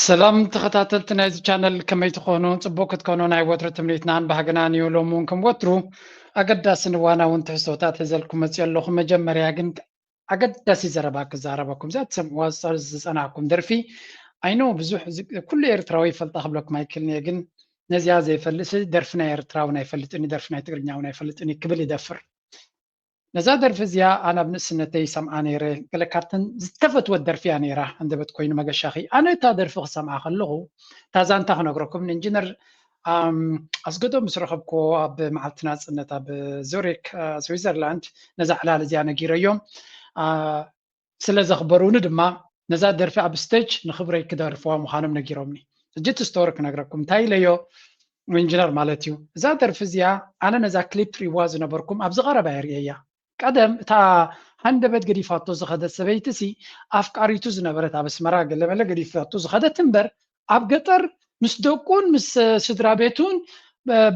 ሰላም ተኸታተልቲ ናይዚ ቻነል፣ ከመይ ትኾኑ? ጽቡቅ ክትኮኑ ናይ ወትሩ ትምኒትናን ባህግናን እዩ። ሎም እውን ከም ወትሩ ኣገዳስን እዋናውን ትሕዝቶታት ሒዘልኩም መጽእ ኣለኹ። መጀመርያ ግን ኣገዳሲ ዘረባ ክዛረበኩም። እዛ ትሰምዕዋ ዝጸ- ዝጸናዕኩም ደርፊ፣ ኣይኖ ብዙሕ ዝ- ኩሉ ኤርትራዊ ይፈልጣ ክብለኩም ኣይክልን እየ፣ ግን ነዚኣ ዘይፈልጥ ደርፊ ናይ ኤርትራ እውን ኣይፈልጥን እዩ፣ ደርፊ ናይ ትግርኛ እውን ኣይፈልጥን እዩ ክብል ይደፍር። ነዛ ደርፊ እዚኣ ኣነ ኣብ ንእስነተይ ይሰምዓ ነይረ። ገለ ካብተን ዝተፈትወት ደርፊ እያ ነይራ። ኣንደበት ኮይኑ መገሻኺ፣ ኣነ እታ ደርፊ ክሰምዓ ከለኹ እታ ዛንታ ክነግረኩም ንኢንጂነር ኣስገዶ ምስ ረኸብኩዎ ኣብ መዓልቲ ናጽነት ኣብ ዙሪክ ስዊዘርላንድ ነዛ ዕላል እዚኣ ነጊረዮም። ስለ ዘኽበሩኒ ድማ ነዛ ደርፊ ኣብ ስቴጅ ንኽብረይ ክደርፍዋ ምዃኖም ነጊሮምኒ። ሕጂ እቲ ስቶሪ ክነግረኩም። እንታይ ኢለዮ? ኢንጂነር ማለት እዩ። እዛ ደርፊ እዚኣ ኣነ ነዛ ክሊፕ ትሪእዋ ዝነበርኩም ኣብዚ ቀረባ የርእየያ። ቀደም እታ ሃንደበት ገዲፋቶ ዝኸደት ሰበይቲ ሲ ኣፍቃሪቱ ዝነበረት ኣብ ኣስመራ ገለመለ ገዲፋቶ ዝኸደት እምበር ኣብ ገጠር ምስ ደቁን ምስ ስድራ ቤቱን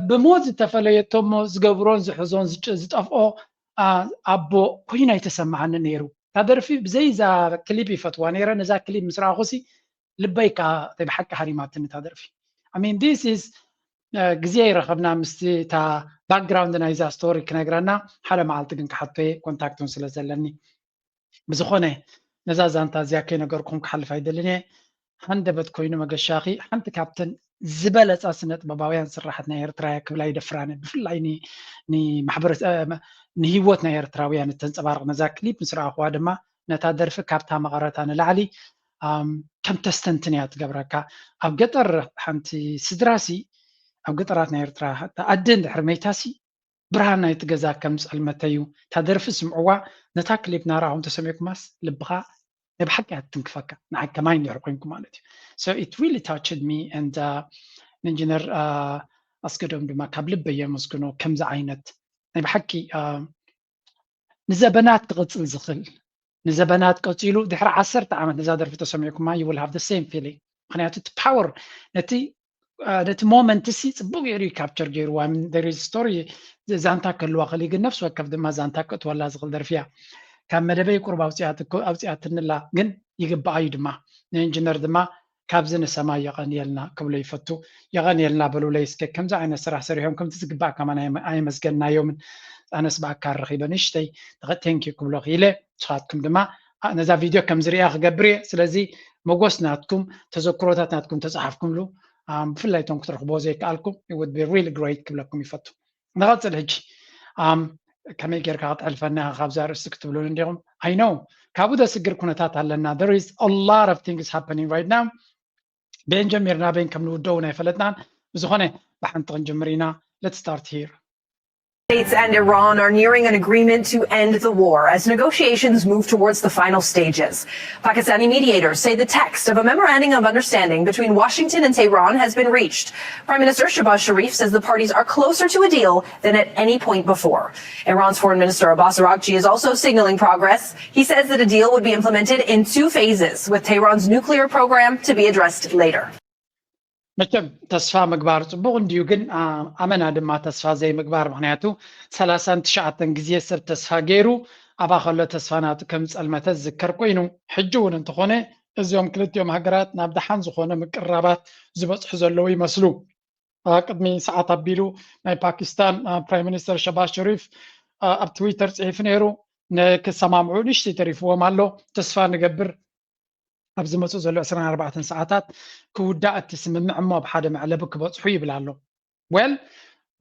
ብሞት ዝተፈለየቶ እሞ ዝገብሮን ዝሕዞን ዝጠፍኦ ኣቦ ኮይኑ ኣይተሰማዓኒ ነይሩ። እታ ደርፊ ብዘይ እዛ ክሊፕ ይፈትዋ ነይረ። ነዛ ክሊፕ ምስ ረኣኹሲ ልበይ ከዓ ናይ ብሓቂ ሃሪማትኒ እታ ደርፊ። I mean this is ግዜ ይረኸብና ምስቲ እታ ባክግራውንድ ናይዛ ስቶሪ ክነግረና ሓደ መዓልቲ ግን ክሓቶ እየ ኮንታክት እውን ስለ ዘለኒ። ብዝኾነ ነዛ ዛንታ እዚኣ ከይነገርኩም ክሓልፍ ኣይደልን እየ። ሃንደበት ኮይኑ መገሻኺ ሓንቲ ካብተን ዝበለፃ ስነ ጥበባውያን ስራሓት ናይ ኤርትራ እያ ክብል ኣይደፍራን እየ። ብፍላይ ን- ንማሕበረ- እ፣ ንህይወት ናይ ኤርትራውያን እተንፀባርቕ ነዛ ክሊፕ ምስ ረኣኹዋ ድማ ነታ ደርፊ ካብታ መቐረታ ንላዕሊ ኣም፣ ከም ተስተንትን እያ ትገብረካ። ኣብ ገጠር ሓንቲ ስድራሲ ኣብ ገጠራት ናይ ኤርትራ ኣደ እንድሕር መይታሲ ብርሃን ናይቲ ገዛ ከም ዝጸልመተ እዩ። እታ ደርፊ ስምዕዋ፣ ነታ ክሊፕ እናረኣኹም ተሰሚዕኩማስ ልብኻ ናይ ብሓቂ እያ ትትንክፈካ፣ ንዓይ ከማይ እንድሕር ኮንኩም ማለት እዩ። So it really touched me and ንኢንጂነር ኣስገዶም ድማ ካብ ልበይ የመስግኖ። ከምዚ ዓይነት ናይ ብሓቂ ንዘበናት ክቕጽል ዝኽእል ንዘበናት ቀጺሉ ድሕሪ ዓሰርተ ዓመት ነዛ ደርፊ ተሰሚዕኩማ you will have the same feeling። ምኽንያቱ እቲ ፓወር ነቲ ነቲ ሞመንት ሲ ጽቡቅ ገይሩ እዩ ካፕቸር ገይርዋ። ስቶሪ ዛንታ ከልዋ ከሊ ግን ነፍሲ ወከፍ ድማ ዛንታ ክእትወላ ዝኽእል ደርፊ እያ። ካብ መደበይ ቁርብ ኣውፅኣትንላ ግን ይግባኣ እዩ ድማ ንኢንጂነር ድማ ካብዚ ንሰማይ የቐንየልና ክብሎ ይፈቱ። የቐንየልና በሉለይ እስከ። ከምዚ ዓይነት ስራሕ ሰሪሖም ከምቲ ዝግባእ ከማን ኣየመስገንናዮምን። ኣነስ ብኣካል ረኺበ ንእሽተይ ቴንኪዩ ክብሎ ክኢለ። ንስኻትኩም ድማ ነዛ ቪድዮ ከም ዝሪኣ ክገብር እየ። ስለዚ መጎስ ናትኩም ተዘክሮታት ናትኩም ተፃሓፍኩምሉ ብፍላይ እቶም ክትረኽቦ ዘይከኣልኩም would be really great ክብለኩም ይፈቱ። ንቐፅል ሕጂ ከመይ ጌርካ ክትሕልፈና ኢኻ ካብዚ ኣርእስቲ ክትብሉን እንዲኹም። I know ካብኡ ደስግር ኩነታት ኣለና። There is a lot of things happening right now። በየን ጀሚርና በየን ከም ንውደውን ኣይፈለጥናን። ብዝኾነ ብሓንቲ ክንጅምር ኢና። Let's start here. States and Iran are nearing an agreement to end the war as negotiations move towards the final stages. Pakistani mediators say the text of a memorandum of understanding between Washington and Tehran has been reached. Prime Minister Shehbaz Sharif says the parties are closer to a deal than at any point before. Iran's Foreign Minister Abbas Araghchi is also signaling progress. He says that a deal would be implemented in two phases, with Tehran's nuclear program to be addressed later. መቸም ተስፋ ምግባር ጽቡቕ እንድዩ፣ ግን ኣመና ድማ ተስፋ ዘይምግባር፣ ምኽንያቱ ሰላሳን ትሽዓተን ግዜ ሰብ ተስፋ ገይሩ ኣብኣ ከሎ ተስፋ ናቱ ከም ዝጸልመተ ዝዝከር ኮይኑ፣ ሕጂ እውን እንተኾነ እዚኦም ክልቲኦም ሃገራት ናብ ደሓን ዝኾነ ምቅርራባት ዝበጽሑ ዘለዉ ይመስሉ። ቅድሚ ሰዓት ኣቢሉ ናይ ፓኪስታን ፕራይም ሚኒስተር ሸባዝ ሸሪፍ ኣብ ትዊተር ጽሒፉ ነይሩ። ንክሰማምዑ ንእሽተይ ተሪፍዎም ኣሎ። ተስፋ ንገብር ኣብ ዝመፁ ዘሎ ዕስራን ኣርባዕተን ሰዓታት ክውዳእ እቲ ስምምዕ እሞ ኣብ ሓደ መዕለቢ ክበፅሑ ይብል ኣሎ። Well,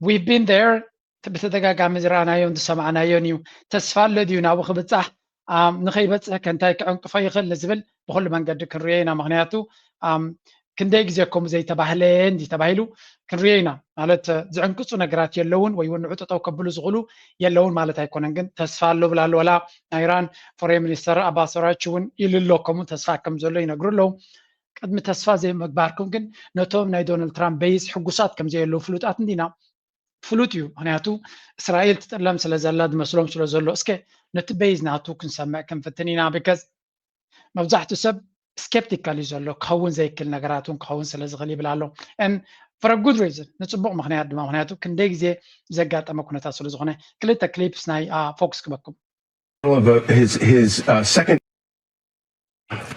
we've been there፣ ብተደጋጋሚ ዝረኣናዮን ዝሰማዕናዮን እዩ። ተስፋ ኣሎ ድዩ ናብኡ ክብፃሕ? ንኸይበፅሕ ከ እንታይ ክዕንቅፎ ይኽእል ንዝብል ብኩሉ መንገዲ ክንሪኦ ኢና። ምኽንያቱ ክንደይ ግዜ ከምኡ ዘይተባህለ እንዲ ተባሂሉ ክንሪኦ ኢና። ማለት ዝዕንቅፁ ነገራት የለውን ወይ እውን ንዑ ጠጠው ከብሉ ዝኽእሉ የለውን ማለት ኣይኮነን። ግን ተስፋ ኣሎ ብላ ኣሎ። ወላ ናይ ኢራን ፎሬን ሚኒስተር ኣባስ ኣራግቺ እውን ኢሉ ኣሎ፣ ከምኡ ተስፋ ከም ዘሎ ይነግሩ ኣለዉ። ቅድሚ ተስፋ ዘይምግባርኩም ግን ነቶም ናይ ዶናልድ ትራምፕ በይዝ ሕጉሳት ከም ዘየለዉ ፍሉጣት እንዲና። ፍሉጥ እዩ። ምኽንያቱ እስራኤል ትጥለም ስለ ዘላ ዝመስሎም ስለ ዘሎ። እስከ ነቲ በይዝ ናቱ ክንሰምዕ ክንፍትን ኢና። ቢካዝ መብዛሕትኡ ሰብ ስኬፕቲካል እዩ ዘሎ፣ ክኸውን ዘይክእል ነገራት እውን ክኸውን ስለ ዝኽእል ይብል ኣሎ። And for a good reason፣ ንፅቡቕ ምኽንያት ድማ። ምኽንያቱ ክንደይ ግዜ ዘጋጠመ ኩነታት ስለ ዝኾነ። ክልተ ክሊፕስ ናይ ፎክስ ክበኩም። His, his uh, second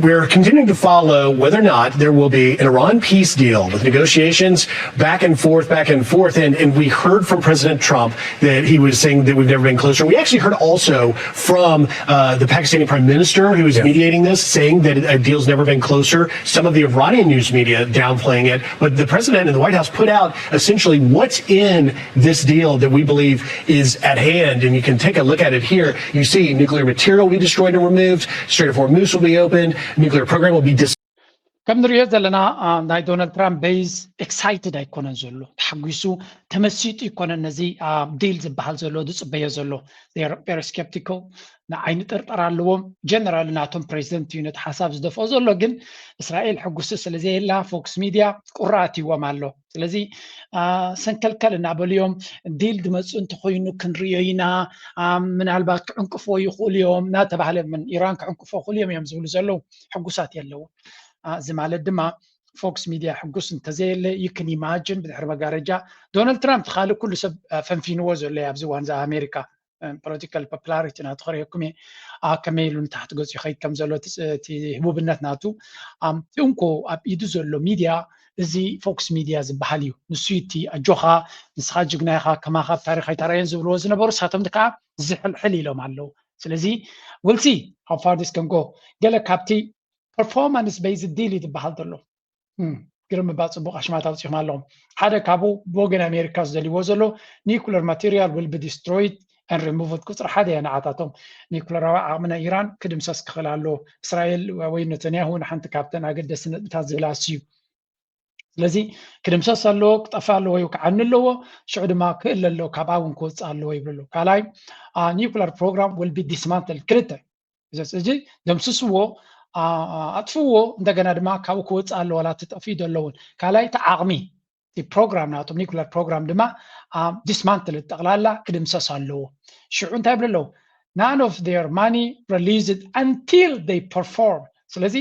We're continuing to follow whether or not there will be an Iran peace deal with negotiations back and forth, back and forth. And, and we heard from President Trump that he was saying that we've never been closer. We actually heard also from uh, the Pakistani prime minister who is mediating this, saying that a deal's never been closer. Some of the Iranian news media downplaying it. But the president and the White House put out essentially what's in this deal that we believe is at hand. And you can take a look at it here. You see nuclear material will be destroyed and removed. Strait of Hormuz will be opened. Nuclear program will be dis- ከም ንሪኦ ዘለና ናይ ዶናልድ ትራምፕ ቤዝ ኤክሳይትድ ኣይኮነን ዘሎ፣ ተሓጒሱ ተመሲጡ ኣይኮነን ነዚ ዲል ዝበሃል ዘሎ ዝፅበዮ ዘሎ። They're very skeptical። ንዓይኒ ጥርጠር ኣለዎም። ጀነራል ናቶም ፕሬዚደንት እዩ ነቲ ሓሳብ ዝደፍኦ ዘሎ፣ ግን እስራኤል ሕጉሲ ስለ ዘየላ ፎክስ ሚድያ ቁራ ኣትይዎም ኣሎ። ስለዚ ሰንከልከል እናበሉ እዮም። ዲል ድመፁ እንተኮይኑ ክንሪኦ ኢና፣ ምናልባት ክዕንቅፎ ይኽእሉ እዮም እናተባህለ፣ ምን ኢራን ክዕንቅፎ ይኽእሉ እዮም እዮም ዝብሉ ዘለዉ። ሕጉሳት የለዉ። እዚ ማለት ድማ ፎክስ ሚድያ ሕጉስ እንተዘየለ፣ you can imagine ብድሕሪ መጋረጃ ዶናልድ ትራምፕ ካልእ ኩሉ ሰብ ፈንፊንዎ ዘሎ ኣብዚ ዋንዛ ኣሜሪካ ፖለቲካል ፖፕላሪቲ ናቱ ክርእየኩም እየ። ከመይ ኢሉ ንታሕቲ ገፁ ይኸይድ ከም ዘሎ እቲ ህቡብነት ናቱ። እንኮ ኣብ ኢዱ ዘሎ ሚድያ እዚ ፎክስ ሚድያ ዝበሃል እዩ። ንሱ እቲ ኣጆኻ፣ ንስኻ ጅግና ኢኻ፣ ከማኻ ኣብ ታሪኽ ኣይተራእየን ዝብልዎ ዝነበሩ ንሳቶም ከዓ ዝሕልሕል ኢሎም ኣለዉ። ስለዚ we'll see how far this can go። ገለ ካብቲ ፐርፎርማንስ ቤዝድ ዲል እዩ ዝበሃል ዘሎ። ግርም እባ ፅቡቕ ኣሽማት ኣውፂኹም ኣለኹም። ሓደ ካብኡ ብወገን ኣሜሪካ ዝደልይዎ ዘሎ nuclear material will be destroyed and removed። ቁፅሪ ሓደ እያ ንዓታቶም። ኒኩለራዊ ዓቕሚ ናይ ኢራን ክድምሰስ ክኽእል ኣለዎ። እስራኤል ወይ ነተንያሁ ንሓንቲ ካብተን ኣገደስቲ ነጥብታት ዝብላ እሱ እዩ። ስለዚ ክድምሰስ ኣለዎ፣ ክጠፍእ ኣለዎ፣ ክዓኒ ኣለዎ። ሽዑ ድማ ክእለ ኣለዎ፣ ካብኣ እውን ክወፅእ ኣለዎ ይብሉ ኣለዉ። ካልኣይ nuclear program will be dismantled። ክልተ እዚ ደምስስዎ፣ ኣጥፍዎ፣ እንደገና ድማ ካብኡ ክወፅእ ኣለዎ፣ ዋላ እቲ ጠፊኡ ዘሎ እውን። ካልኣይ እቲ ዓቕሚ፣ እቲ ፕሮግራም ናቶም ኒኩለር ፕሮግራም ድማ ዲስማንትል፣ ጠቕላላ ክድምሰስ ኣለዎ። ሽዑ እንታይ ይብሉ ኣለዉ? None of their money released until they perform። ስለዚ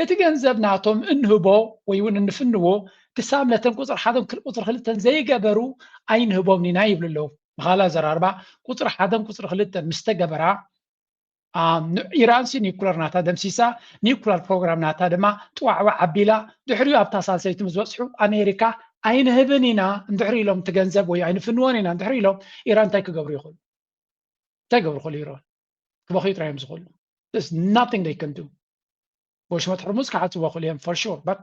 እቲ ገንዘብ ናቶም እንህቦ ወይ እውን እንፍንዎ ክሳብ ነተን ቁፅሪ ሓደን ቁፅሪ ክልተን ዘይገበሩ ኣይንህቦም ኢና ይብሉ ኣለዉ። ብኻልእ ኣዘራርባ ቁፅሪ ሓደን ቁፅሪ ክልተን ምስ ተገበራ ኢራን ሲ ኒኩለር ናታ ደምሲሳ፣ ኒኩለር ፕሮግራም ናታ ድማ ጥዋዕዋዕ ኣቢላ፣ ድሕሪኡ ኣብታ ሳልሰይቲ ምስ በፅሑ ኣሜሪካ ኣይንህብን ኢና እንድሕሪ ኢሎም፣ እቲ ገንዘብ ወይ ኣይንፍንዎን ኢና እንድሕሪ ኢሎም፣ ኢራን እንታይ ክገብሩ ይኽእሉ? እንታይ ገብሩ ይኽእሉ? ኢራን ክበኽዩ ጥራይ እዮም ዝኽእሉ። There's nothing they can do። ወሽመጥ ሕርሙዝ ክዓፅዎ ይኽእሉ እዮም for sure, but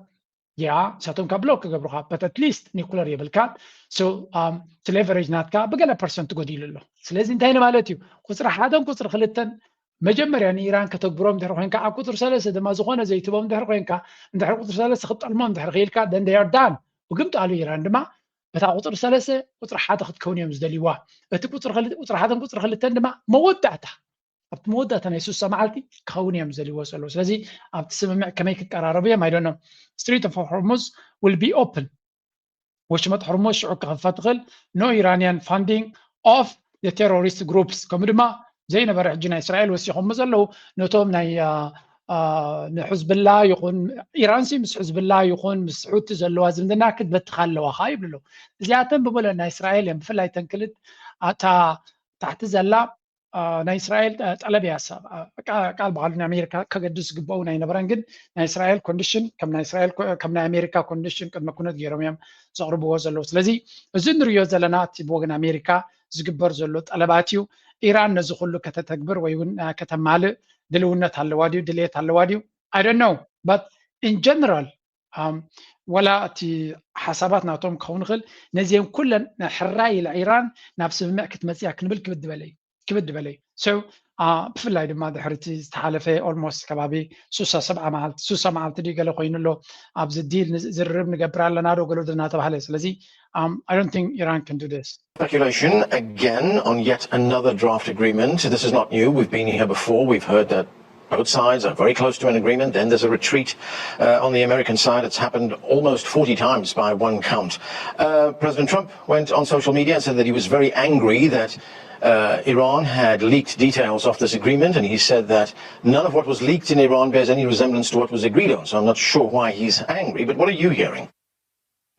yeah ንሳቶም ካብ ብሎክ ክገብሩኻ፣ but at least ኒኩለር የብልካን። So እቲ ሌቨሬጅ ናትካ ብገለ ፐርሰንት ጎዲሉ ኣሎ። ስለዚ እንታይ ንማለት እዩ? ቁፅሪ ሓደን ቁፅሪ ክልተን መጀመርያ ንኢራን ከተግብሮም ድሕሪ ኮይንካ፣ ኣብ ቁፅሪ ሰለስተ ድማ ዝኾነ ዘይትቦም ድሕሪ ኮይንካ፣ እንድሕሪ ቁፅሪ ሰለስተ ክትጠልሞም ድሕሪ ክኢልካ፣ then they are done። ብግምጣሉ ኢራን ድማ በታ ቁፅሪ ሰለስተ ቁፅሪ ሓደ ክትከውን እዮም ዝደልይዋ። እቲ ቁፅሪ ሓደን ቁፅሪ ክልተን ድማ መወዳእታ ኣብቲ መወዳእታ ናይ ሱሳ መዓልቲ ክኸውን እዮም ዝደልይዎ ዘለዉ። ስለዚ ኣብቲ ስምምዕ ከመይ ክቀራረቡ እዮም? I don't know። Strait of Hormuz will be open። ወሽመጥ ሕርሙዝ ሽዑ ክኽፈት ትኽእል። No Iranian funding of the terrorist groups። ከምኡ ድማ ዘይነበረ ሕጂ ናይ እስራኤል ወሲኾሞ ዘለዉ ነቶም ናይ ንሕዝብላ ይኹን ኢራንሲ ምስ ሕዝብላ ይኹን ምስ ሑቲ ዘለዋ ዝምድና ክትበትኻ ኣለዋ ኸዓ ይብሉ ኣለዉ። እዚኣተን ብምሉእ ናይ እስራኤል እዮም። ብፍላይ ተንክልት ኣታ ታሕቲ ዘላ ናይ እስራኤል ጠለብ እያ። ቃል ብቃሉ ንኣሜሪካ ከገድስ ዝግበኡ ናይ ነበረን፣ ግን ናይ እስራኤል ኮንዲሽን ከም ናይ እስራኤል ከም ናይ ኣሜሪካ ኮንዲሽን ቅድመ ኩነት ገይሮም እዮም ዘቕርብዎ ዘለዉ። ስለዚ እዚ ንሪኦ ዘለና እቲ ብወገን ኣሜሪካ ዝግበር ዘሎ ጠለባት እዩ። ኢራን ነዚ ኩሉ ከተተግብር ወይ እውን ከተማልእ ድልውነት ኣለዋ ድዩ ድልየት ኣለዋ ድዩ? I don't know, but in general ወላ እቲ ሓሳባት ናቶም ክኸውን ይኽእል፣ ነዚአን ኩለን ሕራይ ኢላ ኢራን ናብ ስምምዕ ክትመፅእ እያ ክንብል ክብድ ዝበለ እዩ። ክብድ በለ እዩ። So ብፍላይ ድማ ድሕሪ እቲ ዝተሓለፈ ኦልሞስት ከባቢ ሱሳ ሰብዓ መዓልቲ ሱሳ መዓልቲ ድዩ ገለ ኮይኑ ኣሎ ኣብዚ ዲል ዝርርብ ንገብር ኣለና ዶ ገለ እናተባህለ። ስለዚ I don't think Iran can do this. Speculation again on yet another draft agreement. This is not new. We've been here before. We've heard that both sides are very close to an agreement. Then there's a retreat uh, on the American side. It's happened almost forty times by one count. Uh, President Trump went on social media and said that he was very angry that uh, Iran had leaked details of this agreement, and he said that none of what was leaked in Iran bears any resemblance to what was agreed on. So I'm not sure why he's angry, but what are you hearing?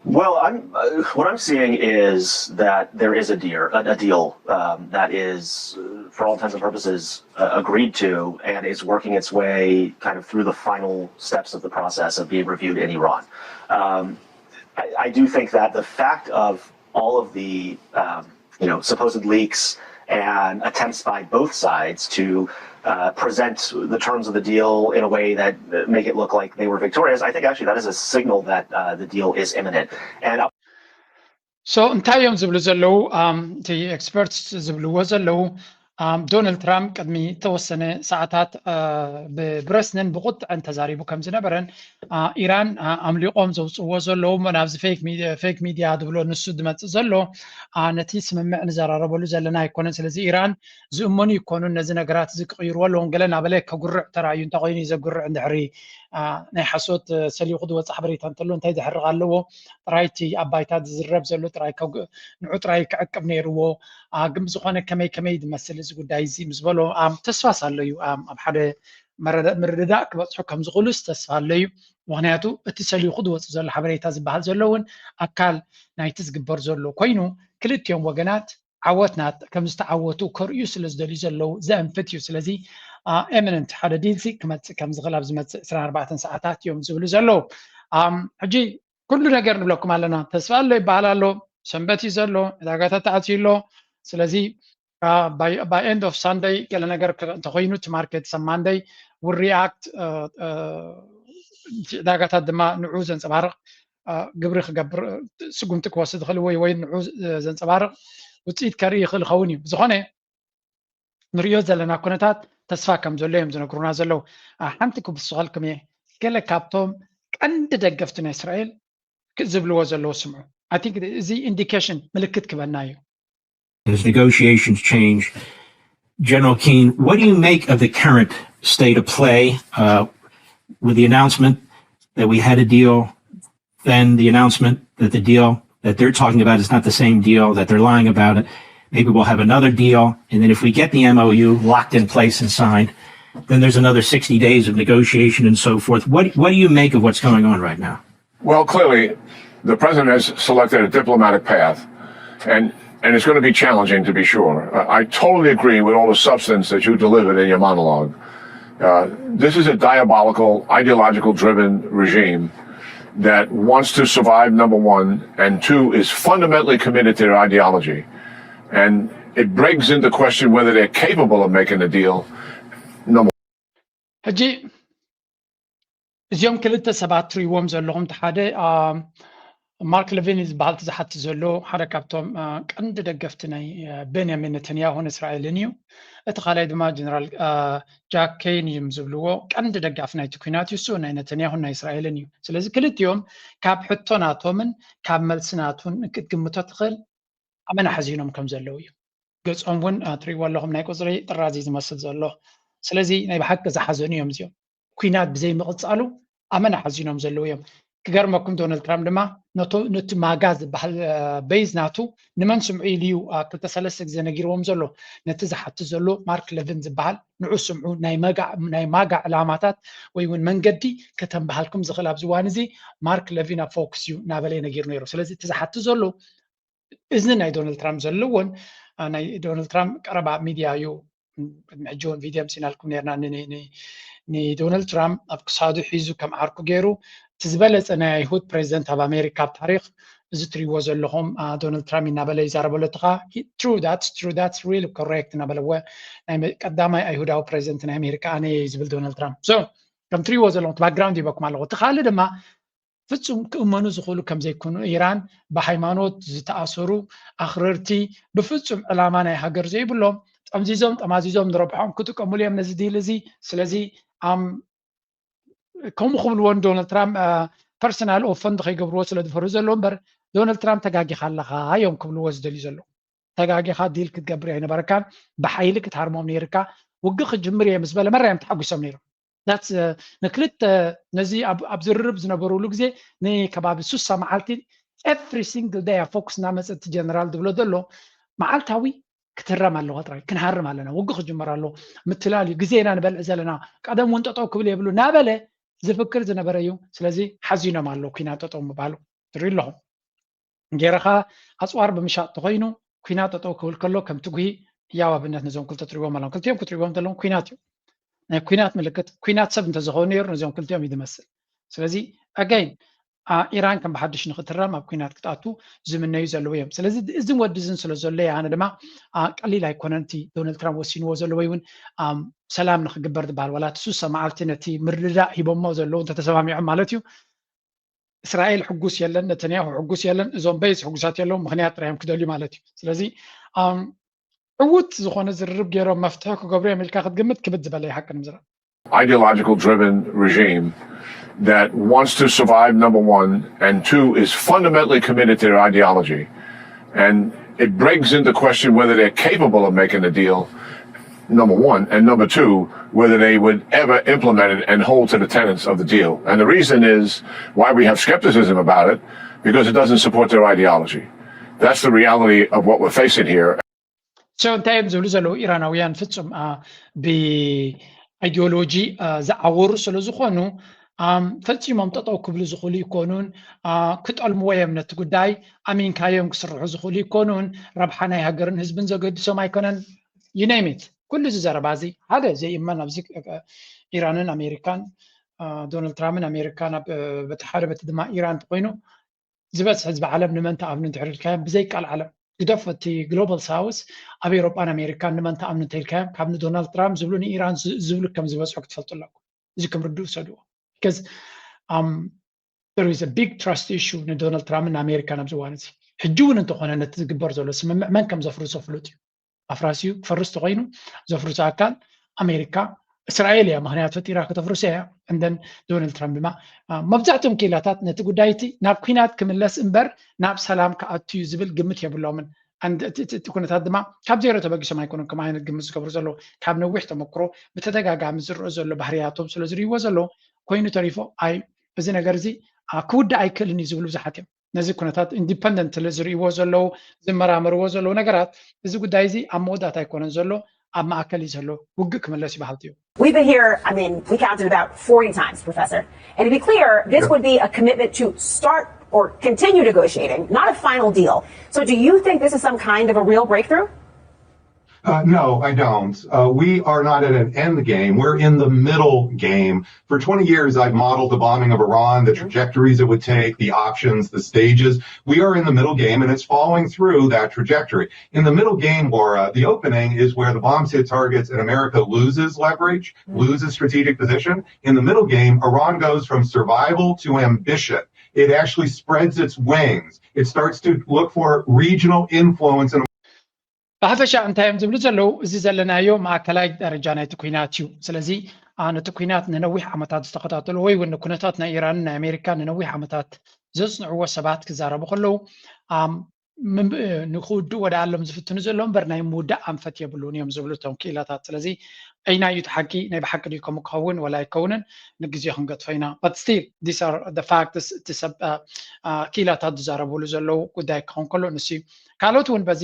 Well, I'm uh, what I'm seeing is that there is a deal, a, a deal um, that is, uh, for all intents and purposes, uh, agreed to, and is working its way kind of through the final steps of the process of being reviewed in Iran. Um, I, I do think that the fact of all of the um, you know supposed leaks and attempts by both sides to uh, present the terms of the deal in a way that make it look like they were victorious, I think actually that is a signal that uh, the deal is imminent. And so እንታይ እዮም ዝብሉ ዘለዉ? እቲ experts ዝብልዎ ዘለዉ ዶናልድ ትራምፕ ቅድሚ ተወሰነ ሰዓታት ብብረስንን ብቁጥዐን ተዛሪቡ ከም ዝነበረን ኢራን ኣምሊቆም ዘውፅዎ ዘለዉ ናብዚ ፌክ ሚድያ ዝብሎ ንሱ ዝመፅእ ዘሎ ነቲ ስምምዕ ንዘራረበሉ ዘለና ኣይኮነን። ስለዚ ኢራን ዝእመኑ ይኮኑን ነዚ ነገራት እዚ ክቕይርዎ ኣለዎም። ገለ ናበለ ከጉርዕ ተራእዩ እንተኮይኑ እዩ ዘጉርዕ። እንድሕሪ ናይ ሓሶት ሰሊኹ ዝወፅእ ሓበሬታ እንተሎ እንታይ ዘሕርቕ ኣለዎ? ጥራይ እቲ ኣብ ባይታ ዝዝረብ ዘሎ ጥራይ ንዑ ጥራይ ክዕቅብ ነይርዎ። ግን ብዝኾነ ከመይ ከመይ ዝመስል እዚ ጉዳይ እዚ ምስ በሎ ተስፋስ ኣሎ እዩ። ኣብ ሓደ ምርድዳእ ክበፅሑ ከም ዝኽእሉስ ተስፋ ኣሎ እዩ። ምክንያቱ እቲ ሰሊኹ ዝወፅእ ዘሎ ሓበሬታ ዝበሃል ዘሎ እውን ኣካል ናይቲ ዝግበር ዘሎ ኮይኑ ክልቲኦም ወገናት ዓወት ከም ዝተዓወቱ ከርእዩ ስለ ዝደልዩ ዘለዉ ዘእንፍት እዩ። ስለዚ imminent ሓደ ዲልሲ ክመፅእ ከም ዝኽእል ኣብ ዝመፅእ ዕስራን ኣርባዕተን ሰዓታት እዮም ዝብሉ ዘለዉ። ሕጂ ኩሉ ነገር ንብለኩም ኣለና። ተስፋ ኣሎ ይበሃል ኣሎ። ሰንበት እዩ ዘሎ፣ ዕዳጋታት ተዓፅዩ ኣሎ። ስለዚ by end of Sunday ገለ ነገር እንተኮይኑ እቲ ማርኬት ሰብ ማንደይ will react፣ ዕዳጋታት ድማ ንዑ ዘንፀባርቕ ግብሪ ክገብር ስጉምቲ ክወስድ ይኽእል ወይ ወይ ንዑ ዘንፀባርቕ ውፅኢት ከርኢ ይኽእል ይኸውን እዩ። ብዝኾነ ንሪኦ ዘለና ኩነታት ተስፋ ከም ዘሎ እዮም ዝነግሩና ዘለዉ። ሓንቲ ክብስኸልኩም እየ። ገለ ካብቶም ቀንዲ ደገፍቲ ናይ እስራኤል ዝብልዎ ዘለዉ ስምዑ። I think እዚ ኢንዲኬሽን ምልክት ክበና እዩ። As negotiations change, General Keane, what do you make of the current state of play uh, with the announcement that we had a deal, then the announcement that the deal that they're talking about is not the same deal, that they're lying about it? Maybe we'll have another deal, and then if we get the M O U locked in place and signed, then there's another sixty days of negotiation and so forth. What, what do you make of what's going on right now? Well, clearly, the president has selected a diplomatic path, and and it's going to be challenging, to be sure. I totally agree with all the substance that you delivered in your monologue. Uh, this is a diabolical, ideological driven regime that wants to survive, number one, and two, is fundamentally committed to their ideology. And it brings into question whether they're capable of making a deal, number one. ሕጂ እዚኦም ክልተ ሰባት ትሪእዎም ዘለኹም፣ እቲ ሓደ ማርክ ለቪን ዝበሃል ዝሓቲ ዘሎ ሓደ ካብቶም ቀንዲ ደገፍቲ ናይ ቤንያሚን ነተንያሁን እስራኤልን እዩ። እቲ ካልኣይ ድማ ጀነራል ጃክ ኬይን እዮም ዝብልዎ፣ ቀንዲ ደጋፊ ናይቲ ኩናት እዩ። እሱ ናይ ነተንያሁን ናይ እስራኤልን እዩ። ስለዚ ክልቲኦም ካብ ሕቶ ናቶምን ካብ መልሲ ናቱን ክትግምቶ ትኽእል ኣመና ሓዚኖም ከም ዘለዉ እዩ። ገፆም እውን ትሪእዎ ኣለኹም፣ ናይ ቁፅሪ ጥራዚ ዝመስል ዘሎ። ስለዚ ናይ ብሓቂ ዝሓዘኑ እዮም እዚኦም። ኩናት ብዘይምቕፃሉ ኣመና ሓዚኖም ዘለዉ እዮም። ክገርመኩም ዶናልድ ትራምፕ ድማ ነቲ ማጋ ዝበሃል በይዝ ናቱ ንመን ስምዑ ኢሉ እዩ ክልተ ሰለስተ ግዜ ነጊርዎም ዘሎ። ነቲ ዝሓቱ ዘሎ ማርክ ለቪን ዝበሃል ንዑ ስምዑ፣ ናይ ማጋ ዕላማታት ወይ እውን መንገዲ ከተንበሃልኩም ዝኽእል ኣብዚ እዋን እዚ ማርክ ለቪን ኣብ ፎክስ እዩ እናበለ ነጊሩ ነይሩ። ስለዚ እቲ ዝሓቱ ዘሎ እዝኒ ናይ ዶናልድ ትራምፕ ዘለዎን ናይ ዶናልድ ትራምፕ ቀረባ ሚድያ እዩ። ቅድሚ ሕጂ እውን ቪድዮ ኣምፂናልኩም ነርና። ንዶናልድ ትራምፕ ኣብ ክሳዱ ሒዙ ከም ዓርኩ ገይሩ እቲ ዝበለፀ ናይ ኣይሁድ ፕሬዚደንት ኣብ ኣሜሪካ ኣብ ታሪክ እዚ ትሪእዎ ዘለኹም ዶናልድ ትራምፕ እናበለ ይዛረበሎ። ትኻ true that's true that's really correct እናበለወ ናይ ቀዳማይ ኣይሁዳዊ ፕሬዚደንት ናይ ኣሜሪካ ኣነ ዝብል ዶናልድ ትራምፕ። ከም ትሪእዎ ዘለኹም ባክግራውንድ ይበኩም ኣለኹ። እቲ ካልእ ድማ ፍጹም ክእመኑ ዝኽእሉ ከም ዘይኮኑ፣ ኢራን ብሃይማኖት ዝተኣሰሩ ኣኽረርቲ ብፍጹም ዕላማ ናይ ሃገር ዘይብሎም ጠምዚዞም ጠማዚዞም ንረብሖም ክጥቀሙሉ እዮም ነዚ ዲል እዚ። ስለዚ ኣም ከምኡ ክብልዎ ንዶናልድ ትራምፕ ፐርሰናል ኦፈንድ ከይገብርዎ ስለ ዝፈርሁ ዘለዉ እምበር ዶናልድ ትራምፕ ተጋጊኻ ኣለኻ እዮም ክብልዎ ዝደልዩ ዘለዉ። ተጋጊኻ ዲል ክትገብር ኣይነበረካን፣ ብሓይሊ ክትሃርሞም ነይርካ። ውግእ ክጅምር እየ ምስ በለ መራ እዮም ተሓጒሶም ነይሮም። ንክልተ ነዚ ኣብ ዝርርብ ዝነበሩሉ ግዜ ንከባቢ ሱሳ መዓልቲ every single day ኣብ ፎክስ እናመፀ እቲ ጀነራል ዝብሎ ዘሎ መዓልታዊ ክትህረም ኣለዋ ጥራይ ክንሃርም ኣለና ውግእ ክጅመር ኣሎ ምትላል እዩ ግዜ ኢና ንበልዕ ዘለና ቀደም እውን ጠጠው ክብል የብሉ እናበለ ዝፍክር ዝነበረ እዩ። ስለዚ ሓዚኖም ኣሎ ኩናት ጠጠው ምባሉ ትርኢ ኣለኹም። እንጌራ ከዓ ኣፅዋር ብምሻጥ ተኮይኑ ኩናት ጠጠው ክብል ከሎ ከም ትጉሂ ያው ኣብነት ነዞም ክልተ ትሪዎም ኣለዎም። ክልቲኦም ክትሪዎም ዘለዎም ኩናት እዩ። ናይ ኩናት ምልክት ኩናት ሰብ እንተዝኸውን ነይሩ ነዚኦም ክልቲኦም እዩ ዝመስል። ስለዚ ኣጋይን ኢራን ከም ብሓድሽ ንክትረም ኣብ ኩናት ክትኣቱ ዝምነዩ ዘለዉ እዮም። ስለዚ እዝን ወዲ ዝን ስለ ዘሎ ኣነ ድማ ቀሊል ኣይኮነን እቲ ዶናልድ ትራምፕ ወሲንዎ ዘሎ ወይ እውን ሰላም ንክግበር ዝበሃል ዋላ እቲ ሱሳ መዓልቲ ነቲ ምርድዳእ ሂቦሞ ዘለዉ እንተተሰማሚዖም ማለት እዩ። እስራኤል ሕጉስ የለን፣ ነተንያሁ ሕጉስ የለን፣ እዞም በይስ ሕጉሳት የለዉ ምክንያት ጥራዮም ክደልዩ ማለት እዩ። ስለዚ ዕዉት ዝኾነ ዝርርብ ገይሮም መፍትሒ ክገብሩ ኣሜሪካ ክትግምት ክብድ ዝበለ ይሓቂ ንምዝራብ። Ideological driven regime that wants to survive, number one, and two, is fundamentally committed to their ideology. And it brings into question whether they're capable of making a deal, number one, and number two, whether they would ever implement it and hold to the tenets of the deal. And the reason is why we have skepticism about it, because it doesn't support their ideology. That's the reality of what we're facing here. So እንታይ እዮም ዝብሉ ዘለዉ ኢራናውያን ፍጹም ብኣይዲዮሎጂ ዝዓወሩ ስለ ዝኾኑ ፈጺሞም ጠጠው ክብሉ ዝኽእሉ ይኮኑን። ክጠልምዎ እዮም ነቲ ጉዳይ፣ ኣሚንካዮም ክስርሑ ዝኽእሉ ይኮኑን። ረብሓ ናይ ሃገርን ህዝብን ዘገድሶም ኣይኮነን። You name it። ኩሉ እዚ ዘረባ እዚ ሓደ ዘይእመን ኣብዚ ኢራንን ኣሜሪካን ዶናልድ ትራምፕን ኣሜሪካን በቲ ሓደ በቲ ድማ ኢራን እንተኮይኑ ዝበዝሕ ህዝቢ ዓለም ንመን ተኣምኑ እንድሕር ኢልካዮም ብዘይ ቃል ዓለም ግደፍ እቲ ግሎባል ሳውስ ኣብ ኤውሮጳን ኣሜሪካን ንመን ተኣምኑ እንተኢልካዮም ካብ ንዶናልድ ትራምፕ ዝብሉ ንኢራን ዝብሉ ከም ዝበዝሑ ክትፈልጡ ኣለኩም። እዚ ከም ርዱእ ውሰድዎ። Because there is a big trust issue ንዶናልድ ትራምፕ ንኣሜሪካን ኣብዚ እዋን እዚ። ሕጂ እውን እንተኾነ ነቲ ዝግበር ዘሎ ስምምዕ መን ከም ዘፍርሶ ፍሉጥ እዩ። ኣፍራሲኡ ክፈርስ ተኮይኑ ዘፍርሶ ኣካል ኣሜሪካ እስራኤል እያ፣ ምክንያቱ ፈጢራ ከተፍርሶ እያ። እንደን ዶናልድ ትራምፕ ድማ መብዛሕትኦም ክኢላታት ነቲ ጉዳይ እቲ ናብ ኩናት ክምለስ እምበር ናብ ሰላም ክኣቱ እዩ ዝብል ግምት የብሎምን። እቲ ኩነታት ድማ ካብ ዜሮ ተበጊሶም ኣይኮኑን ከም ዓይነት ግምት ዝገብሩ ዘለዉ። ካብ ነዊሕ ተመክሮ ብተደጋጋሚ ዝረአ ዘሎ ባህርያቶም ስለ ዝርእይዎ ዘለዉ ኮይኑ ተሪፎ ኣይ እዚ ነገር እዚ ክውዳእ ኣይክእልን እዩ ዝብሉ ብዙሓት እዮም። ነዚ ኩነታት ኢንዲፐንደንት ስለ ዝርእይዎ ዘለዉ ዝመራመርዎ ዘለዉ ነገራት እዚ ጉዳይ እዚ ኣብ መወዳእታ ኣይኮነን ዘሎ ኣብ ማእከል እዩ ዘሎ። ውግእ ክምለስ እዩ በሃልቲ እዮም። We've been here, I mean, we counted about forty times, Professor. And to be clear, this would be a commitment to start or continue negotiating, not a final deal. So do you think this is some kind of a real breakthrough? Uh, no, I don't. Uh, we are not at an end game. We're in the middle game. For twenty years, I've modeled the bombing of Iran, the trajectories it would take, the options, the stages. We are in the middle game, and it's following through that trajectory. In the middle game, Laura, the opening is where the bombs hit targets and America loses leverage, loses strategic position. In the middle game, Iran goes from survival to ambition. It actually spreads its wings. It starts to look for regional influence and ብሓፈሻ እንታይ እዮም ዝብሉ ዘለዉ? እዚ ዘለናዮ ማእከላይ ደረጃ ናይቲ ኩናት እዩ። ስለዚ ነቲ ኩናት ንነዊሕ ዓመታት ዝተኸታተሉ ወይ እውን ንኩነታት ናይ ኢራንን ናይ ኣሜሪካን ንነዊሕ ዓመታት ዘጽንዕዎ ሰባት ክዛረቡ ከለዉ ንክውድእ ወደ ኣሎም ዝፍትኑ ዘለዉ እምበር ናይ ምውዳእ ኣንፈት የብሉን እዮም ዝብሉ እቶም ክኢላታት። ስለዚ ኣይናዩ እቲ ሓቂ ናይ ብሓቂ ድዩ ከምኡ ክኸውን ወላ ኣይከውንን ንግዜ ክንገድፎ ኢና። But still these are the facts። እቲ ሰብ ክኢላታት ዝዛረብሉ ዘለዉ ጉዳይ ክኸውን ከሎ ንሱ እዩ። ካልኦት እውን በዚ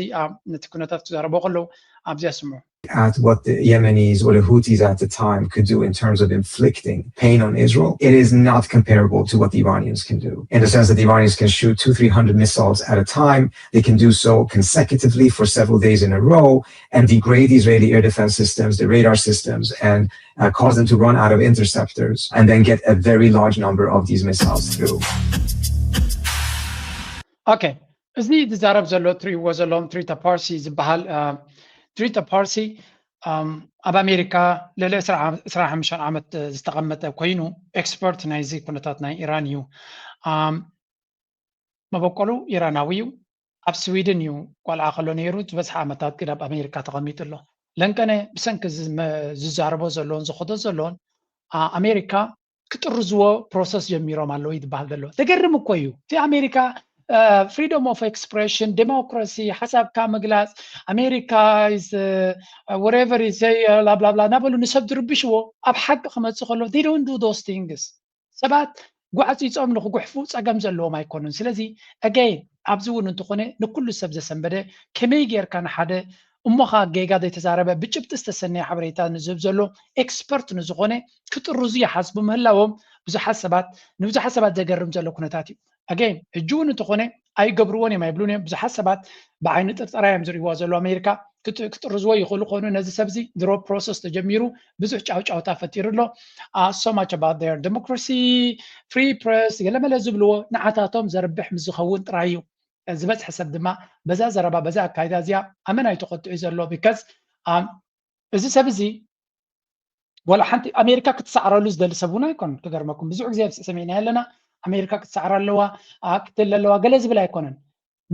ነቲ ኩነታት ክዛረቡ ከለዉ ኣብዚ ኣስምዑ። at what the Yemenis or the Houthis at the time could do in terms of inflicting pain on Israel, it is not comparable to what the Iranians can do. In the sense that the Iranians can shoot two, three hundred missiles at a time, they can do so consecutively for several days in a row and degrade the Israeli air defense systems, the radar systems, and uh, cause them to run out of interceptors, and then get a very large number of these missiles through. Okay. እዚ ዝዛረብ ዘሎ እትሪእዎ ዘለኹም ትሪታ ፓርሲ ዝበሃል ትሪታ ፓርሲ ኣብ ኣሜሪካ ልዕሊ ዕስራ ሓሙሽተ ዓመት ዝተቐመጠ ኮይኑ ኤክስፐርት ናይዚ ኩነታት ናይ ኢራን እዩ። መበቆሉ ኢራናዊ እዩ። ኣብ ስዊድን እዩ ቆልዓ ከሎ ነይሩ ዝበዝሐ ዓመታት ግን ኣብ ኣሜሪካ ተቐሚጡ ኣሎ። ለንቀነ ብሰንኪ ዝዛረቦ ዘለዎን ዝኸዶ ዘለዎን ኣሜሪካ ክጥርዝዎ ፕሮሰስ ጀሚሮም ኣለዉ እዩ ዝበሃል ዘሎ። ዘገርም እኮ እዩ እቲ ኣሜሪካ freedom of expression፣ democracy፣ ሓሳብካ ምግላፅ፣ ኣሜሪካ whatever say ላብላብላ እናበሉ ንሰብ ዝርብሽዎ ኣብ ሓቂ ክመፅእ ከሎ they don't do those things። ሰባት ጓዕፂፆም ንክጉሕፉ ፀገም ዘለዎም ኣይኮኑን። ስለዚ again ኣብዚ እውን እንተኾነ ንኩሉ ሰብ ዘሰንበደ ከመይ ጌርካ ንሓደ እሞ ኸዓ ጌጋ ዘይተዛረበ ብጭብጢ ዝተሰነየ ሓበሬታ ንዝህብ ዘሎ ኤክስፐርት ንዝኾነ ክጥርዙ ይሓስቡ ምህላዎም ብዙሓት ሰባት ንብዙሓት ሰባት ዘገርም ዘሎ ኩነታት እዩ። Again ሕጂ እውን እንተኾነ ኣይገብርዎን እዮም ኣይብሉን እዮም። ብዙሓት ሰባት ብዓይኒ ጥርጠራ እዮም ዝርእይዎ ዘለዉ። ኣሜሪካ ክጥርዝዎ ይኽእሉ ኮይኑ ነዚ ሰብ እዚ ድሮ ፕሮሰስ ተጀሚሩ ብዙሕ ጫውጫውታ ፈጢሩ ኣሎ። So much about their democracy, free press ገለመለ ዝብልዎ ንዓታቶም ዘርብሕ ምስ ዝኸውን ጥራይ እዩ። ዝበዝሐ ሰብ ድማ በዛ ዘረባ በዛ ኣካይዳ እዚኣ ኣመን ኣይተቆጥዑ ዘሎ። Because እዚ ሰብ እዚ ዋላ ሓንቲ ኣሜሪካ ክትሰዕረሉ ዝደሊ ሰብ እውን ኣይኮን። ክገርመኩም ብዙሕ ግዜ ሰሚዕና ኣለና። ኣሜሪካ ክትሰዕር ኣለዋ ክትል ኣለዋ ገለ ዝብል ኣይኮነን።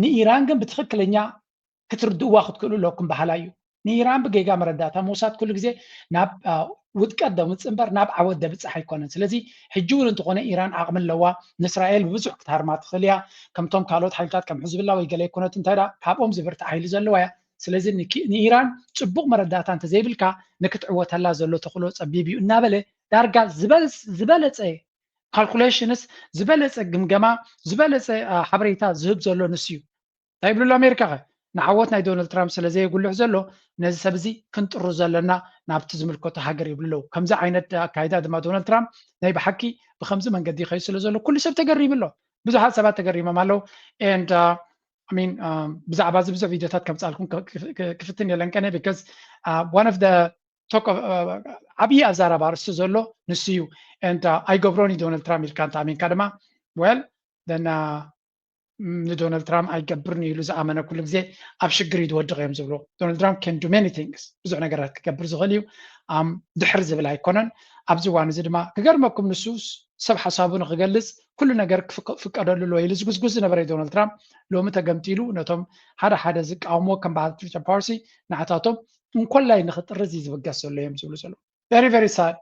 ንኢራን ግን ብትኽክለኛ ክትርድእዋ ክትክእሉ ኣለኩም በሃላ እዩ። ንኢራን ብጌጋ መረዳእታ ምውሳድ ኩሉ ግዜ ናብ ውድቀት ደምፅእ እምበር ናብ ዓወት ደብፅሕ ኣይኮነን። ስለዚ ሕጂ እውን እንተኾነ ኢራን ዓቕሚ ኣለዋ። ንእስራኤል ብብዙሕ ክትሃርማ ትኽእል እያ። ከምቶም ካልኦት ሓይልታት ከም ሕዝብላ ወይ ገለ ኣይኮነት እንታይ ዳ ካብኦም ዝብርትዕ ሓይሊ ዘለዋ እያ። ስለዚ ንኢራን ፅቡቕ መረዳእታ እንተዘይብልካ ንክትዕወተላ ዘሎ ተኽእሎ ፀቢብ እዩ እናበለ ዳርጋ ዝበለፀ ካልኩሌሽንስ ዝበለፀ ግምገማ ዝበለፀ ሓበሬታ ዝህብ ዘሎ ንሱ እዩ። እንታይ ይብሉ ኣሜሪካ ኸ ንዓወት ናይ ዶናልድ ትራምፕ ስለ ዘየጉልሕ ዘሎ ነዚ ሰብ እዚ ክንጥሩ ዘለና ናብቲ ዝምልከቶ ሃገር ይብሉ ኣለዉ። ከምዚ ዓይነት ኣካይዳ ድማ ዶናልድ ትራምፕ ናይ ብሓቂ ብከምዚ መንገዲ ይኸይድ ስለ ዘሎ ኩሉ ሰብ ተገሪሙ ኣሎ። ብዙሓት ሰባት ተገሪሞም ኣለዉ። And I mean ብዛዕባ እዚ ብዙሕ ቪድዮታት ከምፃልኩም ክፍትን የለን ቀነ because one of the talk ዓብዪ ኣዛራቢ ኣርእስቲ ዘሎ ንሱ እዩ። And ኣይገብሮን እዩ ዶናልድ ትራምፕ ኢልካ እንተ ኣሚንካ ድማ well then ንዶናልድ ትራምፕ ኣይገብርን ኢሉ ዝኣመነ ኩሉ ግዜ ኣብ ሽግር እዩ ዝወድቕ እዮም ዝብሉ። ዶናልድ ትራምፕ can do many things ብዙሕ ነገራት ክገብር ዝኽእል እዩ። ድሕር ዝብል ኣይኮነን። ኣብዚ እዋን እዚ ድማ ክገርመኩም ንሱ ሰብ ሓሳቡ ንክገልፅ ኩሉ ነገር ክፍቀደሉ ኣሎ ኢሉ ዝጉዝጉዝ ዝነበረ ዶናልድ ትራምፕ ሎሚ ተገምጢሉ ነቶም ሓደ ሓደ ዝቃወምዎ ከም በዓል ትዊተር ፓወርሲ ንዓታቶም እንኮላይ ንክጥርዝ እዩ ዝብገስ ዘሎ እዮም ዝብሉ ዘለዉ። Very very sad።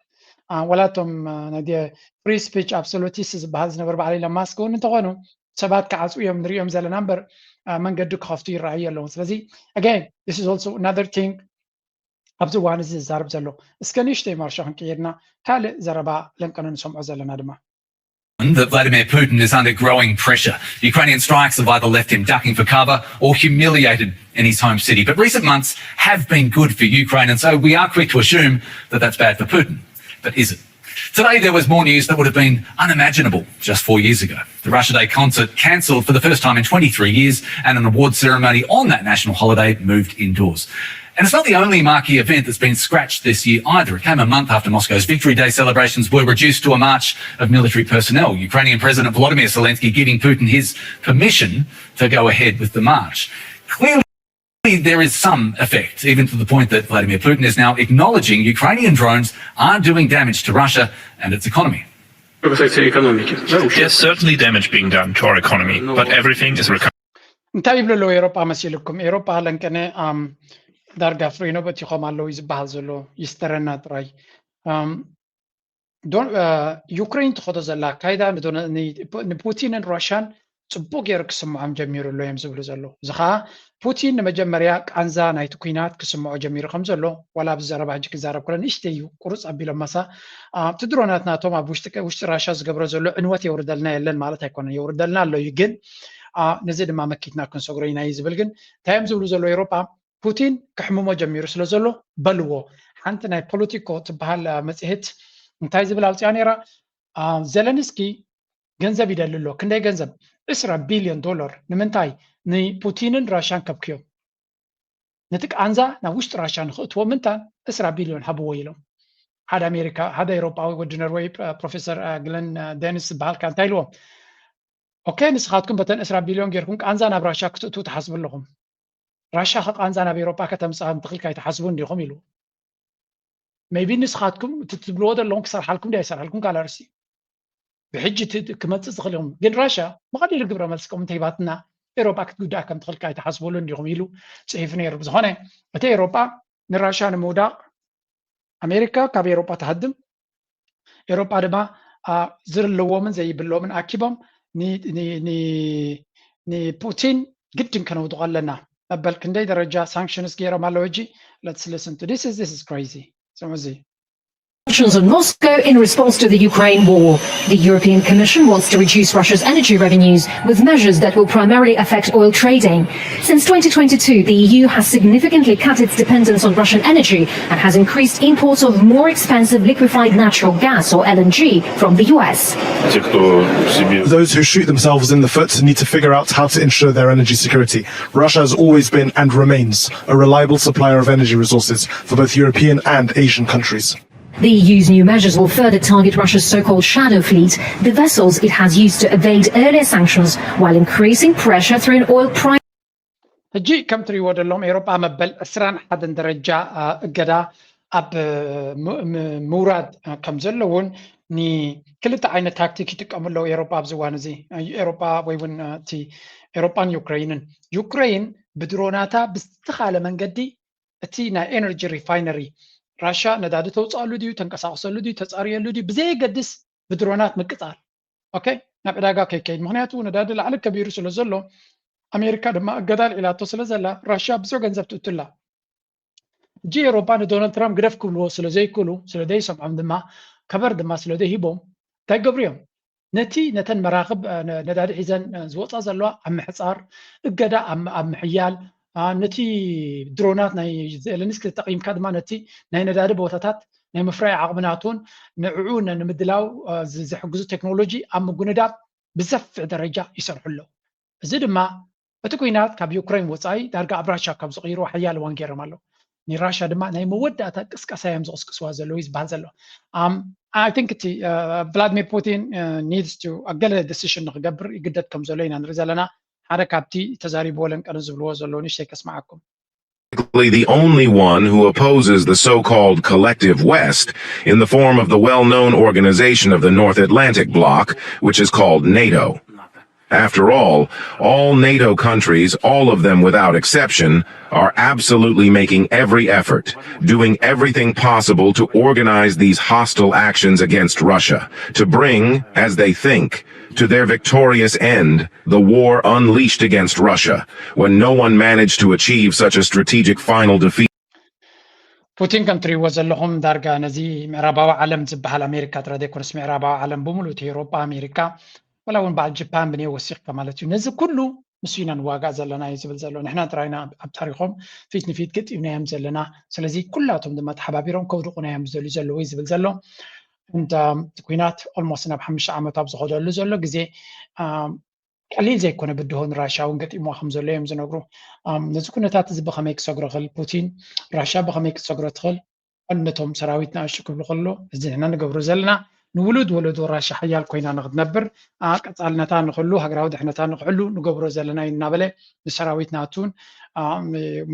ወላቶም ናይ free speech absolutist ዝበሃል ዝነበሩ በዓል ኢሎን ማስክ እውን እንተኾኑ ሰባት ክዓፁ እዮም ንሪኦም ዘለና እምበር መንገዲ ክኸፍቱ ይረኣዩ ኣለውን። ስለዚ again this is also another thing ኣብዚ እዋን እዚ ዝዛረብ ዘሎ። እስከ ንእሽተይ ማርሻ ክንቅይርና ካልእ ዘረባ ለንቀነ ንሰምዖ ዘለና ድማ that Vladimir Putin is under growing pressure. Ukrainian strikes have either left him ducking for cover or humiliated in his home city. But recent months have been good for Ukraine, and so we are quick to assume that that's bad for Putin. But is it? Today, there was more news that would have been unimaginable just four years ago. The Russia Day concert cancelled for the first time in twenty-three years, and an awards ceremony on that national holiday moved indoors. And it's not the only marquee event that's been scratched this year either. It came a month after Moscow's Victory Day celebrations were reduced to a march of military personnel, Ukrainian President Volodymyr Zelensky giving Putin his permission to go ahead with the march. Clearly, there is some effect, even to the point that Vladimir Putin is now acknowledging Ukrainian drones are doing damage to Russia and its economy. There's certainly damage being done to our economy, but everything is recovering. እንታይ ይብሉ ኣለዉ ኤሮጳ መሲልኩም? ኤሮጳ ለንቀነ ዳርጋ ፍሬኖ በቲኾም ኣለዉ ዝበሃል ዘሎ ይስተረና ጥራይ። ዩክሬን ትኸዶ ዘላ ኣካይዳ ንፑቲንን ራሽያን ፅቡቅ ገይሩ ክስምዖም ጀሚሩ ኣሎ እዮም ዝብሉ ዘለዉ። እዚ ከዓ ፑቲን ንመጀመርያ ቃንዛ ናይቲ ኩናት ክስምዖ ጀሚሩ ከም ዘሎ ዋላ ኣብዚ ዘረባ ሕጂ ክዛረብ ከሎ ንእሽተይ እዩ ቁርፅ ኣቢሎም መሳ ኣብቲ ድሮናት ናቶም ኣብ ውሽጢ ራሻ ዝገብሮ ዘሎ ዕንወት የውርደልና የለን ማለት ኣይኮነን፣ የውርደልና ኣሎ እዩ። ግን ነዚ ድማ መኪትና ክንሰግሮ ኢና እዩ ዝብል። ግን እንታይ እዮም ዝብሉ ዘለዉ ኤሮጳ ፑቲን ክሕምሞ ጀሚሩ ስለ ዘሎ በልዎ። ሓንቲ ናይ ፖለቲኮ ትበሃል መፅሄት እንታይ ዝብል ኣውፅኣ ነይራ? ዘለንስኪ ገንዘብ ይደሊ ኣሎ። ክንደይ ገንዘብ? ዕስራ ቢልዮን ዶላር። ንምንታይ? ንፑቲንን ራሻን ከብክዮም። ነቲ ቃንዛ ናብ ውሽጢ ራሻ ንክእትዎ ምንታን ዕስራ ቢልዮን ሃብዎ ኢሎም። ሓደ ኣሜሪካ ሓደ ኤሮጳዊ ወዲ ኖርወይ ፕሮፌሰር ግለን ደንስ ዝበሃል ከ እንታይ ኢልዎም? ኦኬ ንስኻትኩም በተን ዕስራ ቢልዮን ጌርኩም ቃንዛ ናብ ራሻ ክትእትዉ ትሓስቡ ኣለኹም። ራሻ ከ ቃንዛ ናብ ኤሮጳ ከተምፅኣ ምትኽልካ ኣይትሓስቡን ዲኹም ኢሉ። ሜይቢ ንስኻትኩም እቲ ትብልዎ ዘለኹም ክሰርሓልኩም ድዩ ኣይሰርሓልኩም ካልእ ኣርእስቲ እዩ። ብሕጂ ክመፅእ ዝኽእል ይኹም ግን ራሻ ብቐሊሉ ግብረ መልሲ ከም እንተሂባትና ኤሮጳ ክትጉዳእ ከም ትኽልካ ኣይትሓስበሉን ዲኹም ኢሉ ፅሒፉ ነይሩ። ብዝኾነ እቲ ኤሮጳ ንራሻ ንምውዳቕ ኣሜሪካ ካብ ኤሮጳ ትሃድም። ኤሮጳ ድማ ዝርልዎምን ዘይብሎምን ኣኪቦም ንፑቲን ግድን ከነውድቆ ኣለና መበል ክንደይ ደረጃ ሳንክሽንስ ገይሮም ኣለዉ ሕጂ። Let's listen to this is this is crazy። ስምዑ እዚ sanctions on Moscow in response to the Ukraine war. The European Commission wants to reduce Russia's energy revenues with measures that will primarily affect oil trading. Since twenty twenty-two, the E U has significantly cut its dependence on Russian energy and has increased imports of more expensive liquefied natural gas, or L N G, from the U S. Те, кто себе... Those who shoot themselves in the foot need to figure out how to ensure their energy security. Russia has always been and remains a reliable supplier of energy resources for both European and Asian countries. The E U's new measures will further target Russia's so-called shadow fleet, the vessels it has used to evade earlier sanctions, while increasing pressure through an oil price. ሕጂ ከም ትሪእዎ ዘለኹም ኤሮጳ መበል ዕስራን ሓደን ደረጃ እገዳ ኣብ ምውራድ ከም ዘለውን ንክልተ ዓይነት ታክቲክ ይጥቀሙ ኣለዉ ኤሮጳ ኣብዚ እዋን እዚ። ኤሮጳ ወይ እውን እቲ ኤሮጳን ዩክረይንን፣ ዩክረይን ብድሮናታ ብዝተኻለ መንገዲ እቲ ናይ ኤነርጂ ሪፋይነሪ ራሻ ነዳዲ ተውፅኣሉ ድዩ፣ ተንቀሳቕሰሉ ድዩ፣ ተፃርየሉ ድዩ ብዘየገድስ ብድሮናት ምቅፃል። ኦኬ፣ ናብ ዕዳጋ ከይከይድ፣ ምክንያቱ ነዳዲ ላዕሊ ከቢሩ ስለ ዘሎ፣ ኣሜሪካ ድማ እገዳ ልዒላቶ ስለ ዘላ ራሻ ብዙሕ ገንዘብ ትእትላ። ሕጂ ኤሮፓ ንዶናልድ ትራምፕ ግደፍ ክብልዎ ስለ ዘይክእሉ፣ ስለ ዘይሰምዖም ድማ ከበር ድማ ስለ ዘይሂቦም እንታይ ገብሩ እዮም? ነቲ ነተን መራክብ ነዳዲ ሒዘን ዝወፃ ዘለዋ ኣብ ምሕፃር፣ እገዳ ኣብ ምሕያል፣ ነቲ ድሮናት ናይ ዜለንስኪ ተጠቂምካ ድማ ነቲ ናይ ነዳዲ ቦታታት ናይ ምፍራይ ዓቕሚ ናቱን ንዕኡ ንምድላው ዝሕግዙ ቴክኖሎጂ ኣብ ምጉንዳብ ብሰፊሕ ደረጃ ይሰርሑ ኣለዉ። እዚ ድማ እቲ ኲናት ካብ ዩክሬን ወፃኢ ዳርጋ ኣብ ራሻ ካብ ዝቕይርዎ ሓያል እዋን ገይሮም ኣለዉ። ንራሻ ድማ ናይ መወዳእታ ቅስቀሳ እዮም ዝቕስቅስዋ ዘለዉ እዩ ዝበሃል ዘሎ። I think እቲ ቭላድሚር ፑቲን needs to ገለ decision ንክገብር ይግደድ ከም ዘሎ ኢና ንርኢ ዘለና። ሓደ ካብቲ ተዛሪብዎ ለንቀነ ዝብልዎ ዘለዉ ንእሽተይ ከስምዓኩም። The only one who opposes the so-called collective West in the form of the well-known organization of the North Atlantic Bloc, which is called NATO. After all, all NATO countries, all of them without exception, are absolutely making every effort, doing everything possible to organize these hostile actions against Russia, to bring, as they think, to their victorious end, the war unleashed against Russia, when no one managed to achieve such a strategic final defeat. ፑቲን ከም ትሪእዎ ዘለኹም ዳርጋ ነዚ ምዕራባዊ ዓለም ዝበሃል ኣሜሪካ ጥራይ ዘይኮነስ ምዕራባዊ ዓለም ብምሉእ እቲ ኤውሮጳ ኣሜሪካ ዋላ እውን በዓል ጅፓን ብኔ ወሲኽካ ማለት እዩ ነዚ ኩሉ ንሱ ኢና ንዋጋእ ዘለና እዩ ዝብል ዘሎ ንሕና ጥራይና ኣብ ታሪኾም ፊት ንፊት ገጢምናዮም ዘለና ስለዚ ኩላቶም ድማ ተሓባቢሮም ከውድቑና እዮም ዝደልዩ ዘለዉ እዩ ዝብል ዘሎ እንዳ ኩናት ኦልሞስት ናብ ሓሙሽተ ዓመት ኣብ ዝኸደሉ ዘሎ ግዜ ቀሊል ዘይኮነ ብድሆ ንራሻ እውን ገጢምዋ ከም ዘሎ እዮም ዝነግሩ። ነዚ ኩነታት እዚ ብኸመይ ክሰግሮ ክእል ፑቲን? ራሻ ብኸመይ ክትሰግሮ ትኽእል? ነቶም ሰራዊት ንኣሽቱ ክብሉ ከሎ እዚ ንሕና ንገብሮ ዘለና ንውሉድ ወለዶ ራሻ ሓያል ኮይና ንክትነብር ቀፃልነታ ንክህሉ ሃገራዊ ድሕነታ ንክሕሉ ንገብሮ ዘለና እዩ እናበለ ንሰራዊት ናቱን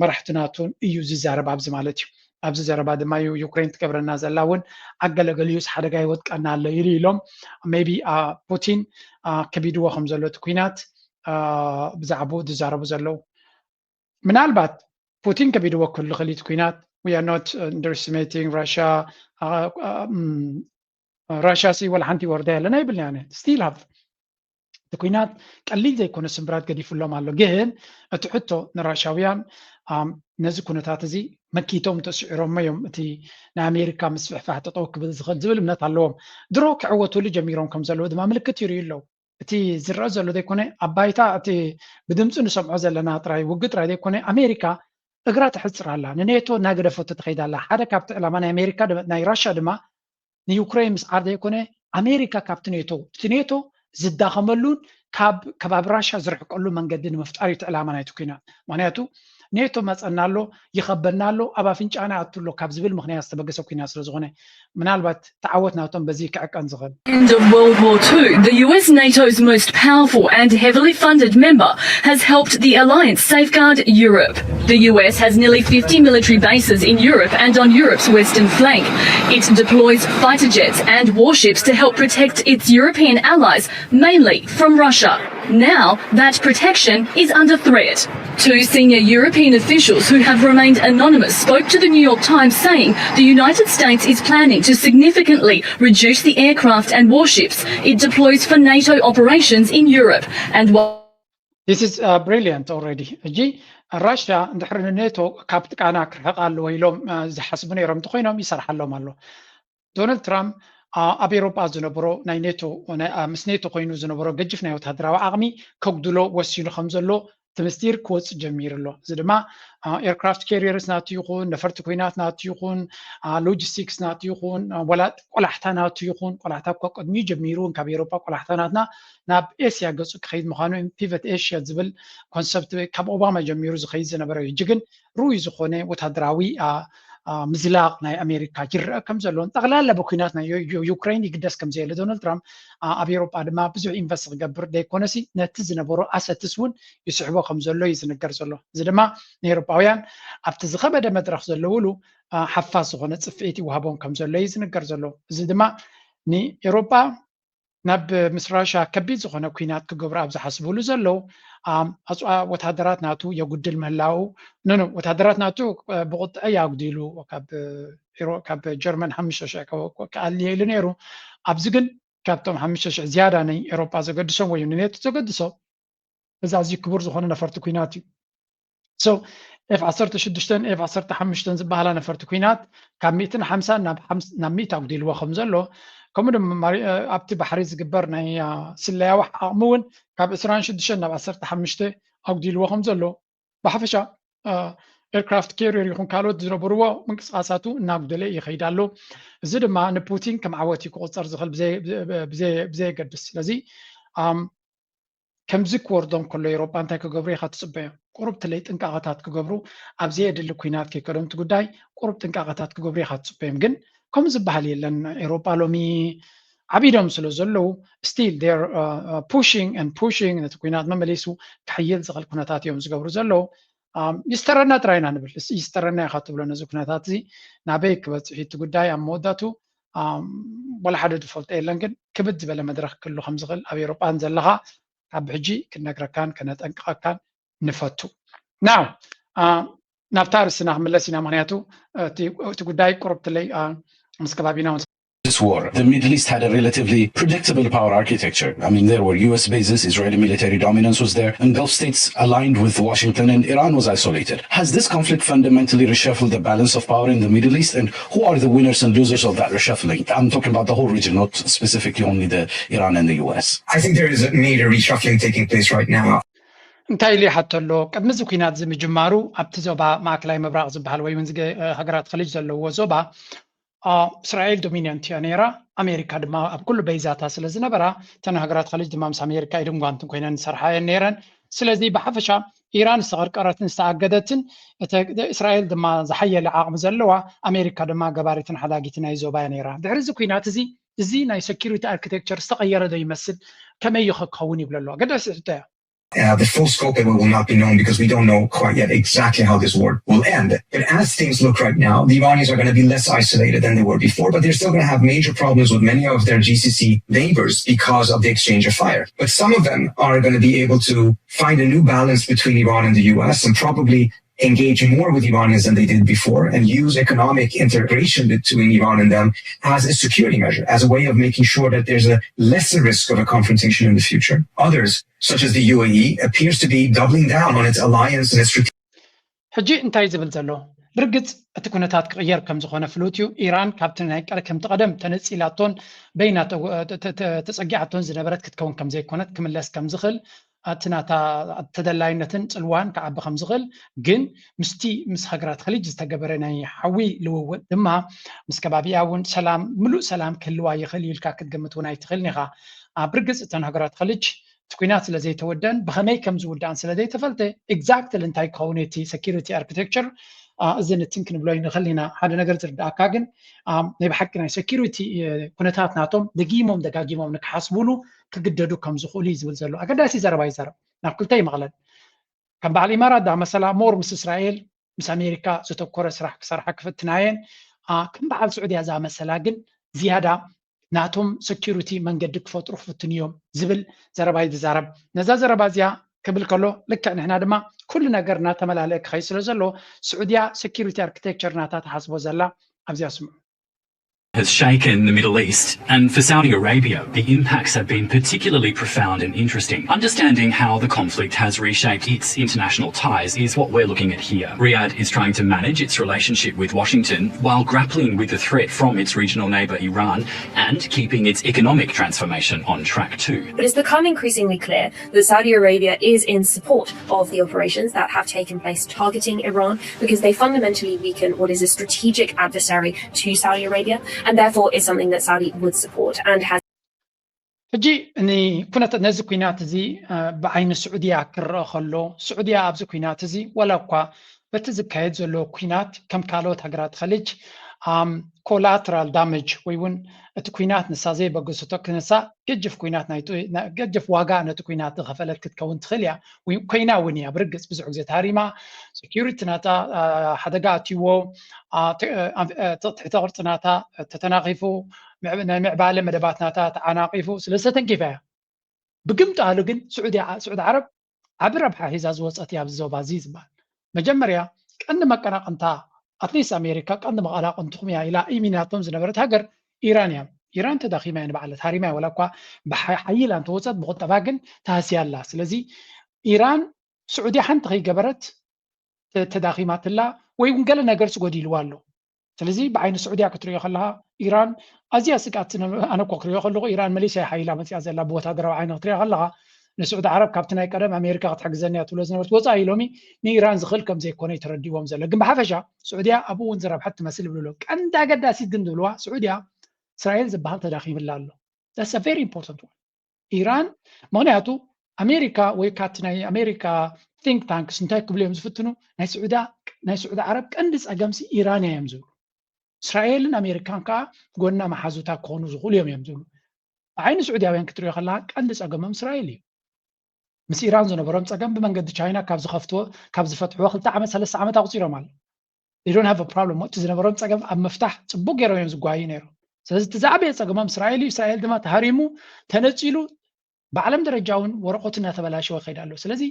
መራሕቲ ናቱን እዩ ዝዛረብ ኣብዚ ማለት እዩ። ኣብዚ ዘረባ ድማ እዩ ዩክሬን ትገብረና ዘላ እውን ኣገለገሊዩስ ሓደጋ ይወጥቀና ኣሎ ኢሉ ኢሎም ሜቢ ፑቲን ከቢድዎ ከም ዘሎ እቲ ኩናት ብዛዕባኡ ዝዛረቡ ዘለዉ ምናልባት ፑቲን ከቢድዎ ክህሉ ክእል እቲ ኩናት we are not underestimating Russia ራሽያ ሲ ወላ ሓንቲ ይወርዳ የለና ይብልና ያነ still have እቲ ኩናት ቀሊል ዘይኮነ ስምብራት ገዲፉሎም ኣሎ ግን እቲ ሕቶ ንራሻውያን ነዚ ኩነታት እዚ መኪቶም ተስዒሮሞ እዮም እቲ ናይ ኣሜሪካ ምስፍሕፋሕ ጠጠው ክብል ዝኽእል ዝብል እምነት ኣለዎም ድሮ ክዕወቱሉ ጀሚሮም ከም ዘለዉ ድማ ምልክት ይርእዩ ኣለዉ እቲ ዝረአ ዘሎ ዘይኮነ ኣብ ባይታ እቲ ብድምፂ ንሰምዖ ዘለና ጥራይ ውግእ ጥራይ ዘይኮነ ኣሜሪካ እግራ ተሕፅር ኣላ ንኔቶ እናገደፈቶ ትኸይድ ኣላ ሓደ ካብቲ ዕላማ ናይ ኣሜሪካ ናይ ራሻ ድማ ንዩክሬን ምስዓር ዘይኮነ ኣሜሪካ ካብቲ ኔቶ እቲ ኔቶ ዝዳኸመሉን ካብ ከባቢ ራሻ ዝርሕቀሉ መንገዲ ንምፍጣር እዩ እቲ ዕላማ ናይቲ ኩናት ምክንያቱ ኔቶ መፀና ኣሎ ይኸበና ኣሎ ኣብ ኣፍንጫና ኣቱ ኣሎ ካብ ዝብል ምክንያት ዝተበገሰ ኩናት ስለ ዝኾነ ምናልባት ተዓወት ናቶም በዚ ክዕቀን ዝኽእል End of World War Two, the U S NATO's most powerful and heavily funded member has helped the alliance safeguard Europe. The U S has nearly fifty military bases in Europe and on Europe's western flank. It deploys fighter jets and warships to help protect its European allies, mainly from Russia. Now, that protection is under threat. Two senior European officials who have remained anonymous spoke to the New York Times saying the United States is planning to significantly reduce the aircraft and warships it deploys for NATO operations in Europe and while This is brilliant already. ሕጂ ራሽያ እንድሕሪ ንኔቶ ካብ ጥቃና ክርሕቕ ኣለዎ ኢሎም ዝሓስቡ ነይሮም እንተኮይኖም ይሰርሓሎም ኣሎ። ዶናልድ ትራምፕ ኣብ ኤሮጳ ዝነበሮ ናይ ኔቶ ምስ ኔቶ ኮይኑ ዝነበሮ ገጅፍ ናይ ወታደራዊ ዓቕሚ ከጉድሎ ወሲኑ ከም ዘሎ እቲ ምስጢር ክወፅእ ጀሚሩ ኣሎ። እዚ ድማ ኤርክራፍት ካሪየርስ ናቱ ይኹን፣ ነፈርቲ ኩናት ናቱ ይኹን፣ ሎጂስቲክስ ናቱ ይኹን፣ ወላ ቆላሕታ ናቱ ይኹን፣ ቆላሕታ እኳ ቅድሚኡ ጀሚሩ እውን ካብ ኤሮጳ ቆላሕታ ናትና ናብ ኤስያ ገፁ ክኸይድ ምዃኑ፣ ፒቨት ኤሽያ ዝብል ኮንሰፕት ካብ ኦባማ ጀሚሩ ዝኸይድ ዝነበረ እዩ። ሕጂ ግን ርኡይ ዝኾነ ወታደራዊ ምዝላቕ ናይ ኣሜሪካ ይረአ ከም ዘሎን ጠቕላላ ብኩናት ናይ ዩክሬን ይግደስ ከም ዘየለ ዶናልድ ትራምፕ ኣብ ኤሮጳ ድማ ብዙሕ ኢንቨስት ክገብር ደይኮነሲ ነቲ ዝነበሮ ኣሰትስ እውን ይስሕቦ ከም ዘሎ እዩ ዝንገር ዘሎ። እዚ ድማ ንኤሮጳውያን ኣብቲ ዝኸበደ መድረኽ ዘለውሉ ሓፋስ ዝኾነ ፅፍዒት ይወሃቦም ከም ዘሎ እዩ ዝንገር ዘሎ። እዚ ድማ ንኤሮጳ ናብ ምስ ራሻ ከቢድ ዝኾነ ኩናት ክገብሩ ኣብ ዝሓስብሉ ዘለዉ ኣፅዋ ወታደራት ናቱ የጉድል ምህላው ኖኖ ወታደራት ናቱ ብቁጥዐ ያጉዲሉ ካብ ጀርመን ሓሙሽተ ሽሕ ክኣሊ ኢሉ ነይሩ። ኣብዚ ግን ካብቶም ሓሙሽተ ሽሕ ዝያዳ ናይ ኤሮጳ ዘገድሶም ወይ ንኔቶ ዘገድሶ እዚ ኣዝዩ ክቡር ዝኾነ ነፈርቲ ኩናት እዩ። So ኤፍ ዓሰርተ ሽዱሽተን ኤፍ ዓሰርተ ሓሙሽተን ዝበሃላ ነፈርቲ ኩናት ካብ ሚእትን ሓምሳን ናብ ሚእቲ ኣጉዲልዎ ከም ዘሎ ከምኡ ድማ ኣብቲ ባሕሪ ዝግበር ናይ ስለያዊ ዓቕሚ እውን ካብ ዕስራን ሽዱሽተን ናብ ዓሰርተ ሓሙሽተ ኣጉዲልዎ ከም ዘሎ ብሓፈሻ ኤርክራፍት ካሪየር ይኹን ካልኦት ዝነበርዎ ምንቅስቃሳቱ እናጉደለ ይኸይድ ኣሎ። እዚ ድማ ንፑቲን ከም ዓወት እዩ ክቁፀር ዝኽእል ብዘየገድስ። ስለዚ ከምዚ ክወርዶም ከሎ ኤሮጳ እንታይ ክገብሩ ኢኻ ትፅበዮም? ቁሩብ ትለይ ጥንቃቐታት ክገብሩ ኣብ ዘየድሊ ኩናት ከይከዶም እቲ ጉዳይ ቁሩብ ጥንቃቐታት ክገብሩ ኢኻ ትፅበዮም። ግን ከምኡ ዝበሃል የለን። ኤሮጳ ሎሚ ዓቢዶም ስለ ዘለዉ still they're pushing and pushing ነቲ ኩናት መመሊሱ ክሕይል ዝኽእል ኩነታት እዮም ዝገብሩ ዘለዉ። ይስተረና ጥራይና ንብል ይስተረና ኢኻ ትብሎ ነዚ ኩነታት እዚ ናበይ ክበፅሕ እቲ ጉዳይ ኣብ መወዳቱ ወላ ሓደ ዝፈልጦ የለን። ግን ክብድ ዝበለ መድረኽ ክህሉ ከም ዝኽእል ኣብ ኤሮጳን ዘለኻ ካብ ሕጂ ክነግረካን ከነጠንቅቐካን ንፈቱ። ናው ናብታ ርስና ክምለስ ኢና። ምክንያቱ እቲ ጉዳይ ቁርብትለይ ምስ ከባቢና This war, the Middle East had a relatively predictable power architecture. I mean, there were U S bases, Israeli military dominance was there, and Gulf states aligned with Washington, and Iran was isolated. Has this conflict fundamentally reshuffled the balance of power in the Middle East, and who are the winners and losers of that reshuffling? I'm talking about the whole region, not specifically only the Iran and the U S. I think there is a major reshuffling taking place right now. እንታይ ኢሉ ይሓቶ ኣሎ? ቅድሚ እዚ ኩናት እዚ ምጅማሩ ኣብቲ ዞባ ማእከላይ ምብራቕ ዝበሃል ወይ እውን ሃገራት ኸሊጅ ዘለዎ ዞባ እስራኤል ዶሚናንት እያ ነይራ። ኣሜሪካ ድማ ኣብ ኩሉ በይዛታ ስለ ዝነበራ እተን ሃገራት ኸሊጅ ድማ ምስ ኣሜሪካ ኢድን ጓንትን ኮይነን ዝሰርሓ እየን ነይረን። ስለዚ ብሓፈሻ ኢራን ዝተቐርቀረትን ዝተኣገደትን እስራኤል ድማ ዝሓየለ ዓቕሚ ዘለዋ ኣሜሪካ ድማ ገባሪትን ሓዳጊትን ናይ ዞባ እያ ነይራ። ድሕሪ እዚ ኩናት እዚ እዚ ናይ ሴኪሪቲ ኣርኪቴክቸር ዝተቐየረ ዶ ይመስል? ከመይ እዩ ክኸውን ይብለ ኣሎ። ኣገዳሲ ሕቶ እያ። Uh, the full scope of it will not be known because we don't know quite yet exactly how this war will end. But as things look right now, the Iranians are going to be less isolated than they were before, but they're still going to have major problems with many of their G C C neighbors because of the exchange of fire. But some of them are going to be able to find a new balance between Iran and the U S and probably engage more with Iranians than they did before and use economic integration between Iran and them as a security measure, as a way of making sure that there's a lesser risk of a confrontation in the future. Others, such as the U A E, appears to be doubling down on its alliance and its strategic ሕጂ እንታይ ዝብል ዘሎ? ብርግጽ እቲ ኩነታት ክቕየር ከም ዝኾነ ፍሉጥ እዩ። ኢራን ካብቲ ናይ ከምቲ ቀደም ተነጺላቶን በይና ተጸጊዓቶን ዝነበረት ክትከውን ከም ዘይኮነት ክምለስ ከም ዝኽእል እቲ ናታ ተደላይነትን ጽልዋን ክዓቢ ከም ዝኽእል ግን ምስቲ ምስ ሃገራት ኸሊጅ ዝተገበረ ናይ ሓዊ ልውውጥ ድማ ምስ ከባቢኣ እውን ሰላም ምሉእ ሰላም ክህልዋ ይኽእል እዩ ኢልካ ክትገምት እውን ኣይትኽእልን ኢኻ። ብርግጽ እተን ሃገራት ኸሊጅ እቲ ኩናት ስለ ዘይተወደን ብኸመይ ከም ዝውዳእን ስለ ዘይተፈልጠ ኤግዛክትሊ እንታይ ክኸውን እቲ ሴኪሪቲ ኣርኪቴክቸር እዚ ንትን ክንብሎ ይንኽእል ኢና። ሓደ ነገር ዝርዳእካ ግን ናይ ብሓቂ ናይ ሴኪሪቲ ኩነታት ናቶም ደጊሞም ደጋጊሞም ንክሓስቡሉ ክግደዱ ከም ዝኽእሉ እዩ ዝብል ዘሎ ኣገዳሲ ዘረባ ይዛረብ። ናብ ክልተ ይመቕለል። ከም በዓል ኢማራት ዝኣመሰላ ሞር ምስ እስራኤል ምስ ኣሜሪካ ዘተኮረ ስራሕ ክሰርሓ ክፍትና እየን። ከም በዓል ስዑድያ ዝኣመሰላ ግን ዝያዳ ናቶም ሴኪሪቲ መንገዲ ክፈጥሩ ክፍትኑ እዮም ዝብል ዘረባ እዩ ዝዛረብ። ነዛ ዘረባ እዚኣ ክብል ከሎ ልክዕ ንሕና ድማ ኩሉ ነገር እናተመላለአ ክኸይድ ስለ ዘሎ ስዑድያ ሴኪሪቲ ኣርኪቴክቸር ናታ ትሓስቦ ዘላ ኣብዚኣ ስምዑ። has shaken the Middle East, and for Saudi Arabia, the impacts have been particularly profound and interesting. Understanding how the conflict has reshaped its international ties is what we're looking at here. Riyadh is trying to manage its relationship with Washington while grappling with the threat from its regional neighbour Iran and keeping its economic transformation on track too. But it's become increasingly clear that Saudi Arabia is in support of the operations that have taken place targeting Iran because they fundamentally weaken what is a strategic adversary to Saudi Arabia, and therefore is something that Saudi would support and has ሕጂ ንኩነት ነዚ ኩናት እዚ ብዓይኒ ስዑድያ ክረአ ከሎ፣ ስዑድያ ኣብዚ ኩናት እዚ ዋላ እኳ በቲ ዝካየድ ዘሎ ኩናት ከም ካልኦት ሃገራት ኸሊጅ ኮላትራል ዳመጅ ወይ እውን እቲ ኩናት ንሳ ዘይበገሰቶ ክነሳ ገጅፍ ኩናት ገጅፍ ዋጋ ነቲ ኩናት ዝኸፈለት ክትከውን ትኽእል እያ። ኮይና እውን እያ። ብርግፅ ብዙሕ ግዜ ተሃሪማ፣ ሴኪሪቲ ናታ ሓደጋ ኣትይዎ፣ ትሕተ ቅርፂ ናታ ተተናኺፉ፣ ናይ ምዕባለ መደባት ናታ ተዓናቒፉ ስለ ዝተተንኪፋ እያ። ብግምጣሉ ግን ስዑዲ ዓረብ ዓቢ ረብሓ ሒዛ ዝወፀት እያ ኣብዚ ዞባ እዚ ዝበሃል። መጀመርያ ቀንዲ መቀናቕንታ ኣትሊስት ኣሜሪካ ቀንዲ መቐናቕንትኹም እያ ኢላ ኢሚናቶም ዝነበረት ሃገር ኢራን እያ። ኢራን ተዳኺማ እያ ንባዕላ ተሃሪማ እያ። ዋላ እኳ ብሓይላ እንተወፀት ብቁጠባ ግን ተሃስያ ኣላ። ስለዚ ኢራን ስዑድያ ሓንቲ ከይገበረት ተዳኺማትላ ወይ እውን ገለ ነገር ስጎዲልዋ ኣሎ። ስለዚ ብዓይኒ ስዑድያ ክትሪኦ ከለኻ ኢራን ኣዝያ ስግኣት ኣነ እኮ ክሪኦ ከለኹ ኢራን መሊሳ ሓይላ መፅያ ዘላ ብወታደራዊ ዓይኒ ክትሪኦ ከለኻ ንስዑዲ ዓረብ ካብቲ ናይ ቀደም ኣሜሪካ ክትሕግዘኒ እያ ትብሎ ዝነበረት ወፃኢ ሎሚ ንኢራን ዝኽእል ከም ዘይኮነ ተረዲዎም ዘሎ። ግን ብሓፈሻ ስዑድያ ኣብኡ እውን ዝረብሐት ትመስል ይብሉ ኣለዉ። ቀንዲ ኣገዳሲት ግን ዝብልዋ ስዑድያ እስራኤል ዝበሃል ተዳኺምላ ኣሎ። That's a very important one። ኢራን ምክንያቱ ኣሜሪካ ወይ ካቲ ናይ ኣሜሪካ think tanks እንታይ ክብሉ እዮም ዝፍትኑ ናይ ስዑዳ ናይ ስዑዲ ዓረብ ቀንዲ ፀገምሲ ኢራን እዮም ዝብሉ። እስራኤልን ኣሜሪካን ከዓ ጎና መሓዙታ ክኾኑ ዝኽእሉ እዮም እዮም ዝብሉ። ብዓይኒ ስዑድያውያን ክትሪኦ ከለካ ቀንዲ ፀገሞም እስራኤል እዩ። ምስ ኢራን ዝነበሮም ፀገም ብመንገዲ ቻይና ካብ ዝኸፍትዎ ካብ ዝፈትሕዎ ክልተ ዓመት ሰለስተ ዓመት ኣቁፂሮም ኣሎ። They don't have a problem። እቲ ዝነበሮም ፀገም ኣብ ምፍታሕ ፅቡቅ ገይሮም እዮም ዝጓዩ ነይሮም። ስለዚ እቲ ዝዓበየ ፀገሞም እስራኤል እዩ። እስራኤል ድማ ተሃሪሙ ተነፂሉ ብዓለም ደረጃ እውን ወረቆቱ እናተበላሸወ ይኸይድ ኣሎ። ስለዚ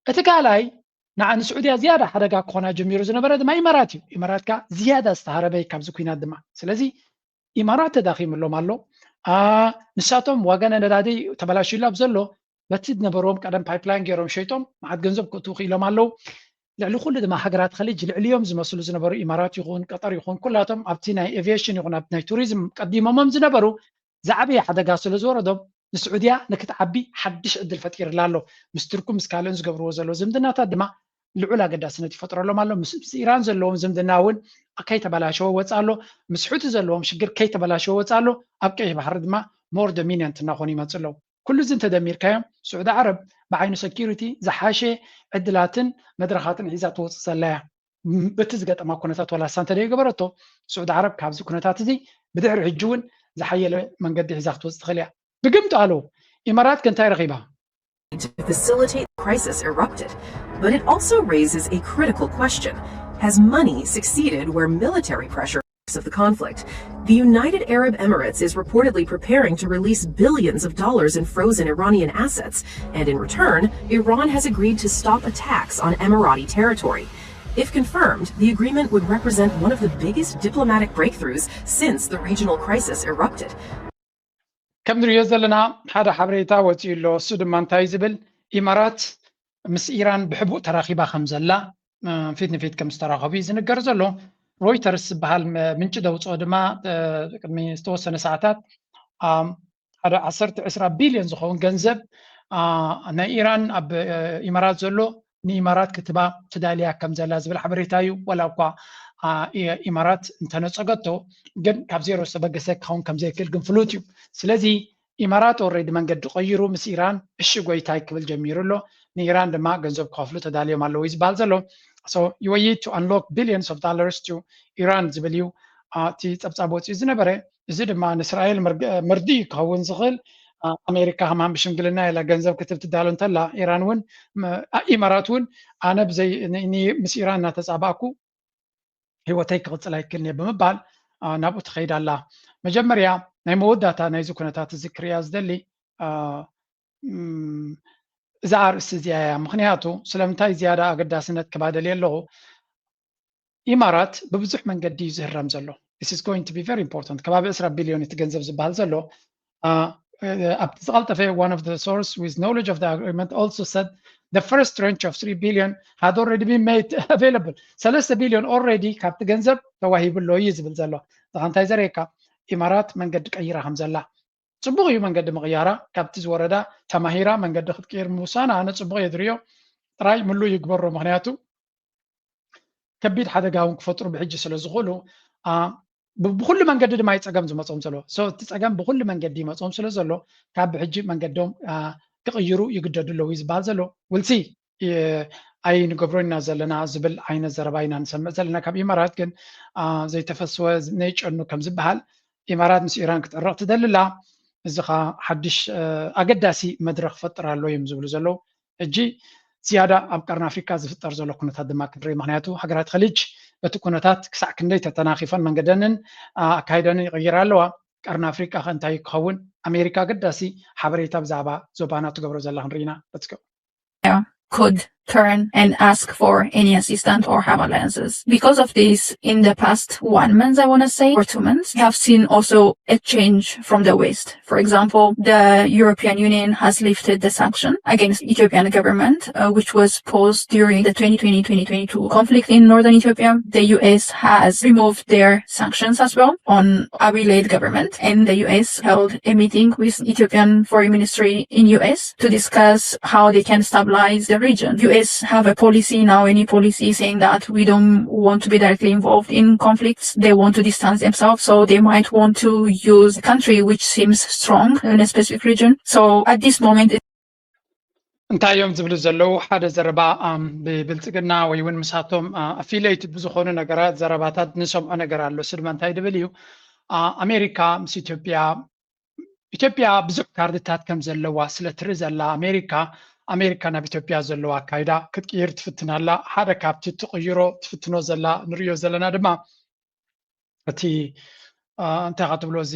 እቲ ካልኣይ ንዓ ንስዑድያ ዝያዳ ሓደጋ ክኾና ጀሚሩ ዝነበረ ድማ ኢማራት እዩ። ኢማራት ከዓ ዝያዳ ዝተሃረመ እዩ ካብዚ ኩናት ድማ። ስለዚ ኢማራት ተዳኺምሎም ኣሎ። ንሳቶም ዋጋ ነዳዲ ተበላሽዩላ ኣብ ዘሎ በቲ ዝነበርዎም ቀደም ፓይፕላይን ገይሮም ሸይጦም መዓት ገንዘብ ክእትዉ ክኢሎም ኣለዉ። ልዕሊ ኩሉ ድማ ሃገራት ኸሊጅ ልዕሊኦም ዝመስሉ ዝነበሩ ኢማራት ይኹን ቀጠር ይኹን ኩላቶም ኣብቲ ናይ ኤቪዬሽን ይኹን ኣብቲ ናይ ቱሪዝም ቀዲሞሞም ዝነበሩ ዝዓበየ ሓደጋ ስለ ዝወረዶም ንስዑድያ ንክትዓቢ ሓድሽ ዕድል ፈጢርላ ኣሎ። ምስ ቱርኩ ምስ ካልኦን ዝገብርዎ ዘሎ ዝምድናታት ድማ ልዑል ኣገዳስነት ይፈጥረሎም ኣሎ። ምስ ኢራን ዘለዎም ዝምድና እውን ከይተበላሸወ ወፃ ኣሎ። ምስ ሑቲ ዘለዎም ሽግር ከይተበላሸወ ወፃ ኣሎ። ኣብ ቀይሕ ባሕሪ ድማ more dominant እናኾኑ ይመፁ ኣለዉ። ኩሉ እዚ እንተደሚርካዮም ስዑዲ ዓረብ ብዓይኑ ሰኪሪቲ ዝሓሸ ዕድላትን መድረኻትን ሒዛ ትወፅእ ዘላ እያ። በቲ ዝገጠማ ኩነታት ዋላ እሳ እንተደይገበረቶ ስዑዲ ዓረብ ካብዚ ኩነታት እዚ ብድሕሪ ሕጂ እውን ዝሓየለ መንገዲ ሒዛ ክትወፅእ ትኽእል እያ። ብግምጣሉ ኢማራት ከ እንታይ ረኺባ? to facilitate the crisis erupted. But it also raises a critical question. Has money succeeded where military pressure of the conflict? The United Arab Emirates is reportedly preparing to release billions of dollars in frozen Iranian assets, and in return, Iran has agreed to stop attacks on Emirati territory. If confirmed, the agreement would represent one of the biggest diplomatic breakthroughs since the regional crisis erupted. ከም ንሪኦ ዘለና ሓደ ሓበሬታ ወፂኡ ኣሎ። እሱ ድማ እንታይ ዝብል ኢማራት ምስ ኢራን ብሕቡእ ተራኺባ ከም ዘላ ፊት ንፊት ከም ዝተራኸቡ እዩ ዝንገር ዘሎ። ሮይተርስ ዝበሃል ምንጪ ደውፅኦ ድማ ቅድሚ ዝተወሰነ ሰዓታት ሓደ ዓሰርተ ዕስራ ቢልዮን ዝኸውን ገንዘብ ናይ ኢራን ኣብ ኢማራት ዘሎ ንኢማራት ክትባ ትዳልያ ከም ዘላ ዝብል ሓበሬታ እዩ። ዋላ እኳ ኢማራት እንተነፀገቶ ግን ካብ ዜሮ ዝተበገሰ ክኸውን ከም ዘይክእል ግን ፍሉጥ እዩ። ስለዚ ኢማራት ኦሬዲ መንገዲ ቀይሩ ምስ ኢራን እሺ ጎይታይ ክብል ጀሚሩ ኣሎ። ንኢራን ድማ ገንዘብ ክኸፍሉ ተዳልዮም ኣለዉ እዩ ዝበሃል ዘሎ። So you need to unlock billions of dollars to ኢራን ዝብል እዩ እቲ ፀብፃብ ወፂኡ ዝነበረ። እዚ ድማ ንእስራኤል መርድእ ክኸውን ዝኽእል ኣሜሪካ ከማን ብሽምግልና ኢላ ገንዘብ ክትብ ትዳሎ እንተላ ኢራን እውን ኢማራት እውን ኣነ ብዘይ ምስ ኢራን እናተፃባእኩ ህይወተይ ክቕፅል ኣይክእልን እየ ብምባል ናብኡ ትኸይድ ኣላ። መጀመርያ ናይ መወዳእታ ናይዚ ኩነታት እዚ ክሪኣ ዝደሊ እዛ ኣርእስቲ እዚኣ እያ። ምክንያቱ ስለምንታይ ዝያዳ ኣገዳስነት ክባደል ኣለኹ ኢማራት ብብዙሕ መንገዲ እዩ ዝህረም ዘሎ። this is going to be very important። ከባቢ ዕስራ ቢልዮን እቲ ገንዘብ ዝበሃል ዘሎ ኣብቲ ዝቐልጠፈ one of the source with knowledge of the agreement also said the first tranche of three billion had already been made available። ሰለስተ ቢልዮን already ካብቲ ገንዘብ ተዋሂቡ ኣሎ እዩ ዝብል ዘሎ። እዚኻ እንታይ ዘርእየካ? ኢማራት መንገዲ ቀይራ ከም ዘላ። ጽቡቕ እዩ መንገዲ ምቕያራ፣ ካብቲ ዝወረዳ ተማሂራ መንገዲ ክትቅይር ምውሳና ኣነ ጽቡቕ እየ ዝርእዮ። ጥራይ ምሉእ ይግበሮ፣ ምኽንያቱ ከቢድ ሓደጋ እውን ክፈጥሩ ብሕጂ ስለ ዝኽእሉ ብኩሉ መንገዲ ድማ እዩ ጸገም ዝመጾም ዘሎ። እቲ ጸገም ብኩሉ መንገዲ ይመጾም ስለ ዘሎ ካብ ብሕጂ መንገዶም ክቕይሩ ይግደዱ ኣለዉ እዩ ዝበሃል ዘሎ። ውልሲ ኣይንገብሮ ኢና ዘለና ዝብል ዓይነት ዘረባ ኢና ንሰምዕ ዘለና ካብ ኢማራት። ግን ዘይተፈስወ ነይጨኑ ከም ዝበሃል ኢማራት ምስ ኢራን ክትዕረቕ ትደልላ። እዚ ኸ ሓድሽ ኣገዳሲ መድረኽ ፈጥር ኣሎ እዮም ዝብሉ ዘለዉ። ሕጂ ዝያዳ ኣብ ቀርኒ ኣፍሪካ ዝፍጠር ዘሎ ኩነታት ድማ ክንርኢ። ምክንያቱ ሃገራት ኸሊጅ በቲ ኩነታት ክሳዕ ክንደይ ተተናኺፈን መንገደንን ኣካይደንን ይቕይራ ኣለዋ። ቀርኒ ኣፍሪካ ከ እንታይ ክኸውን? ኣሜሪካ ኣገዳሲ ሓበሬታ ብዛዕባ ዞባና ትገብሮ ዘላ ክንርኢና። በትከው could turn and ask for any assistance or have alliances. Because of this, in the past one month, I want to say, or two months, we have seen also a change from the West. For example, the European Union has lifted the sanction against Ethiopian government, uh, which was posed during the twenty twenty twenty twenty-two conflict in northern Ethiopia. The U S has removed their sanctions as well on Abiy-led government, and the U S held a meeting with Ethiopian foreign ministry in U S to discuss how they can stabilize the region. U S have a policy now, any policy saying that we don't want to be directly involved in conflicts. They want to distance themselves, so they might want to use a country which seems strong in a specific region. So at this moment, እንታይ እዮም ዝብሉ ዘለዉ? ሓደ ዘረባ ብብልጽግና ወይ እውን ምሳቶም ኣፊሌትድ ብዝኾኑ ነገራት ዘረባታት ንሰምዖ ነገር ኣሎ። እሱ ድማ እንታይ ድብል እዩ? ኣሜሪካ ምስ ኢትዮጵያ ኢትዮጵያ ብዙሕ ካርድታት ከም ዘለዋ ስለ ትርኢ ዘላ ኣሜሪካ ኣሜሪካ ናብ ኢትዮጵያ ዘለዋ ኣካይዳ ክትቅይር ትፍትን ኣላ። ሓደ ካብቲ ትቕይሮ ትፍትኖ ዘላ ንርእዮ ዘለና ድማ እቲ እንታይ ካ ትብሎ እዚ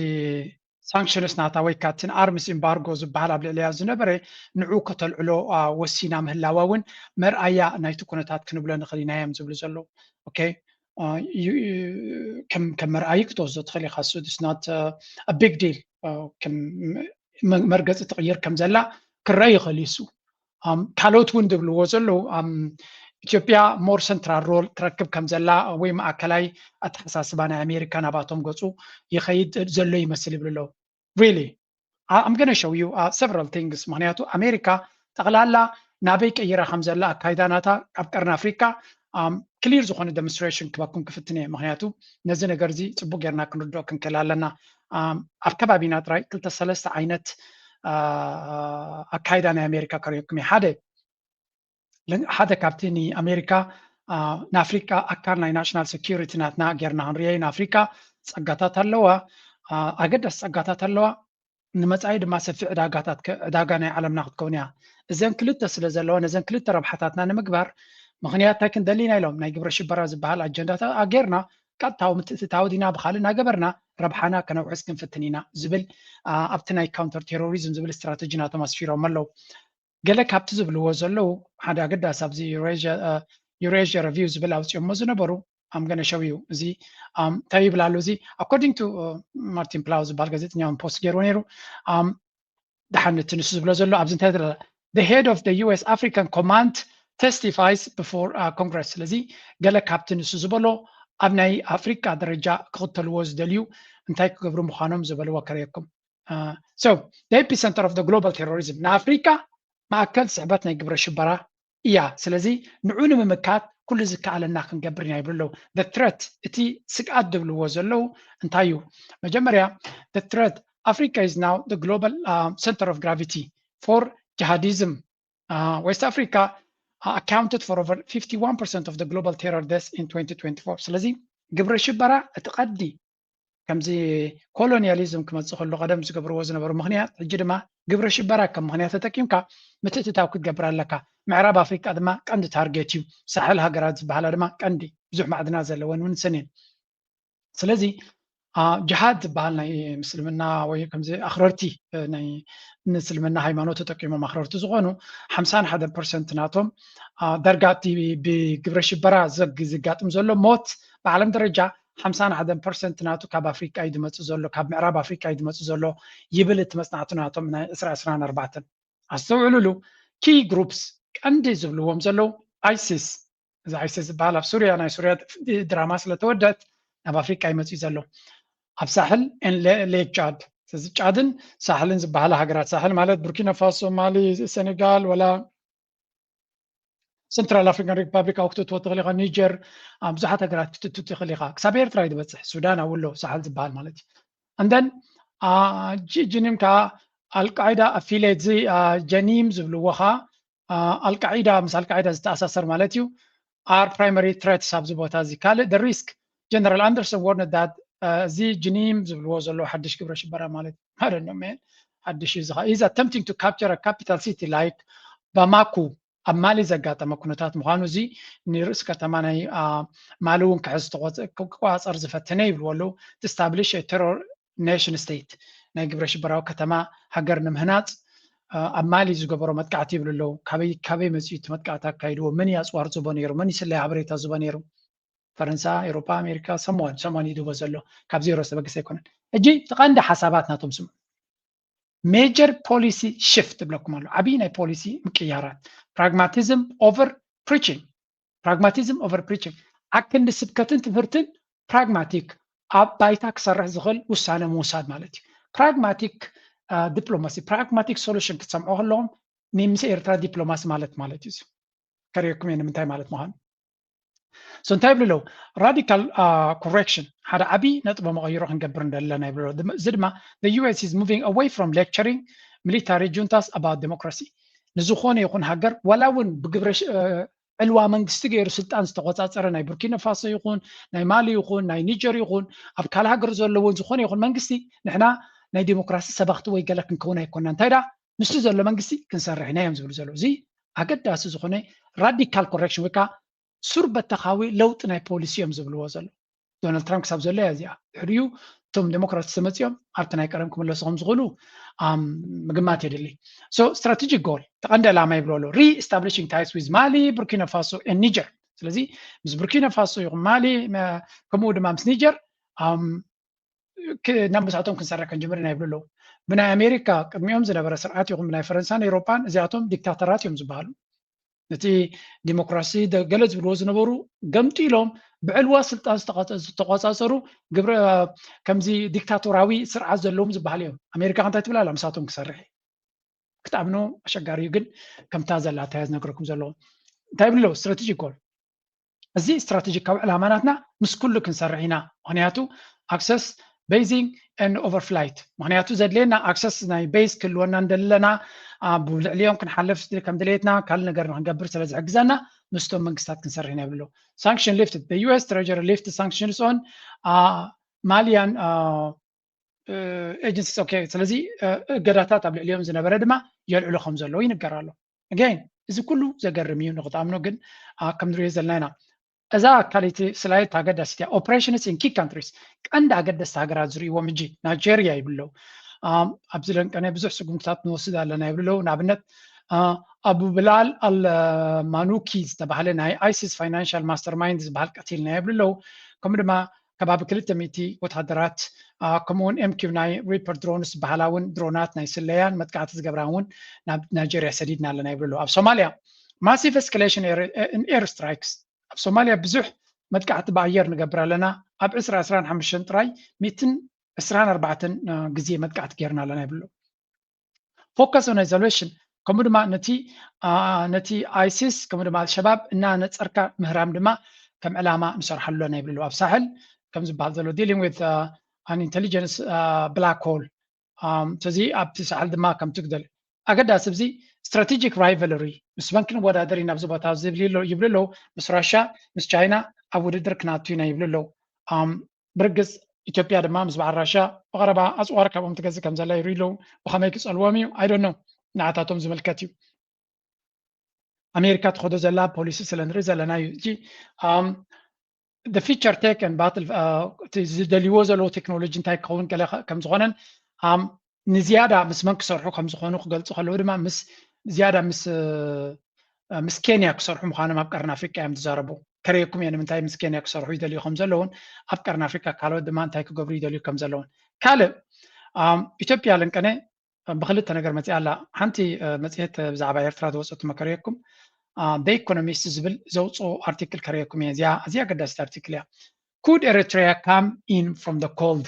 ሳንክሽንስ ናታ ወይ ካትን ኣርምስ ኢምባርጎ ዝበሃል ኣብ ልዕልያ ዝነበረ ንዑ ከተልዕሎ ወሲና ምህላዋ እውን መርኣያ ናይቲ ኩነታት ክንብሎ ንኽእል ኢና እዮም ዝብሉ ዘለዉ። ኦኬ ከም መርኣይ ክትወስዶ ትኽእል ኢኻ። ሱ ናት ቢግ ዲል መርገፂ ትቕይር ከም ዘላ ክረአ ይኽእል እዩ። ካልኦት እውን ዝብልዎ ዘለዉ ኢትዮጵያ ሞር ሰንትራል ሮል ትረክብ ከም ዘላ ወይ ማእከላይ ኣተሓሳስባ ናይ ኣሜሪካ ናባቶም ገፁ ይኸይድ ዘሎ ይመስል ይብሉ ኣለዉ። Really I'm gonna show you several things። ምክንያቱ ኣሜሪካ ጠቕላላ ናበይ ቀይራ ከም ዘላ ኣካይዳ ናታ ኣብ ቀርኒ ኣፍሪካ ክሊር ዝኾነ ደሞንስትሬሽን ክበኩም ክፍትን እየ። ምክንያቱ ነዚ ነገር እዚ ፅቡቅ ጌርና ክንርድኦ ክንክእል ኣለና። ኣብ ከባቢና ጥራይ ክልተ ሰለስተ ዓይነት ኣካይዳ ናይ ኣሜሪካ ከርእየኩም እየ። ሓደ ሓደ ካብቲ ንኣሜሪካ ንኣፍሪካ ኣካል ናይ ናሽናል ሴኪሪቲ ናትና ጌርና ክንርእዮ እዩ። ንኣፍሪካ ፀጋታት ኣለዋ፣ ኣገዳሲ ፀጋታት ኣለዋ። ንመፃኢ ድማ ሰፊሕ ዕዳጋታት ዕዳጋ ናይ ዓለምና ክትከውን እያ። እዘን ክልተ ስለ ዘለዋ ነዘን ክልተ ረብሓታትና ንምግባር ምክንያት እንታይ ክንደሊ ኢና ኢሎም ናይ ግብረ ሽበራ ዝበሃል ኣጀንዳታት ኣጌርና ቀጥታዊ ምትእትታዊ ዲና ብካልእ እናገበርና ረብሓና ከነውሕስ ክንፍትን ኢና ዝብል ኣብቲ ናይ ካውንተር ቴሮሪዝም ዝብል ስትራተጂ ናቶም ኣስፊሮም ኣለዉ። ገለ ካብቲ ዝብልዎ ዘለዉ ሓደ ኣገዳሲ ኣብዚ ዩሬዥያ ሪቪው ዝብል ኣውፅኦሞ ዝነበሩ ኣምገነ ሸው እዩ። እዚ እንታይ ይብል ኣሎ እዚ according to ማርቲን ፕላው ዝበሃል ጋዜጠኛ ፖስት ገይርዎ ነይሩ። ድሓን እቲ ንሱ ዝብሎ ዘሎ ኣብዚ እንታይ the head of the U S African command testifies before Congress። ስለዚ ገለ ካብቲ ንሱ ዝበሎ ኣብ ናይ ኣፍሪካ ደረጃ ክኽተልዎ ዝደልዩ እንታይ ክገብሩ ምዃኖም ዝበልዎ ከርእየኩም። So the epicenter of the global terrorism ንኣፍሪካ ማእከል ስዕበት ናይ ግብረ ሽበራ እያ። ስለዚ ንዑ ንምምካት ኩሉ ዝከኣለና ክንገብር ኢና ይብሉ ኣለዉ። The threat እቲ ስግኣት ዝብልዎ ዘለዉ እንታይ እዩ? መጀመርያ the threat Africa is now the global center of gravity for jihadism. West Africa accounted for over fifty-one percent of the global terror deaths in twenty twenty-four። ስለዚ ግብረ ሽበራ እቲ ቀዲ ከምዚ ኮሎኒያሊዝም ክመፅእ ከሎ ቀደም ዝገብርዎ ዝነበሩ ምክንያት ሕጂ ድማ ግብረ ሽበራ ከም ምክንያት ተጠቂምካ ምትእትታው ክትገብር ኣለካ። ምዕራብ ኣፍሪቃ ድማ ቀንዲ ታርጌት እዩ። ሳሕል ሃገራት ዝበሃላ ድማ ቀንዲ ብዙሕ ማዕድናት ዘለወን እውን ስኒን። ስለዚ ጅሃድ ዝበሃል ናይ ምስልምና ወይ ከምዚ ኣኽረርቲ ናይ ምስልምና ሃይማኖት ተጠቂሞም ኣኽረርቲ ዝኾኑ ሓምሳን ሓደን ፐርሰንት ናቶም ዳርጋ እቲ ብግብረ ሽበራ ዝጋጥም ዘሎ ሞት ብዓለም ደረጃ ሓምሳን ሓደን ፐርሰንት ናቱ ካብ ኣፍሪቃ እዩ ዝመፅእ ዘሎ፣ ካብ ምዕራብ ኣፍሪቃ እዩ ዝመፅእ ዘሎ ይብል እቲ መፅናዕቲ ናቶም ናይ ዕስራ ዕስራን ኣርባዕተን። ኣስተውዕሉሉ፣ ኪ ግሩፕስ፣ ቀንዲ ዝብልዎም ዘለዉ ኣይሲስ፣ እዚ ኣይሲስ ዝበሃል ኣብ ሱርያ፣ ናይ ሱርያ ድራማ ስለተወደት ናብ ኣፍሪቃ ይመፅእ ዘሎ። ኣብ ሳሕል ን ሌክ ጫድ፣ እዚ ጫድን ሳሕልን ዝበሃላ ሃገራት፣ ሳሕል ማለት ቡርኪና ፋሶ፣ ማሊ፣ ሴኔጋል፣ ወላ ሰንትራል ኣፍሪካን ሪፓብሊክ ክትእትዎ ትኽእል ኢኻ፣ ኒጀር፣ ብዙሓት ሃገራት ክትእትው ትኽእል ኢኻ። ክሳብ ኤርትራ እዩ ዝበፅሕ፣ ሱዳን ኣብኡ ኣሎ፣ ሳሕል ዝበሃል ማለት እዩ። And then ጂኒም ከዓ ኣልቃይዳ ኣፊሌት፣ እዚ ጀኒም ዝብልዎ ከዓ ኣልቃይዳ፣ ምስ ኣልቃይዳ ዝተኣሳሰር ማለት እዩ። Are primary threats ኣብዚ ቦታ እዚ። ካልእ the risk፣ ጀነራል ኣንደርሰን warned that እዚ ጅኒም ዝብልዎ ዘለዉ ሓድሽ ግብረ ሽበራ ማለት ማለት ነው። ሓድሽ እዩ። Is attempting to capture a capital city like ባማኩ፣ ኣብ ማሊ ዘጋጠመ ኩነታት ምዃኑ፣ እዚ ንርእሲ ከተማ ናይ ማሊ እውን ክሕዝ ክቋፀር ዝፈተነ ይብልዎ ኣለዉ። Establish a terror nation state፣ ናይ ግብረ ሽበራዊ ከተማ ሃገር ንምህናፅ ኣብ ማሊ ዝገበሮ መጥቃዕቲ ይብሉ ኣለዉ። ካበይ ካበይ መፅኡ እቲ መጥቃዕቲ ኣካይድዎ? መን እዩ ኣፅዋር ዝቦ ነይሩ? መን እዩ ስለያ ሓበሬታ ዝቦ ነይሩ? ፈረንሳ፣ ኤውሮፓ፣ ኣሜሪካ፣ ሰሞን ሰሞን ይድቦ ዘሎ፣ ካብ ዜሮ ዝተበገሰ ኣይኮነን። ሕጂ እቲ ቀንዲ ሓሳባት ናቶም ስሙ። Major policy shift እብለኩም ኣሎ። ዓብዪ ናይ ፖሊሲ ምቅያራት። Pragmatism over preaching፣ pragmatism over preaching። ኣክንዲ ስብከትን ትምህርትን ፕራግማቲክ፣ ኣብ ባይታ ክሰርሕ ዝኽእል ውሳነ ምውሳድ ማለት እዩ። Pragmatic diplomacy፣ pragmatic solution ክትሰምዖ ከለኹም፣ ምስ ኤርትራ ዲፕሎማሲ ማለት ማለት እዩ። ከርእየኩም እየ ንምንታይ ማለት ምዃኑ። So እንታይ ይብሉ ኣለዉ? Radical correction፣ ሓደ ዓብዪ ነጥበ መቐይሮ ክንገብር እንደለና ይብሉ ኣለዉ። እዚ ድማ the U S is moving away from lecturing military juntas about democracy። ንዝኾነ ይኹን ሃገር፣ ዋላ እውን ብግብረ ዕልዋ መንግስቲ ገይሩ ስልጣን ዝተቆፃፀረ ናይ ቡርኪና ፋሶ ይኹን፣ ናይ ማሊ ይኹን፣ ናይ ኒጀር ይኹን፣ ኣብ ካልእ ሃገር ዘለውን ዝኾነ ይኹን መንግስቲ፣ ንሕና ናይ ዲሞክራሲ ሰበኽቲ ወይ ገለ ክንከውን ኣይኮና፣ እንታይ ደኣ ምስቲ ዘሎ መንግስቲ ክንሰርሕ ኢና እዮም ዝብሉ ዘለዉ። እዚ ኣገዳሲ ዝኾነ ራዲካል ኮሬክሽን ወይ ከዓ ሱር በተኻዊ ለውጢ ናይ ፖሊሲ እዮም ዝብልዎ ዘለዉ። ዶናልድ ትራምፕ ክሳብ ዘሎ እያ እዚኣ። ድሕሪኡ እቶም ዴሞክራት ተመፂኦም ኣብቲ ናይ ቀደም ክምለሱ ከም ዝኽእሉ ምግማት የድሊ። So strategic goal፣ ተቐንዲ ዕላማ ይብልዎ ኣለዉ፣ re-establishing ties with Mali, Burkina Faso and Niger። ስለዚ ምስ ቡርኪና ፋሶ ይኹን ማሊ፣ ከምኡ ድማ ምስ ኒጀር ናብ ምስኣቶም ክንሰርሕ ክንጅምር ኢና ይብሉ ኣለዉ። ብናይ ኣሜሪካ ቅድሚኦም ዝነበረ ስርዓት ይኹን ብናይ ፈረንሳን ኤውሮጳን እዚኣቶም ዲክታተራት እዮም ዝበሃሉ። ነቲ ዲሞክራሲ ገለ ዝብልዎ ዝነበሩ ገምጢሎም ብዕልዋ ስልጣን ዝተቆፃፀሩ ግብረ ከምዚ ዲክታቶራዊ ስርዓት ዘለዎም ዝበሃሉ እዮም። ኣሜሪካ እንታይ ትብል ኣላ? ምሳቶም ክሰርሕ ክትኣምኖ ኣሸጋሪ እዩ፣ ግን ከምታ ዘላታ እያ ዝነግረኩም ዘለኹ። እንታይ ይብሉ ኣለዉ? ስትራቴጂክ ጎል። እዚ ስትራቴጂካዊ ዕላማ ናትና ምስ ኩሉ ክንሰርሕ ኢና። ምክንያቱ ኣክሰስ ቤዚንግ ኤንድ ኦቨርፍላይት፣ ምክንያቱ ዘድልየና ኣክሰስ ናይ ቤዝ ክህልወና እንደለና፣ ኣብ ልዕሊኦም ክንሓልፍ ከም ድሌትና ካልእ ነገር ንክንገብር ስለ ዝሕግዘና ምስቶም መንግስታት ክንሰርሕ ኢና ይብሉ ኣለዉ። Sanction lifted, the U S Treasury lifted sanctions on Malian agencies። ኦኬ፣ ስለዚ እገዳታት ኣብ ልዕሊኦም ዝነበረ ድማ የልዕሉ ከም ዘለዉ ይንገር ኣሎ። Again፣ እዚ ኩሉ ዘገርም እዩ ንክትኣምኖ፣ ግን ከም ንሪኦ ዘለና ኢና። እዛ ካልኣይቲ ስላይድ ኣገዳሲት እያ። Operations in key countries፣ ቀንዲ ኣገደስቲ ሃገራት ዝርእይዎም ሕጂ ናይጀርያ ይብሉ ኣለዉ። ኣብዚ ለንቀነ ብዙሕ ስጉምትታት ንወስድ ኣለና ይብሉ ኣለዉ። ንኣብነት ኣቡ ብላል ኣል ማኑኪ ዝተባህለ ናይ ኣይሲስ ፋይናንሻል ማስተርማይንድ ዝበሃል ቀቲልና ይብሉ ኣለዉ። ከምኡ ድማ ከባቢ ክልተ ሚእቲ ወታደራት ከምኡውን ኤምኪው ናይ ሪፐር ድሮንስ ዝበሃላ እውን ድሮናት ናይ ስለያን መጥቃዕቲ ዝገብራ እውን ናብ ናይጀርያ ሰዲድና ኣለና ይብሉ ኣለዉ። ኣብ ሶማልያ massive escalation in air strikes፣ ኣብ ሶማልያ ብዙሕ መጥቃዕቲ ብኣየር ንገብር ኣለና። ኣብ ዕስራ ዕስራን ሓሙሽተን ጥራይ ሚእትን ዕስራን ኣርባዕተን ግዜ መጥቃዕቲ ጌርና ኣለና ይብሉ ኣለዉ። Focus on isolation፣ ከምኡ ድማ ነቲ ነቲ ኣይሲስ ከምኡ ድማ ኣልሸባብ እናነፀርካ ምህራም ድማ ከም ዕላማ ንሰርሓሉ ኣለና ይብሉ ኣለዉ። ኣብ ሳሕል ከም ዝበሃል ዘሎ dealing with an intelligence black hole፣ ስለዚ ኣብቲ ሳሕል ድማ ከም ትግደል። ኣገዳሲ ኣብዚ ስትራቴጂክ ራይቨልሪ፣ ምስ መን ክንወዳደር ኢና ኣብዚ ቦታ ዝብል ይብሉ ኣለዉ። ምስ ራሻ ምስ ቻይና ኣብ ውድድር ክናቱ ኢና ይብሉ ኣለዉ። ብርግፅ ኢትዮጵያ ድማ ምስ በዓል ራሻ ብቐረባ ኣፅዋር ካብኦም ትገዝእ ከም ዘላ ይርኢ ኣለዉ። ብኸመይ ክፀልዎም እዩ? I don't know። ንዓታቶም ዝምልከት እዩ። ኣሜሪካ ትኸዶ ዘላ ፖሊሲ ስለ ንርኢ ዘለና እዩ። እዚ the future tech and battle፣ እቲ ዝደልይዎ ዘለዉ ቴክኖሎጂ እንታይ ክኸውን ገለ ከም ዝኾነን ንዝያዳ ምስ መን ክሰርሑ ከም ዝኾኑ ክገልፁ ከለዉ ድማ ምስ ዝያዳ ምስ ምስ ኬንያ ክሰርሑ ምዃኖም ኣብ ቀርኒ ኣፍሪቃ እዮም ዝዛረቡ። ከርእየኩም እየ ንምንታይ ምስ ኬንያ ክሰርሑ ይደልዩ ከም ዘለውን ኣብ ቀርኒ ኣፍሪካ ካልኦት ድማ እንታይ ክገብሩ ይደልዩ ከም ዘለውን። ካልእ ኣም፣ ኢትዮጵያ ለንቀነ ብክልተ ነገር መፂኣ ኣላ። ሓንቲ እ፣ መፅሄት ብዛዕባ ኤርትራ ዝወፀት መከረየኩም ኢኮኖሚስት ዝብል ዘውፅኦ ኣርቲክል ከረየኩም እየ። እዚኣ ኣዝያ ኣገዳሲት ኣርቲክል እያ። Could Eritrea come in from the cold?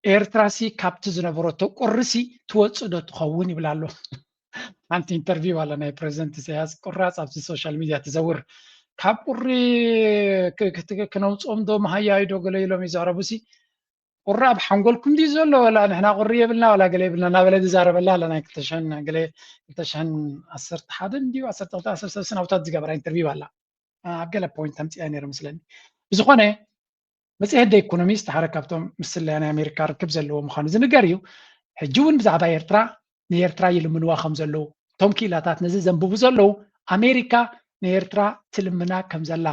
ኤርትራሲ ካብቲ ዝነበረቶ ቁርሲ ትወፅእ ዶ ትኸውን ይብል ኣሎ። ሓንቲ ኢንተርቪው ኣላ ናይ ፕሬዚደንት ኢሳያስ ቁራፅ ኣብዚ ሶሻል ሚድያ ትዘውር። ካብ ቁሪ ክ- ክት- ክነውፅኦም ዶ መሃያዩ ዶ ገለ ኢሎም ይዛረቡሲ ቁሪ ኣብ ሓንጎልኩም ድዩ ዘሎ ወላ ንሕና ቁሪ የብልና ወላ ገለ የብልና እናበለ ዝዛረበላ ኣላ ናይ ክልተ ሽሕን ገለ ክልተ ሽሕን ዓሰርተ ሓደን ድዩ ዓሰርተ ክልተ ዓሰርተ ሰለስተ ናውታት ዝገበራ ኢንተርቪው ኣላ ኣብ ገለ ፖይንት ተምፅያ ነይሩ ምስለኒ ብዝኾነ መፅሄት ደ ኢኮኖሚስት ሓደ ካብቶም ምስለያ ናይ ኣሜሪካ ርክብ ዘለዎ ምዃኑ ዝንገር እዩ ሕጂ እውን ብዛዕባ ኤርትራ ንኤርትራ ይልምንዋ ከም ዘለዉ እቶም ክኢላታት ነዚ ዘንብቡ ዘለዉ ኣሜሪካ ንኤርትራ ትልምና ከም ዘላ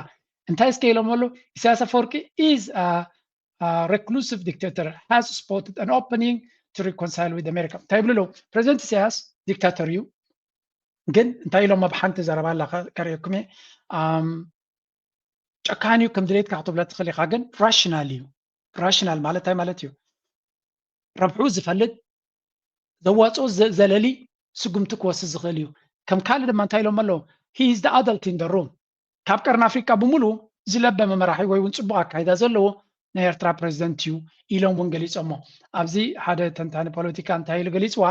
እንታይ እስከ ኢሎም ኣሎ ኢሳያስ ኣፈወርቂ is reclusive dictator has spotted an opening to reconcile with America እንታይ ይብሉ ኣለዉ ፕሬዚደንት ኢሳያስ ዲክታተር እዩ ግን እንታይ ኢሎም ኣብ ሓንቲ ዘረባ ኣላ ከርእየኩም እየ ጨካን እዩ ከም ድሌትካ ክትብሎ ትኽእል ኢኻ ግን ራሽናል እዩ ራሽናል ማለት እንታይ ማለት እዩ ረብሑ ዝፈልጥ ዘዋፅኦ ዘለሊ ስጉምቲ ክወስድ ዝኽእል እዩ ከም ካልእ ድማ እንታይ ኢሎም ኣለዉ he is the adult in the room ካብ ቀርኒ ኣፍሪቃ ብምሉ ዝለበመ መራሒ ወይ እውን ፅቡቅ ኣካይዳ ዘለዎ ናይ ኤርትራ ፕሬዚደንት እዩ ኢሎም እውን ገሊፆሞ ኣብዚ ሓደ ተንታኒ ፖለቲካ እንታይ ኢሉ ገሊፅዋ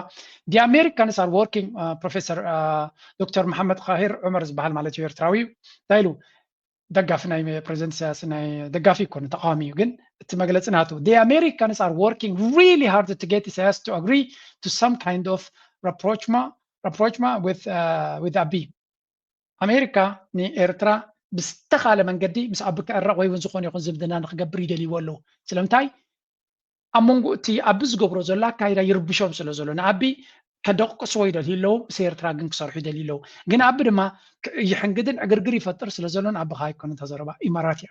the Americans are working ፕሮፌሰር ዶክተር መሓመድ ካሂር ዑመር ዝበሃል ማለት እዩ ኤርትራዊ እዩ እንታይ ኢሉ ደጋፊ ናይ ፕሬዚደንት ኢሳያስ ናይ ደጋፊ ይኮነ ተቃዋሚ እዩ ግን እቲ መግለፂ ናቱ the Americans are working really hard to get ኢሳያስ to agree to some kind of rapprochement rapprochement with uh, with ኣቢ ኣሜሪካ ንኤርትራ ብዝተኻለ መንገዲ ምስ ኣቢ ክዕረቕ ወይ እውን ዝኾነ ይኹን ዝምድና ንክገብር ይደልይዎ ኣለዉ ስለምንታይ ኣብ መንጎ እቲ ኣቢ ዝገብሮ ዘሎ ኣካይዳ ይርብሾም ስለ ዘሎ ንኣቢ ከደቅስዎ ይደልዩ ኣለዉ ምስ ኤርትራ ግን ክሰርሑ ይደልዩ ኣለዉ ግን ኣቢ ድማ ይሕንግድን ዕግርግር ይፈጥር ስለ ዘሎ ንኣቢ ከዓ ኣይኮነ ተዘረባ ኢማራት እያ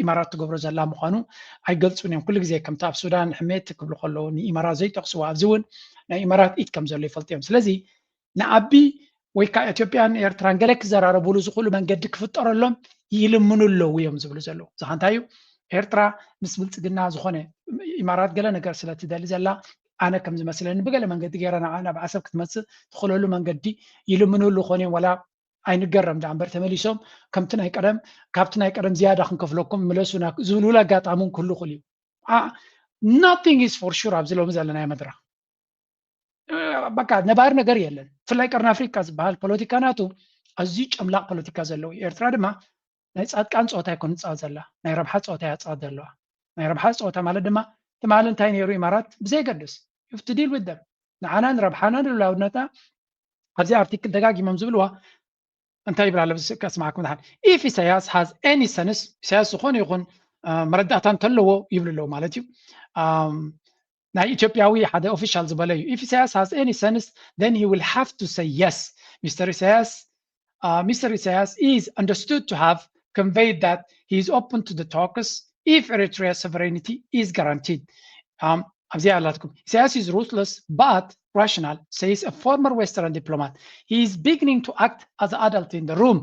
ኢማራት ትገብሮ ዘላ ምዃኑ ኣይገልፁን እዮም ኩሉ ግዜ ከምቲ ኣብ ሱዳን ሕሜት ክብሉ ከለዉ ንኢማራት ዘይጠቅስዎ ኣብዚ እውን ናይ ኢማራት ኢድ ከም ዘሎ ይፈልጡ እዮም ስለዚ ንኣቢ ወይ ከዓ ኢትዮጵያን ኤርትራን ገለ ክዘራረቡሉ ዝኽእሉ መንገዲ ክፍጠረሎም ይልምኑ ኣለዉ እዮም ዝብሉ ዘለዉ እዚ እንታይ እዩ ኤርትራ ምስ ብልፅግና ዝኾነ ኢማራት ገለ ነገር ስለ ትደሊ ዘላ ኣነ ከም ዝመስለኒ ብገለ መንገዲ ገይራ ናብ ዓሰብ ክትመፅእ ትኽእለሉ መንገዲ ይልምኑ ኣለዉ ኾን እዮም ወላ ኣይንገረም ደኣ እምበር ተመሊሶም ከምቲ ናይ ቀደም ካብቲ ናይ ቀደም ዝያዳ ክንከፍለኩም ምለሱና ዝብልሉ ኣጋጣሚ እውን ክህሉ ይኽእል እዩ nothing is for sure ኣብዚ ሎሚ ዘለናዮ መድረኽ በቃ ነባሪ ነገር የለን ብፍላይ ቀርኒ ኣፍሪቃ ዝበሃል ፖለቲካ ናቱ ኣዝዩ ጨምላቕ ፖለቲካ ዘለዎ እዩ ኤርትራ ድማ ናይ ፃድቃን ፀወታ ኣይኮን ትፃወት ዘላ ናይ ረብሓ ፀወታ እያ ትፃወት ዘለዋ ናይ ረብሓ ፀወታ ማለት ድማ ትማሊ እንታይ ነይሩ ኢማራት ብዘይገድስ you have to deal with them ንዓና ንረብሓና ንልውላውነትና ኣብዚ ኣርቲክል ደጋጊሞም ዝብልዋ እንታይ ይብል ኣሎ ከስማዕኩም ድሓን if ኢሳያስ has any sense ኢሳያስ ዝኾነ ይኹን መረዳእታ እንተለዎ ይብሉ ኣለዉ ማለት እዩ ናይ ኢትዮጵያዊ ሓደ ኦፊሻል ዝበለ እዩ if ኢሳያስ has any sense then he will have to say yes Mr ኢሳያስ uh, Mr ኢሳያስ is understood to have conveyed that he is open to the talks if Eritrea's sovereignty is guaranteed um, ኣብዚኣ ኣላትኩም ኢሳያስ is ruthless but rational says a former western diplomat he is beginning to act as adult in the room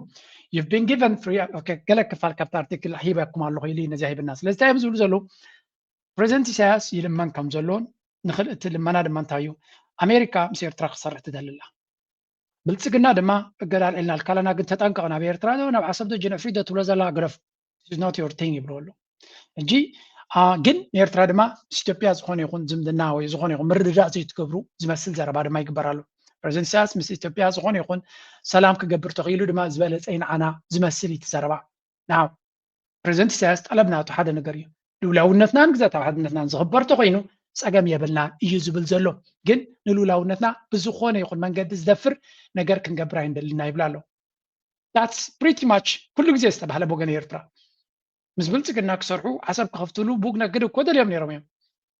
you've been given free okay ገለ ክፋል ካብቲ ኣርቲክል ሂበኩም ኣለኹ ኢሉ ነዚኣ ሂብና ስለዚ እንታይ እዮም ዝብሉ ዘለዉ ፕሬዚደንት ኢሳያስ ይልመን ከም ዘሎን ንክልእቲ ልመና ድማ እንታይ እዩ ኣሜሪካ ምስ ኤርትራ ክሰርሕ ትደሊ ኣላ ብልፅግና ድማ እገዳ ኣልዒልናልካ ኣለና ግን ተጠንቀቕ ናብ ኤርትራ ዶ ናብ ዓሰብ ዶ ጅንዕፍሪ ዶ ትብሎ ዘላ ግደፍ is not your thing ይብልዎ ኣለዉ ሕጂ ግን ንኤርትራ ድማ ምስ ኢትዮጵያ ዝኾነ ይኹን ዝምድና ወይ ዝኾነ ይኹን ምርድዳእ ዘይትገብሩ ዝመስል ዘረባ ድማ ይግበር ኣሎ ፕሬዚደንት ኢሳያስ ምስ ኢትዮጵያ ዝኾነ ይኹን ሰላም ክገብር ተኽኢሉ ድማ ዝበለፀ ይንዓና ዝመስል እዩ እቲ ዘረባ ፕሬዚደንት ኢሳያስ ጠለብ ናቱ ሓደ ነገር እዩ ልውላውነትናን ግዛታዊ ሓድነትናን ዝኽበር ተኮይኑ ፀገም የብልና እዩ ዝብል ዘሎ ግን ንልውላውነትና ብዝኾነ ይኹን መንገዲ ዝደፍር ነገር ክንገብር ኣይንደልና ይብል ኣሎ that's pretty much ኩሉ ግዜ ዝተባህለ ብወገን ኤርትራ ምስ ብልፅግና ክሰርሑ ዓሰብ ክኸፍትሉ ቡክ ነግድ እኮ ደልዮም ነይሮም እዮም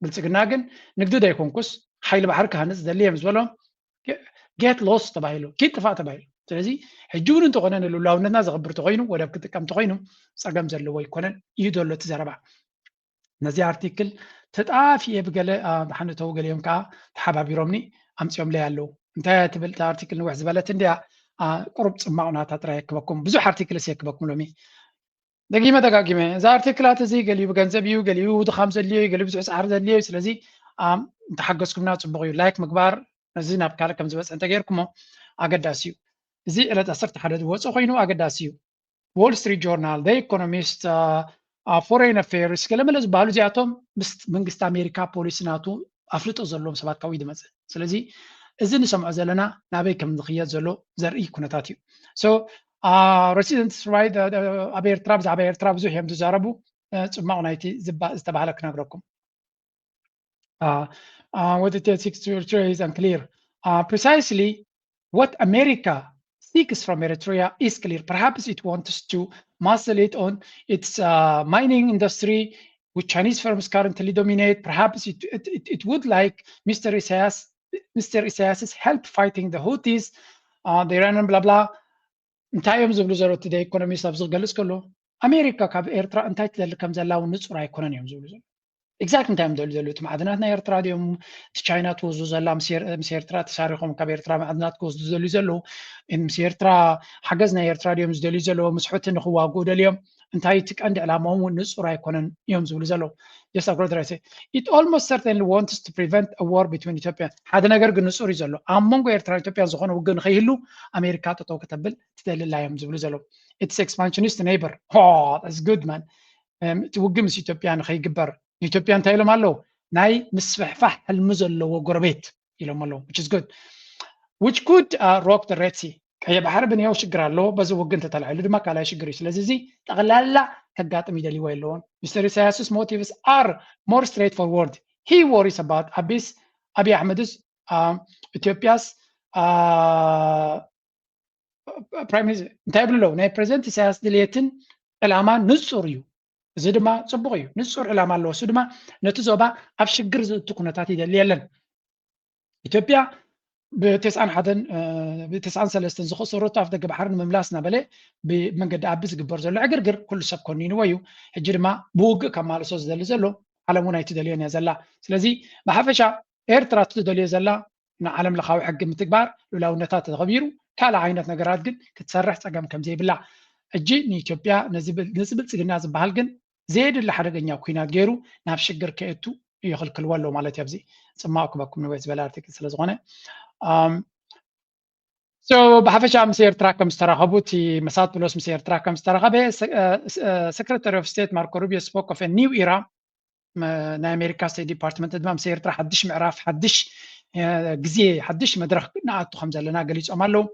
ብልፅግና ግን ንግዲ ዘይኮንኩስ ሓይሊ ባሕሪ ክሃንፅ ዝደሊ እዮም ዝበሎም get lost ተባሂሉ ኪድ ጥፋእ ተባሂሉ ስለዚ ሕጂ እውን እንተኾነ ንልውላውነትና ዘኽብር ተኮይኑ ወደብ ክጥቀም ተኮይኑ ፀገም ዘለዎ ኣይኮነን እዩ ዘሎ እቲ ዘረባ ነዚ ኣርቲክል ተጣፊኤ ብገለ ድሓነተው ገሊኦም ከዓ ተሓባቢሮምኒ ኣምፅኦምለይ ኣለዉ እንታይ ትብል ኣርቲክል ንውሕ ዝበለት እንድያ ቁሩብ ፅማቕ ናታ ጥራይ የክበኩም ብዙሕ ኣርቲክልስ የክበኩም ሎሚ ደጊመ ደጋጊመ፣ እዚ ኣርቲክላት እዚ ገሊኡ ብገንዘብ እዩ፣ ገሊኡ ድኻም ዘድልዮ እዩ፣ ገሊኡ ብዙሕ ፃዕሪ ዘድልዮ እዩ። ስለዚ እንተሓገዝኩምና ፅቡቕ እዩ። ላይክ ምግባር፣ ነዚ ናብ ካልእ ከም ዝበፅሕ እንተገይርኩሞ ኣገዳሲ እዩ። እዚ ዕለት ዓሰርተ ሓደ ዝወፀ ኮይኑ ኣገዳሲ እዩ። ዎል ስትሪት ጆርናል፣ ኢኮኖሚስት፣ ፎሬን ኣፌርስ፣ ገለመለ ዝበሃሉ እዚኣቶም ምስ መንግስቲ ኣሜሪካ ፖሊሲ ናቱ ኣፍልጦ ዘለዎም ሰባት ካብኡ እዩ ዝመፅእ። ስለዚ እዚ ንሰምዖ ዘለና ናበይ ከም ዝኽየድ ዘሎ ዘርኢ ኩነታት እዩ። ረሲደንትስ ራይት ኣብ ኤርትራ፣ ብዛዕባ ኤርትራ ብዙሕ እዮም ዝዛረቡ። ፅማቕ ናይቲ ዝተባህለ ክነግረኩም። What it takes to Eritrea is unclear. Precisely what America seeks from Eritrea is clear. Perhaps it wants to muscle it on its mining industry, which Chinese firms currently dominate. Perhaps it, it, it, it would like Mr. Isaias, Mr. Isaias's help fighting the Houthis, uh, the Iranian blah blah. እንታይ እዮም ዝብሉ ዘለዉ? እቲ ኢኮኖሚስት ኣብዚ ክገልጽ ከሎ፣ ኣሜሪካ ካብ ኤርትራ እንታይ ትደሊ ከም ዘላ እውን ንጹር ኣይኮነን እዮም ዝብሉ ዘለዉ። ኤግዛክት እንታይ እዮም ዝደልዩ ዘለዉ? እቲ ማዕድናት ናይ ኤርትራ ድዮም? እቲ ቻይና ትወስዶ ዘላ ምስ ኤርትራ ተሻሪኾም ካብ ኤርትራ ማዕድናት ክወስዱ ዝደልዩ ዘለዉ? ምስ ኤርትራ ሓገዝ ናይ ኤርትራ ድዮም ዝደልዩ ዘለዉ? ምስ ሑቲ ንኽዋግኡ ደልዮም? እንታይ እቲ ቀንዲ ዕላማኦም እውን ንጹር ኣይኮነን እዮም ዝብሉ ዘለዉ። Just agree that I say it almost certainly wants to prevent a war between Ethiopia. ሓደ ነገር ግን ንጹር እዩ ዘሎ። ኣብ መንጎ ኤርትራን ኢትዮጵያን ዝኾነ ውግእ ንኸይህሉ ኣሜሪካ ጠጠው ከተብል ትደሊ ኣላ እዮም ዝብሉ ዘለዉ። It's expansionist neighbor. That's good, man. እቲ ውግእ ምስ ኢትዮጵያ ንኸይግበር ንኢትዮጵያ እንታይ ኢሎም ኣለዉ? ናይ ምስፍሕፋሕ ሕልሚ ዘለዎ ጎረቤት ኢሎም ኣለዉ። Which is good. Which could rock the Red Sea. ቀይሕ ባሕሪ ብንያው ሽግር ኣለዎ። በዚ ውግእ እንተተላዒሉ ድማ ካልኣይ ሽግር እዩ። ስለዚ እዚ ጠቕላላ ከጋጥም ይደልይዎ የለዎን። Mr. Isaias's motives are more straightforward. He worries about Abiy Ahmed's, ኢትዮጵያስ ፕራይም ሚኒስተር እንታይ ይብሉ ኣለዉ? ናይ ፕሬዚደንት ኢሳያስ ድልየትን ዕላማ ንጹር እዩ። እዚ ድማ ጽቡቕ እዩ። ንጹር ዕላማ ኣለዎ። እሱ ድማ ነቲ ዞባ ኣብ ሽግር ዝእቱ ኩነታት ይደሊ የለን። ኢትዮጵያ ብተስዓን ሓደን ብተስዓን ሰለስተን ዝኸሰረቱ ኣፍ ደገ ባሕሪ ንምምላስ እናበለ ብመንገዲ ኣቢ ዝግበር ዘሎ ዕግርግር ኩሉ ሰብ ኮኒንዎ እዩ። ሕጂ ድማ ብውግእ ከማልሶ ዝደሊ ዘሎ ዓለም እውን ኣይትደልዮን እያ ዘላ። ስለዚ ብሓፈሻ ኤርትራ እትደልዮ ዘላ ንዓለም ለኻዊ ሕጊ ምትግባር፣ ልኡላውነታ ተኸቢሩ፣ ካልእ ዓይነት ነገራት ግን ክትሰርሕ ጸገም ከም ዘይብላ። ሕጂ ንኢትዮጵያ ነዚ ብል-፣ ነዚ ብልጽግና ዝበሃል ግን ዘየድሊ ሓደገኛ ኲናት ገይሩ ናብ ሽግር ከእቱ ይኽልክልዎ ኣለዉ ማለት እዩ። ኣብዚ ጽማቕ ክበኩም ንወይ ዝበለ ኣርቲክል ስለ ዝኾነ፣ ብሓፈሻ ምስ ኤርትራ ከም ዝተራኸቡ፣ እቲ መሳት ብሎስ ምስ ኤርትራ ከም ዝተራኸበ፣ ሰክረታሪ ኦፍ ስቴት ማርኮ ሩቢዮ spoke of a new era። ናይ ኣሜሪካ ስቴት ዲፓርትመንት ድማ ምስ ኤርትራ ሓድሽ ምዕራፍ፣ ሓድሽ ግዜ፣ ሓድሽ መድረኽ ንኣቱ ከም ዘለና ገሊፆም ኣለዉ።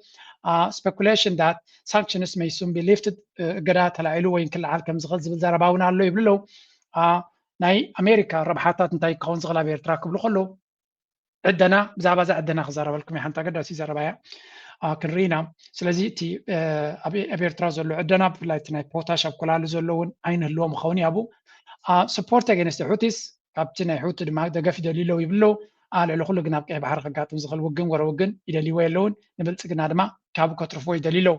Speculation that sanctions may soon be lifted፣ እገዳ ተላዒሉ ወይ ክልዓል ከም ዝኽእል ዝብል ዘረባ እውን ኣሎ ይብሉ ኣለዉ። ናይ ኣሜሪካ ረብሓታት እንታይ ክኸውን ዝኽእል ኣብ ኤርትራ ክብሉ ከለዉ፣ ዕደና፣ ብዛዕባ እዛ ዕደና ክዛረበልኩም እየ። ሓንቲ ኣገዳሲ ዘረባ እያ። ክንርኢ ኢና። ስለዚ እቲ ኣብ ኤርትራ ዘሎ ዕደና፣ ብፍላይ እቲ ናይ ፖታሽ ኣብ ኮላሉ ዘሎ እውን ኣይንህልዎ ምኸውን እዩ። ኣብኡ support against Houthis፣ ካብቲ ናይ ሑቲ ድማ ደገፍ ይደልዩ ኣለዉ ይብሉ ኣለዉ። ልዕሊ ኩሉ ግን ኣብ ቀይሕ ባሕሪ ከጋጥም ዝኽእል ውግን ወረ ውግን ይደልይዎ የለውን። ንብልጽግና ድማ ካብኡ ከትርፍዎ ይደልዩ ኣለዉ።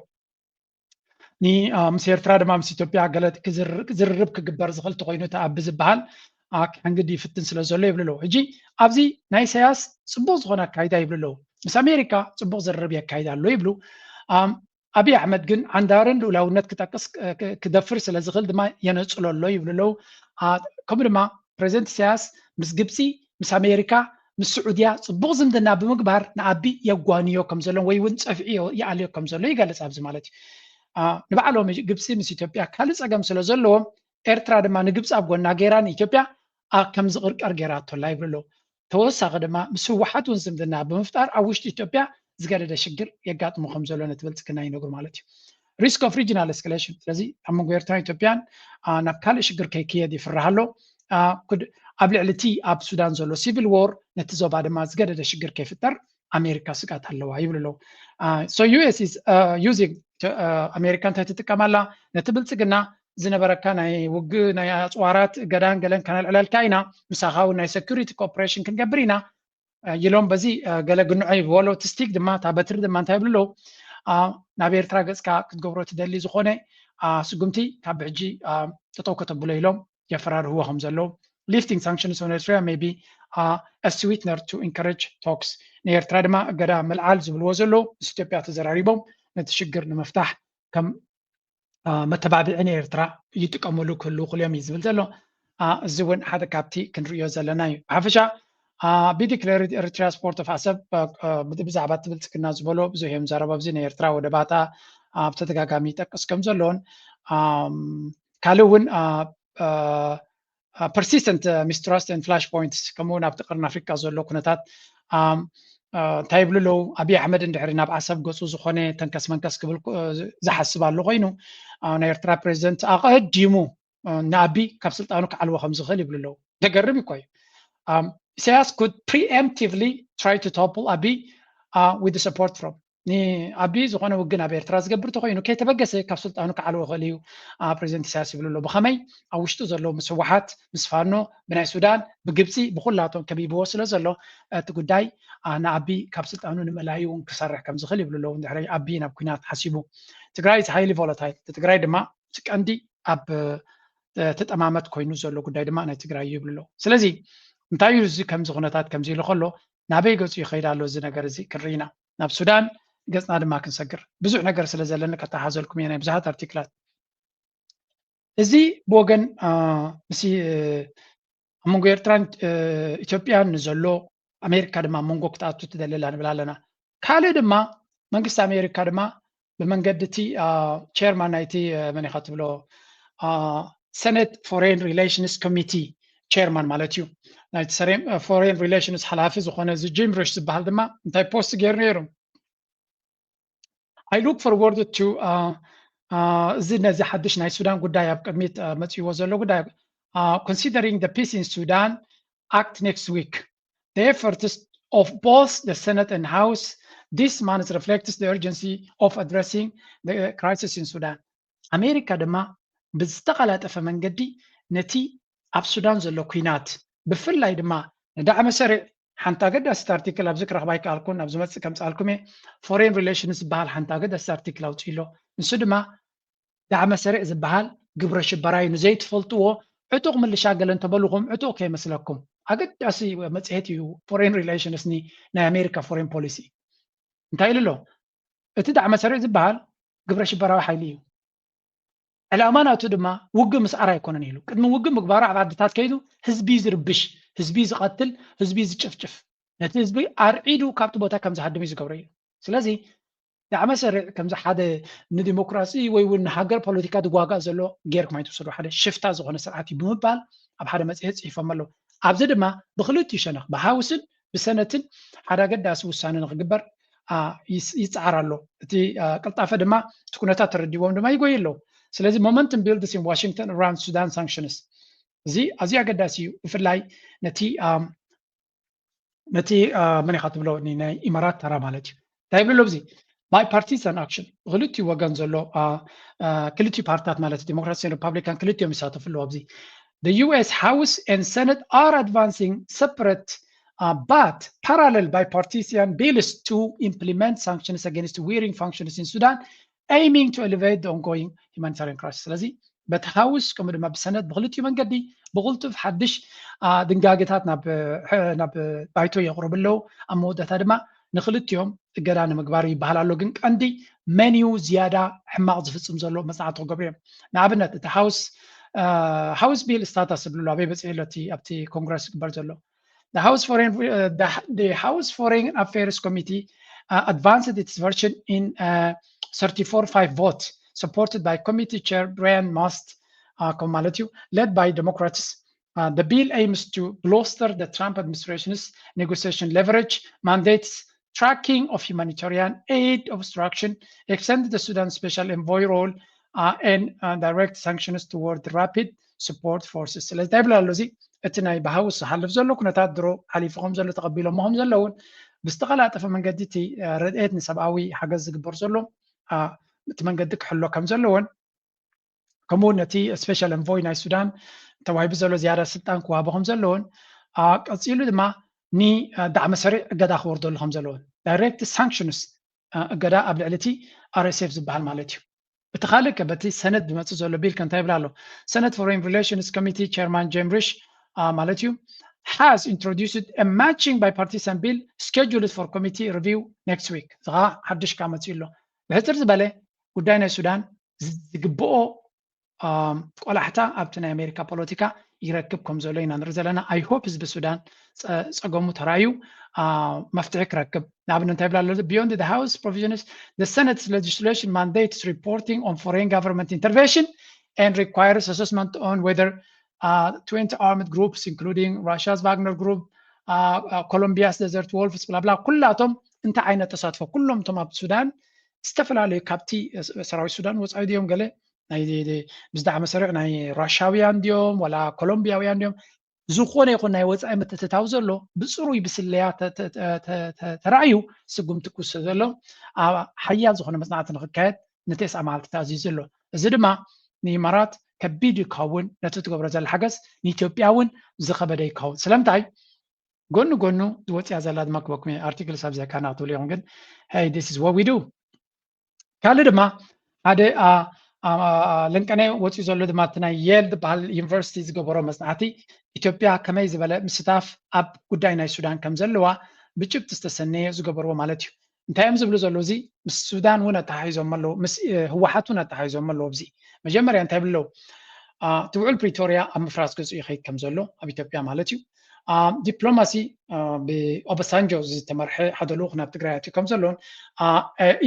ን-፣ ምስ ኤርትራ ድማ ምስ ኢትዮጵያ ገለ ክዝር-፣ ዝርርብ ክግበር ዝኽእል እንተኾይኑ እቲ ኣቢ ዝበሃል ክሕንግድ ይፍትን ስለ ዘሎ ይብሉ ኣለዉ። ሕጂ ኣብዚ ናይ ኢሳያስ ጽቡቕ ዝኾነ ኣካይዳ ይብሉ ኣለዉ። ምስ ኣሜሪካ ጽቡቕ ዝርርብ የካይድ ኣሎ ይብሉ። ኣብይ ኣሕመድ ግን ዓንዳርን ልኡላውነት ክጠቅስ ክደፍር ስለ ዝኽእል ድማ የነጽሎ ኣሎ ይብሉ ኣለዉ። ከምኡ ድማ ፕሬዚደንት ኢሳያስ ምስ ግብፂ፣ ምስ ኣሜሪካ፣ ምስ ስዑድያ ጽቡቕ ዝምድና ብምግባር ንኣቢ የጓንዮ ከም ዘሎን ወይ እውን ጸፍዒ ይኣልዮ ከም ዘሎ ይገልጽ ኣብዚ ማለት እዩ። ንባዕሎም ግብፂ ምስ ኢትዮጵያ ካልእ ጸገም ስለ ዘለዎም ኤርትራ ድማ ንግብፂ ኣብ ጎና ገይራ ንኢትዮጵያ ከም ዝቕርቀር ገይራቶ ኣላ ይብሉ ኣለዉ። ተወሳኺ ድማ ምስ ህወሓት እውን ዝምድና ብምፍጣር ኣብ ውሽጢ ኢትዮጵያ ዝገደደ ሽግር የጋጥሞ ከም ዘሎ ነቲ ብልጽግና ይነግሩ ማለት እዩ። Risk of regional escalation። ስለዚ ኣብ መንጎ ኤርትራን ኢትዮጵያን ናብ ካልእ ሽግር ከይክየድ ይፍራሕ ኣሎ። ኣብ ልዕሊ እቲ ኣብ ሱዳን ዘሎ ሲቪል ዎር ነቲ ዞባ ድማ ዝገደደ ሽግር ከይፍጠር ኣሜሪካ ስግኣት ኣለዋ ይብሉ ኣለዉ። So US is using፣ ኣሜሪካ እንታይ ትጥቀም ኣላ? ነቲ ብልጽግና ዝነበረካ ናይ ውግእ ናይ ኣጽዋራት ገዳን ገለን ከነልዕለልካ ኢና፣ ምሳኻ እውን ናይ security cooperation ክንገብር ኢና ኢሎም በዚ ገለ ግንዖ ይበሎ። እቲ ስቲክ ድማ እታ በትሪ ድማ እንታይ ይብሉ ኣለዉ? ናብ ኤርትራ ገጽካ ክትገብሮ ትደሊ ዝኾነ ስጉምቲ ካብ ሕጂ ጠጠው ከተብሎ ኢሎም የፈራርህዎ ከም ዘለዉ። Lifting sanctions on Eritrea may be a sweetener to encourage talks። ንኤርትራ ድማ እገዳ ምልዓል ዝብልዎ ዘለዉ ምስ ኢትዮጵያ ተዘራሪቦም ነቲ ሽግር ንምፍታሕ ከም መተባብዒ ንኤርትራ ይጥቀምሉ ክህልዉ ክልዮም እዩ ዝብል ዘሎ። እዚ እውን ሓደ ካብቲ ክንርእዮ ዘለና እዩ። ብሓፈሻ ብዲክለር ኤርትራ ስፖርት ኦፍ ኣሰብ ብዛዕባ እቲ ብልፅግና ዝበሎ ብዙሕ እዮም ዘረባ ኣብዚ ናይ ኤርትራ ወደባታ ብተደጋጋሚ ይጠቅስ ከም ዘለውን ካልእ እውን persistent mistrust and flashpoints ከምኡ እውን ኣብቲ ቀርኒ ኣፍሪካ ዘሎ ኩነታት እንታይ ይብሉ ኣለዉ? ኣብይ ኣሕመድ እንድሕሪ ናብ ዓሰብ ገፁ ዝኾነ ተንከስ መንከስ ክብል ዝሓስብ ኣሎ ኮይኑ ናይ ኤርትራ ፕሬዚደንት ኣቐዲሙ ንኣቢ ካብ ስልጣኑ ክዓልዎ ከም ዝኽእል ይብሉ ኣለዉ። ዘገርም እኮ እዩ። ኢሳያስ could preemptively try to topple ኣቢ with support from ንኣቢ ዝኾነ ውግን ኣብ ኤርትራ ዝገብር ተኮይኑ ከይተበገሰ ካብ ስልጣኑ ክዓልዎ ይኽእል እዩ ፕሬዚደንት ኢሳያስ ይብሉ ኣሎ። ብኸመይ ኣብ ውሽጡ ዘለዉ ምስ ህወሓት ምስ ፋኖ ብናይ ሱዳን ብግብፂ ብኩላቶም ከቢብዎ ስለ ዘሎ እቲ ጉዳይ ንኣቢ ካብ ስልጣኑ ንምእላይ እውን ክሰርሕ ከም ዝኽእል ይብሉ ኣለዉ። እንድሕሪ ኣቢ ናብ ኩናት ሓሲቡ ትግራይ is highly volatile ትግራይ ድማ እቲ ቀንዲ ኣብ ተጠማመት ኮይኑ ዘሎ ጉዳይ ድማ ናይ ትግራይ እዩ ይብሉ ኣለዉ። ስለዚ እንታይ እዩ እዚ ከምዚ ኩነታት ከምዚ ኢሉ ከሎ ናበይ ገፁ ይኸይድ ኣሎ እዚ ነገር እዚ ክንርኢና ናብ ሱዳን ገፅና ድማ ክንሰግር ብዙሕ ነገር ስለ ዘለኒ ከተሓዘልኩም እየ ናይ ብዙሓት ኣርቲክላት እዚ ብወገን ምስ ኣብ መንጎ ኤርትራን ኢትዮጵያን ንዘሎ ኣሜሪካ ድማ መንጎ ክትኣቱ ትደሊ ኣላ ንብል ኣለና። ካልእ ድማ መንግስቲ ኣሜሪካ ድማ ብመንገዲ እቲ ቸርማን ናይቲ መን ኢኻ ትብሎ ሰነት ፎሬን ሪሌሽንስ ኮሚቲ ቸርማን ማለት እዩ ናይቲ ፎሬን ሪሌሽንስ ሓላፊ ዝኾነ እዚ ጂም ሪሽ ዝበሃል ድማ እንታይ ፖስት ገይሩ ነይሩ I look forward to እዚ ነዚ ሓድሽ ናይ ሱዳን ጉዳይ ኣብ ቅድሚት መፅእዎ ዘሎ ጉዳይ considering the peace in Sudan act next week the efforts of both the Senate and House this month reflects the urgency of addressing the crisis in Sudan ኣሜሪካ ድማ ብዝተቐላጠፈ መንገዲ ነቲ ኣብ ሱዳን ዘሎ ኩናት ብፍላይ ድማ ንዳዕመ ሰሪዕ ሓንቲ ኣገዳሲት ኣርቲክል ኣብዚ ክረኽባ ኣይከኣልኩን ኣብ ዝመፅእ ከምፅኣልኩም እየ ፎሬን ሪሌሽንስ ዝበሃል ሓንቲ ኣገዳሲት ኣርቲክል ኣውፅኡ ኣሎ ንሱ ድማ ዳዕመ ሰሪዕ ዝበሃል ግብረ ሽበራ እዩ ንዘይትፈልጥዎ ዕጡቕ ምልሻ ገለ እንተበልኹም ዕጡቕ ከይመስለኩም ኣገዳሲ መፅሄት እዩ ፎሬን ሪሌሽንስ ናይ ኣሜሪካ ፎሬን ፖሊሲ እንታይ ኢሉ ኣሎ እቲ ዳዕመ ሰሪዕ ዝበሃል ግብረ ሽበራዊ ሓይሊ እዩ ዕላማ ናቱ ድማ ውግእ ምስኣር ኣይኮነን ኢሉ ቅድሚ ውግእ ምግባሩ ኣብ ዓድታት ከይዱ ህዝቢ ዝርብሽ ህዝቢ ዝቐትል ህዝቢ ዝጭፍጭፍ ነቲ ህዝቢ ኣርዒዱ ካብቲ ቦታ ከም ዝሃድም እዩ ዝገብሮ እዩ ስለዚ ዳዕመ ሰሪዕ ከምዚ ሓደ ንዲሞክራሲ ወይ እውን ንሃገር ፖለቲካ ዝጓጋእ ዘሎ ጌርኩም ኣይትውሰዱ ሓደ ሽፍታ ዝኾነ ስርዓት እዩ ብምባል ኣብ ሓደ መፅሄት ፅሒፎም ኣለዉ ኣብዚ ድማ ብክልቲኡ ሸነኽ ብሃውስን ብሰነትን ሓደ ኣገዳሲ ውሳነ ንክግበር ይፀዓር ኣሎ እቲ ቅልጣፈ ድማ እቲ ኩነታት ተረዲዎም ድማ ይጎይ ኣለዉ ስለዚ momentum builds in Washington around Sudan sanctions እዚ ኣዝዩ ኣገዳሲ እዩ ብፍላይ ነቲ ነቲ መን ኢኻ ትብሎ ናይ ኢማራት ተራ ማለት እዩ እንታይ ይብሉ ኣብዚ bipartisan action ብክልቲኡ ወገን ዘሎ ክልቲኡ ፓርትታት ማለት ዲሞክራሲን ሪፓብሊካን ክልቲኦም ይሳተፉ ኣለዉ ኣብዚ the U S House and Senate are advancing separate uh, but parallel bipartisan bills to implement sanctions against wearing functions in Sudan aiming to elevate the ongoing humanitarian crisis ስለዚ በቲ ሃውስ ከምኡ ድማ ብሰነት ብክልቲኡ መንገዲ ብቕልጡፍ ሓድሽ ድንጋጌታት ናብ ባይቶ የቕርቡ ኣለዉ ኣብ መወዳእታ ድማ ንክልቲኦም እገዳ ንምግባር ይበሃል ኣሎ ግን ቀንዲ መን እዩ ዝያዳ ሕማቕ ዝፍፅም ዘሎ መፅናዕቲ ክገብሩ እዮም ንኣብነት እቲ ሃውስ ሃውስ ቢል ስታተስ ዝብልሉ ኣበይ በፂሑ ኣሎ ኣብቲ ኮንግረስ ዝግበር ዘሎ The House Foreign, uh, the, the House Foreign Affairs Committee uh, advanced its version in uh, thirty-four five vote, supported by Committee Chair Brian Mast uh, Komalatu, led by Democrats. Uh, the bill aims to bolster the Trump administration's negotiation leverage, mandates tracking of humanitarian aid obstruction, extend the Sudan special envoy role, uh, and uh, direct sanctions toward the rapid support forces. ስለዚ እንታይ ይብል ኣሎ እዚ እቲ ናይ ብሃውስ ዝሓልፍ ዘሎ ኩነታት ድሮ ሓሊፉ ከም ዘሎ ተቐቢሎሞ ከም ዘለውን ብዝተቐላጠፈ መንገዲ እቲ ረድኤት ንሰብኣዊ ሓገዝ ዝግበር ዘሎ እቲ መንገዲ ክሕሎ ከም ዘለዎን ከምኡ ነቲ special envoy ናይ ሱዳን ተዋሂቡ ዘሎ ዝያዳ ስልጣን ክዋሃቦ ከም ዘለዎን ቀፂሉ ድማ ንዳዕመ ሰሪዕ እገዳ ክወርደሉ ከም ዘለዎን direct sanctions እገዳ ኣብ ልዕሊ እቲ R S F ዝበሃል ማለት እዩ እቲ ካልእ ከ በቲ ሰነት ዝመፅእ ዘሎ ቢል ከ እንታይ ይብል ኣሎ ሰነት Foreign Relations Committee Chairman Jim Risch ማለት እዩ has introduced a matching bipartisan bill scheduled for committee review next week እዚ ከዓ ሓድሽ ከዓ መፅኡ ኣሎ ብሕፅር ዝበለ ጉዳይ ናይ ሱዳን ዝግብኦ ቆላሕታ ኣብቲ ናይ ኣሜሪካ ፖለቲካ ይረክብ ከም ዘሎ ኢና ንርኢ ዘለና። I hope ህዝቢ ሱዳን ፀገሙ ተራዩ መፍትሒ ክረክብ። ንኣብነት እንታይ ይብላ ኣሎ? Beyond the House provisions, the Senate's legislation mandates reporting on foreign government intervention and requires assessment on whether twenty armed groups including Russia's Wagner group, Colombia's Desert Wolves ብላብላ ኩላቶም እንታይ ዓይነት ተሳትፎ ኩሎም እቶም ኣብ ሱዳን ዝተፈላለዩ ካብቲ ሰራዊት ሱዳን ወፃኢ ድዮም ገለ ናይ ብዝዳዕመ ሰሪዕ ናይ ራሻውያን ድዮም ዋላ ኮሎምቢያውያን ድዮም ዝኾነ ይኹን ናይ ወፃኢ ምትእትታው ዘሎ ብፅሩይ ብስለያ ተራእዩ ስጉምቲ ክውሰድ ዘሎ ሓያል ዝኾነ መፅናዕቲ ንክካየድ ንቴስዓ መዓልቲ ተኣዚዙ ዘሎ። እዚ ድማ ንኢማራት ከቢድ ይኸውን ነቲ ትገብሮ ዘላ ሓገዝ ንኢትዮጵያ እውን ዝኸበደ ይኸውን። ስለምንታይ ጎኒ ጎኑ ዝወፅያ ዘላ ድማ ክበኩም እየ። ኣርቲክል ሳብዚያ ካና ክትብሉ ኢኹም ግን hey this is what we do። ካልእ ድማ ሓደ ለንቀነ ወፂኡ ዘሎ ድማ እቲ ናይ የል ዝበሃል ዩኒቨርሲቲ ዝገበሮ መፅናዕቲ ኢትዮጵያ ከመይ ዝበለ ምስታፍ ኣብ ጉዳይ ናይ ሱዳን ከም ዘለዋ ብጭብጢ ዝተሰነየ ዝገበርዎ ማለት እዩ። እንታይ እዮም ዝብሉ ዘለዉ? እዚ ምስ ሱዳን እውን ኣተሓሒዞም ኣለዉ፣ ምስ ህወሓት እውን ኣተሓሒዞም ኣለዉ። ኣብዚ መጀመርያ እንታይ ብለው? እቲ ውዕል ፕሪቶርያ ኣብ ምፍራስ ገፁ ይኸይድ ከም ዘሎ ኣብ ኢትዮጵያ ማለት እዩ። ዲፕሎማሲ ብኦባሳንጆ ዝተመርሐ ሓደ ልኡኽ ናብ ትግራይ ኣትዩ ከም ዘሎን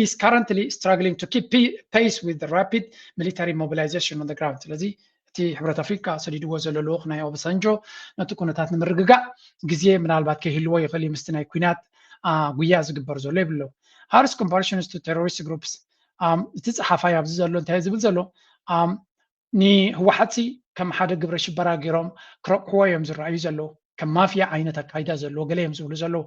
is currently struggling to keep pace with the rapid military mobilization on the ground። ስለዚ እቲ ሕብረት ኣፍሪካ ሰዲድዎ ዘሎ ልኡኽ ናይ ኦባሳንጆ ነቲ ኩነታት ንምርግጋእ ግዜ ምናልባት ከይህልዎ ይኽእል እዩ ምስቲ ናይ ኩናት ጉያ ዝግበር ዘሎ ይብለው። Harsh comparisons to terrorist groups እቲ ፀሓፋይ ኣብዚ ዘሎ እንታይ ዝብል ዘሎ ንህወሓትሲ ከም ሓደ ግብረ ሽበራ ገይሮም ክረቑሕዎ እዮም ዝረኣዩ ዘለዉ። ከም ማፍያ ዓይነት ኣካይዳ ዘለዎ ገለ እዮም ዝብሉ ዘለዉ።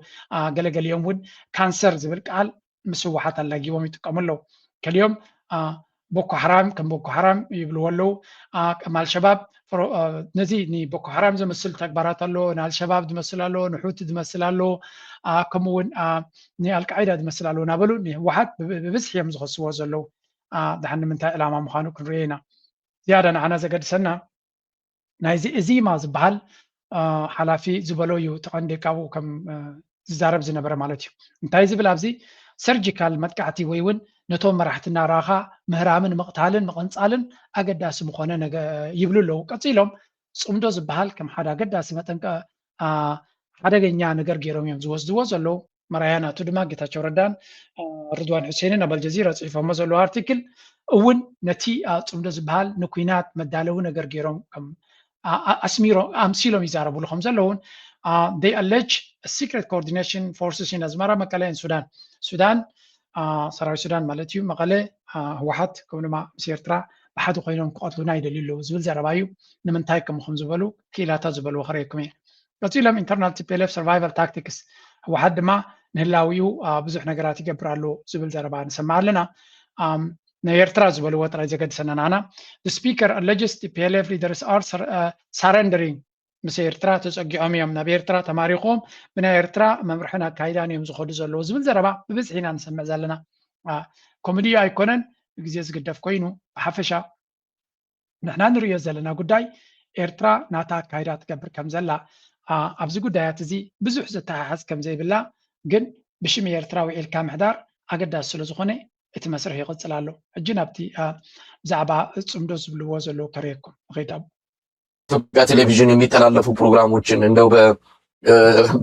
ገለገሊኦም እውን ካንሰር ዝብል ቃል ምስ ህወሓት ኣላጊቦም ይጥቀሙ ኣለዉ። ከሊኦም ቦኮ ሓራም ከም ቦኮ ሓራም ይብልዎ ኣለዉ። ከም ኣልሸባብ ነዚ ንቦኮ ሓራም ዝመስል ተግባራት ኣሎ፣ ንኣልሸባብ ዝመስል ኣሎ፣ ንሑቲ ዝመስል ኣሎ፣ ከምኡ እውን ንኣልቃዒዳ ዝመስል ኣሎ እናበሉ ንህወሓት ብብዝሒ እዮም ዝኸስዎ ዘለዉ። ድሓን ንምንታይ ዕላማ ምዃኑ ክንሪኦ ኢና። ዝያዳ ንዓና ዘገድሰና ናይዚ እዚማ ዝበሃል ሓላፊ ዝበሎ እዩ። ተቐንዲ ካብኡ ከም ዝዛረብ ዝነበረ ማለት እዩ። እንታይ ዝብል ኣብዚ ሰርጂካል መጥቃዕቲ ወይ እውን ነቶም መራሕትና ራኻ ምህራምን ምቕታልን ምቕንፃልን ኣገዳሲ ምኾነ ይብሉ ኣለዉ። ቀፂሎም ፅምዶ ዝበሃል ከም ሓደ ኣገዳሲ መጠንቀ ሓደገኛ ነገር ገይሮም እዮም ዝወስድዎ ዘለዉ። መራያ ናቱ ድማ ጌታቸው ረዳን ርድዋን ሑሴንን ኣብ ኣልጀዚራ ፅሒፎሞ ዘለዉ ኣርቲክል እውን ነቲ ፅምዶ ዝበሃል ንኩናት መዳለዊ ነገር ገይሮም ኣስሚሮ ኣምሲሎም ይዛረብሉ ከም ዘለውን they allege secret coordination forces in ኣስመራ መቀለ ን ሱዳን ሱዳን ሰራዊት ሱዳን ማለት እዩ መቐለ ህወሓት ከምኡ ድማ ምስ ኤርትራ ብሓደ ኮይኖም ክቐትሉና ይደልዩ ኣለዉ ዝብል ዘረባ እዩ። ንምንታይ ከምኡ ከም ዝበሉ ክኢላታት ዝበልዎ ከርእየኩም እየ። ቀፂሎም internal TPLF survival tactics ህወሓት ድማ ንህላዊኡ ብዙሕ ነገራት ይገብር ኣሎ ዝብል ዘረባ ንሰምዕ ኣለና። ናይ ኤርትራ ዝበልዎ ጥራይ ዘገድሰና ንዓና። The speaker alleges TPLF leaders are surrendering ምስ ኤርትራ ተፀጊዖም እዮም፣ ናብ ኤርትራ ተማሪኾም ብናይ ኤርትራ መምርሕን ኣካይዳን እዮም ዝኸዱ ዘለዉ ዝብል ዘረባ ብብዝሒ ኢና ንሰምዕ ዘለና። ኮሜዲ ኣይኮነን፣ ብግዜ ዝግደፍ ኮይኑ ብሓፈሻ ንሕና ንርእዮ ዘለና ጉዳይ ኤርትራ ናታ ኣካይዳ ትገብር ከም ዘላ ኣብዚ ጉዳያት እዚ ብዙሕ ዘተሓሓዝ ከም ዘይብላ ግን ብሽም ኤርትራ ውዒልካ ምሕዳር ኣገዳሲ ስለ ዝኾነ እቲ መስርሕ ይቕፅል ኣሎ። ሕጂ ናብቲ ብዛዕባ ፅምዶ ዝብልዎ ዘለዉ ከርእየኩም ንኸይድ። ኣብ ኢትዮጵያ ቴሌቪዥን የሚተላለፉ ፕሮግራሞችን እንደው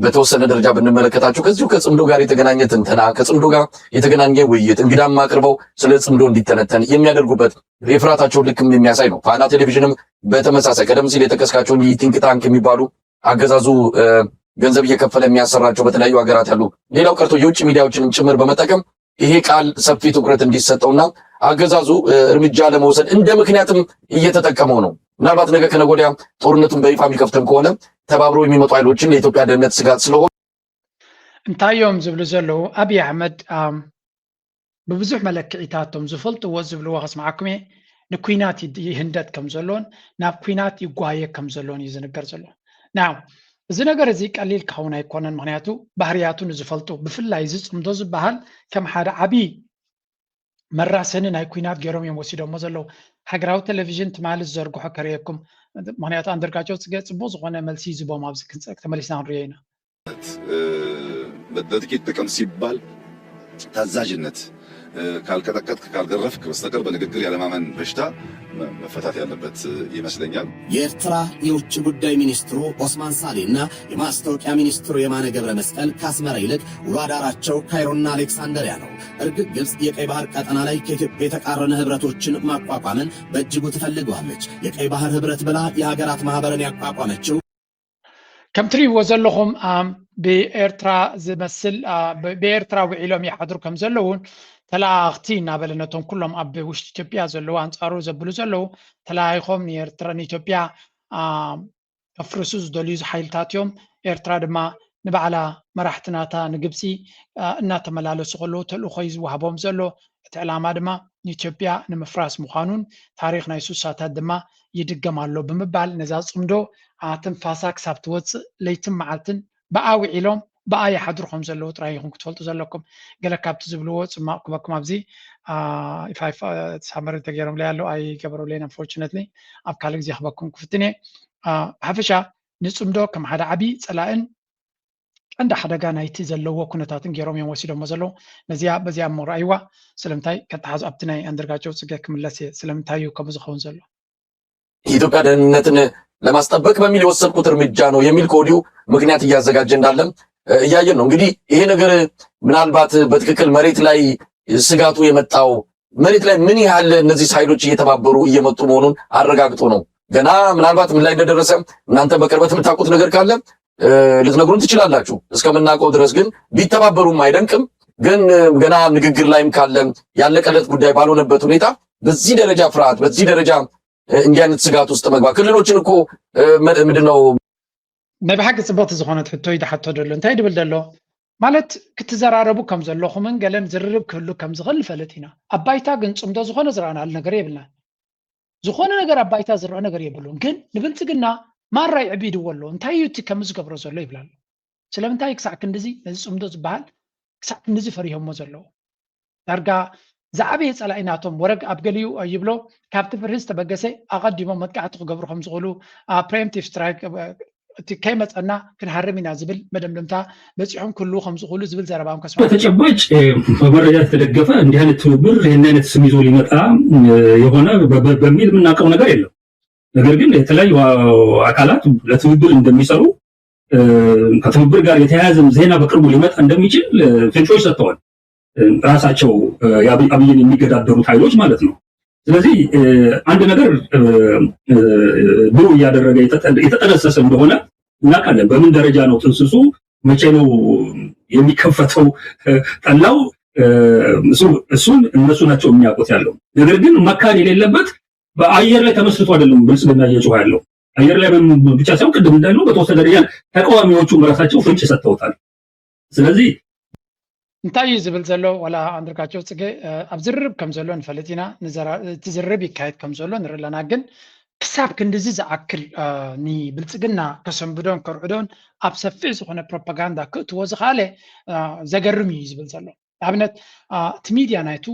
በተወሰነ ደረጃ ብንመለከታቸው ከዚሁ ከፅምዶ ጋር የተገናኘ ትንተና፣ ከፅምዶ ጋር የተገናኘ ውይይት፣ እንግዳም አቅርበው ስለ ፅምዶ እንዲተነተን የሚያደርጉበት የፍርሃታቸውን ልክም የሚያሳይ ነው። ፋና ቴሌቪዥንም በተመሳሳይ ቀደም ሲል የጠቀስካቸውን ቲንክ ታንክ የሚባሉ አገዛዙ ገንዘብ እየከፈለ የሚያሰራቸው በተለያዩ ሀገራት ያሉ፣ ሌላው ቀርቶ የውጭ ሚዲያዎችንም ጭምር በመጠቀም ይሄ ቃል ሰፊ ትኩረት እንዲሰጠውና አገዛዙ እርምጃ ለመውሰድ እንደ ምክንያትም እየተጠቀመው ነው። ምናልባት ነገ ከነገ ወዲያ ጦርነቱን በይፋ የሚከፍትም ከሆነ ተባብሮ የሚመጡ ኃይሎችን ለኢትዮጵያ ደህንነት ስጋት ስለሆኑ እንታይ እዮም ዝብሉ ዘለዉ? ኣብይ ኣሕመድ ብብዙሕ መለክዒታቶም ዝፈልጥዎ ዝብልዎ ከስምዓኩም እየ። ንኩናት ይህንደድ ከም ዘሎን ናብ ኩናት ይጓየ ከም ዘሎን እዩ ዝንገር ዘሎ። ናው እዚ ነገር እዚ ቀሊል ክኸውን ኣይኮነን። ምክንያቱ ባህርያቱ ንዝፈልጡ ብፍላይ እዚ ፅምዶ ዝበሃል ከም ሓደ ዓብዪ መራሰኒ ናይ ኩናት ገይሮም እዮም ወሲዶሞ ዘለዉ። ሃገራዊ ቴሌቪዥን ትማሊ ዝዘርግሖ ከርእየኩም። ምክንያቱ ኣንደርጋቸው ፅገ ፅቡቅ ዝኾነ መልሲ ይዝቦም ኣብዚ ክንፀ ተመሊስና ክንሪኦ ኢና። ለጥቂት ጥቅም ሲባል ታዛዥነት ካልቀጠቀጥክ ካልገረፍክ በስተቀር በንግግር ያለማመን በሽታ መፈታት ያለበት ይመስለኛል። የኤርትራ የውጭ ጉዳይ ሚኒስትሩ ኦስማን ሳሌ እና የማስታወቂያ ሚኒስትሩ የማነ ገብረ መስቀል ከአስመራ ይልቅ ውሎ አዳራቸው ካይሮና አሌክሳንደሪያ ነው። እርግጥ ግብጽ የቀይ ባህር ቀጠና ላይ ከኢትዮጵያ የተቃረነ ህብረቶችን ማቋቋምን በእጅጉ ትፈልገዋለች። የቀይ ባህር ህብረት ብላ የሀገራት ማህበርን ያቋቋመችው ከም ትሪእዎ ዘለኹም ብኤርትራ ዝመስል ብኤርትራ ውዒሎም ይሓድሩ ከም ዘለውን ተለኣኽቲ እናበለ ነቶም ኩሎም ኣብ ውሽጢ ኢትዮጵያ ዘለዉ ኣንፃሩ ዘብሉ ዘለዉ ተለያይኾም ንኤርትራ ንኢትዮጵያ ከፍርሱ ዝደልዩ ሓይልታት እዮም። ኤርትራ ድማ ንባዕላ መራሕቲ ናታ ንግብፂ እናተመላለሱ ከለዉ ተልእኾ እዩ ዝወሃቦም ዘሎ። እቲ ዕላማ ድማ ንኢትዮጵያ ንምፍራስ ምዃኑን ታሪኽ ናይ ሱሳታት ድማ ይድገም ኣሎ ብምባል ነዛ ፅምዶ ትንፋሳ ክሳብ ትወፅእ ለይትን መዓልትን ብኣ ውዒሎም ብኣ ይሓድሩ ከም ዘለዉ ጥራይ ኢኹም ክትፈልጡ ዘለኩም። ገለ ካብቲ ዝብልዎ ፅማቕ ክበኩም ኣብዚ ሳመሪ ተገይሮምለይ ኣለዉ ኣይገበሩለይን unfortunately ኣብ ካልእ ግዜ ክበኩም ክፍትን እየ። ብሓፈሻ ንፅምዶ ከም ሓደ ዓብዪ ፀላእን ቀንዲ ሓደጋ ናይቲ ዘለዎ ኩነታትን ገይሮም እዮም ወሲዶሞ ዘለዉ። ነዚኣ በዚኣ እሞ ረኣይዋ ስለምንታይ ከተሓዙ ኣብቲ ናይ ኣንድርጋቸው ፅገ ክምለስ እየ ስለምንታይ እዩ ከምኡ ዝኸውን ዘሎ። የኢትዮጵያ ደህንነትን ለማስጠበቅ በሚል የወሰድኩት እርምጃ ነው የሚል ከወዲሁ ምክንያት እያዘጋጀ እንዳለም እያየን ነው። እንግዲህ ይሄ ነገር ምናልባት በትክክል መሬት ላይ ስጋቱ የመጣው መሬት ላይ ምን ያህል እነዚህ ኃይሎች እየተባበሩ እየመጡ መሆኑን አረጋግጦ ነው። ገና ምናልባት ምን ላይ እንደደረሰ እናንተ በቅርበት የምታውቁት ነገር ካለ ልትነግሩን ትችላላችሁ። እስከምናውቀው ድረስ ግን ቢተባበሩም አይደንቅም። ግን ገና ንግግር ላይም ካለ ያለቀለት ጉዳይ ባልሆነበት ሁኔታ በዚህ ደረጃ ፍርሃት፣ በዚህ ደረጃ እንዲህ አይነት ስጋት ውስጥ መግባት ክልሎችን እኮ ምንድን ነው ናይ ብሓቂ ፅብቕቲ ዝኾነት ሕቶ እዩ ዝሓቶ ዘሎ። እንታይ ድብል ዘሎ ማለት ክትዘራረቡ ከም ዘለኹምን ገለን ዝርርብ ክህሉ ከም ዝኽእል ንፈልጥ ኢና። ኣብ ባይታ ግን ፅምዶ ዝኾነ ዝረኣናሉ ነገር የብልናን። ዝኾነ ነገር ኣብ ባይታ ዝረአ ነገር የብሉን። ግን ንብልፅግና ማራ ይዕቢድዎ ኣሎ። እንታይ እዩ እቲ ከም ዝገብሮ ዘሎ ይብል ኣሎ። ስለምንታይ ክሳዕ ክንድዚ ነዚ ፅምዶ ዝበሃል ክሳዕ ክንድዚ ፈሪሆሞ ዘለዉ? ዳርጋ ዝዓበየ ፀላኢ ናቶም ወረግ ኣብ ገሊኡ ይብሎ ካብቲ ፍርሂ ዝተበገሰ ኣቐዲሞም መጥቃዕቲ ክገብሩ ከም ዝኽእሉ preemptive strike እቲ ከይመፀና ክንሃርም ኢና ዝብል መደምደምታ በፂሖም ክህልዉ ከም ዝኽእሉ ዝብል ዘረባ እዮም ከስምዑ። በተጨባጭ በመረጃ የተደገፈ እንዲህ አይነት ትብብር ይህን አይነት ስም ይዞ ሊመጣ የሆነ በሚል የምናውቀው ነገር የለም። ነገር ግን የተለያዩ አካላት ለትብብር እንደሚሰሩ ከትብብር ጋር የተያያዘም ዜና በቅርቡ ሊመጣ እንደሚችል ፍንጮች ሰጥተዋል። ራሳቸው አብይን የሚገዳደሩት ኃይሎች ማለት ነው። ስለዚህ አንድ ነገር ብሩ እያደረገ የተጠነሰሰ እንደሆነ እናውቃለን። በምን ደረጃ ነው ጥንስሱ፣ መቼ ነው የሚከፈተው ጠላው፣ እሱን እነሱ ናቸው የሚያውቁት ያለው። ነገር ግን መካድ የሌለበት በአየር ላይ ተመስርቶ አይደለም ብልጽግና እየጮኸ ያለው። አየር ላይ ብቻ ሳይሆን ቅድም እንዳልነው በተወሰነ ደረጃ ተቃዋሚዎቹም ራሳቸው ፍንጭ ሰጥተውታል። ስለዚህ እንታይ እዩ ዝብል ዘሎ ዋላ ኣንድርጋቸው ፅገ ኣብ ዝርርብ ከም ዘሎ ንፈልጥ ኢና። እቲ ዝርርብ ይካየድ ከም ዘሎ ንርኢ ኣለና። ግን ክሳብ ክንድዚ ዝኣክል ንብልፅግና ከሰንብዶን ከርዕዶን ኣብ ሰፊሕ ዝኾነ ፕሮፓጋንዳ ክእትዎ ዝኸኣለ ዘገርም እዩ ዝብል ዘሎ። ንኣብነት እቲ ሚድያ ናይቱ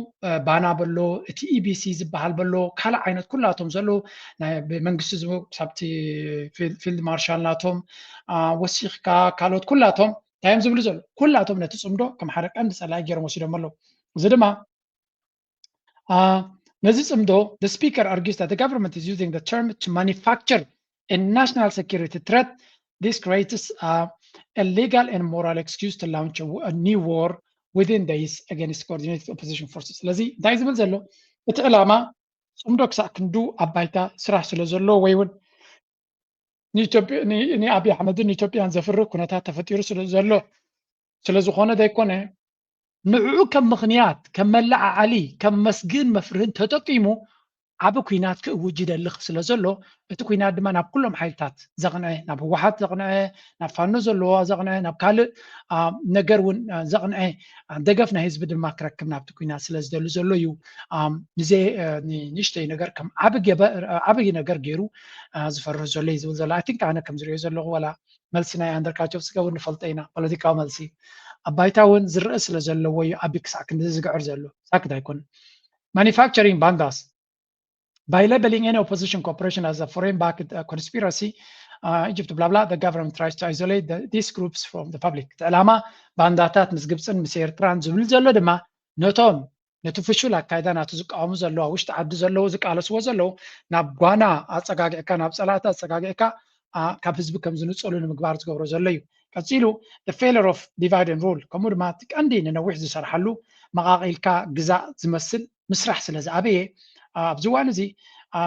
ባና በሎ እቲ ኢቢሲ ዝበሃል በሎ ካልእ ዓይነት ኩላቶም ዘለዉ ናይ መንግስቲ ዝቡ ክሳብቲ ፊልድ ማርሻል ናቶም ወሲኽካ ካልኦት ኩላቶም እንታይ እዮም ዝብሉ ዘለዉ? ኩላቶም ነቲ ፅምዶ ከም ሓደ ቀንዲ ፀላኢ ገይሮም ወሲዶም ኣለዉ። እዚ ድማ ነዚ ፅምዶ the speaker argues that the government is using the term to manufacture a national security threat. This creates a legal and moral excuse to launch a new war within days against coordinated opposition forces. ስለዚ እንታይ ዝብል ዘሎ እቲ ዕላማ ፅምዶ ክሳዕ ክንዱ ኣብ ባይታ ስራሕ ስለ ዘሎ ወይ እውን ንኣብዪ ኣሕመድን ንኢትዮጵያን ዘፍርህ ኩነታት ተፈጢሩ ስለ ዘሎ ስለ ዝኾነ ዘይኮነ ንዕኡ ከም ምኽንያት ከም መለዓዓሊ ከም መስግን መፍርህን ተጠቂሙ ዓቢ ኲናት ክእውጅ ይደሊ ስለ ዘሎ እቲ ኲናት ድማ ናብ ኩሎም ሓይልታት ዘቕንዐ ናብ ህወሓት ዘቕንዐ ናብ ፋኖ ዘለዎ ዘቕንዐ ናብ ካልእ ነገር እውን ዘቕንዐ ደገፍ ናይ ህዝቢ ድማ ክረክብ ናብቲ ኲናት ስለ ዝደሊ ዘሎ እዩ። ንዘይ ንእሽተይ ነገር ከም ዓቢ ነገር ገይሩ ዝፈርህ ዘሎ እዩ ዝብል ዘሎ። I think ኣነ ከም ዝሪኦ ዘለኹ ዋላ መልሲ ናይ ኣንደርካቸው ጽገውን ንፈልጦ ኢና። ፖለቲካዊ መልሲ ኣብ ባይታ እውን ዝረአ ስለ ዘለዎ እዩ ዓቢ ክሳዕ ክንዲ ዝግዕር ዘሎ። ሳክት ኣይኮን። Manufacturing bandas by labeling any opposition cooperation as a foreign backed uh, conspiracy uh, Egypt blah blah the government tries to isolate the, these groups from the public. እቲ ዕላማ ባንዳታት ምስ ግብፅን ምስ ኤርትራን ዝብል ዘሎ ድማ ነቶም ነቲ ፍሹል ኣካይዳ ናቱ ዝቃወሙ ዘለዉ፣ ኣብ ውሽጢ ዓዲ ዘለዉ ዝቃለስዎ ዘለዉ ናብ ጓና ኣጸጋጊዕካ፣ ናብ ጸላእቲ ኣጸጋጊዕካ፣ ኣ፣ ካብ ህዝቢ ከም ዝንጸሉ ንምግባር ዝገብሮ ዘሎ እዩ። ቀጺሉ፣ the failure of divide and rule፣ ከምኡ ድማ እቲ ቀንዲ ንነዊሕ ዝሰርሓሉ መቓቒልካ ግዛእ ዝመስል ምስራሕ ስለ ዝኣበየ፣ ኣ፣ ኣብዚ እዋን እዚ፣ ኣ፣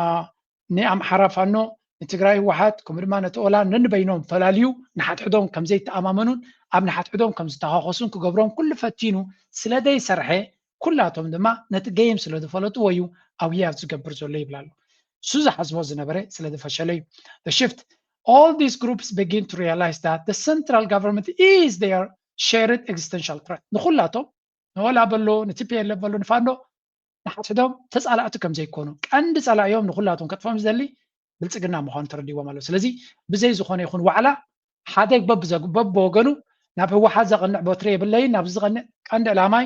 ንኣምሓራ ፋኖ፣ ንትግራይ ህወሓት፣ ከምኡ ድማ ነቲ ኦላ ነንበይኖም ፈላልዩ ንሓድሕዶም ከም ዘይተኣማመኑን ኣብ ንሓድሕዶም ከም ዝተኻኸሱን ክገብሮም ኩሉ ፈቲኑ ስለ ዘይሰርሐ፣ ኩላቶም ድማ ነቲ ገይም ስለ ዝፈለጥዎ እዩ ኣውያት ዝገብር ዘሎ ይብል ኣሎ። እሱ ዝሓስቦ ዝነበረ ስለ ዝፈሸለ እዩ። The shift, all these groups begin to realize that the central government is their shared existential threat። ንኹላቶም፣ ንኦላ በሎ፣ ንቲፒኤልኤፍ በሎ፣ ንፋኖ፣ ንሓድሕዶም ተጻላእቲ ከም ዘይኮኑ፣ ቀንዲ ጸላኢዮም ንኹላቶም ከጥፍኦም ዝደሊ ብልጽግና ምዃኑ ተረዲዎም ኣለዉ። ስለዚ ብዘይ ዝኾነ ይኹን ዋዕላ ሓደ በብዘግ-፣ በብወገኑ ናብ ህወሓት ዘቕንዕ በትሪ የብለይን፣ ናብዚ ዝቐንዕ ቀንዲ ዕላማይ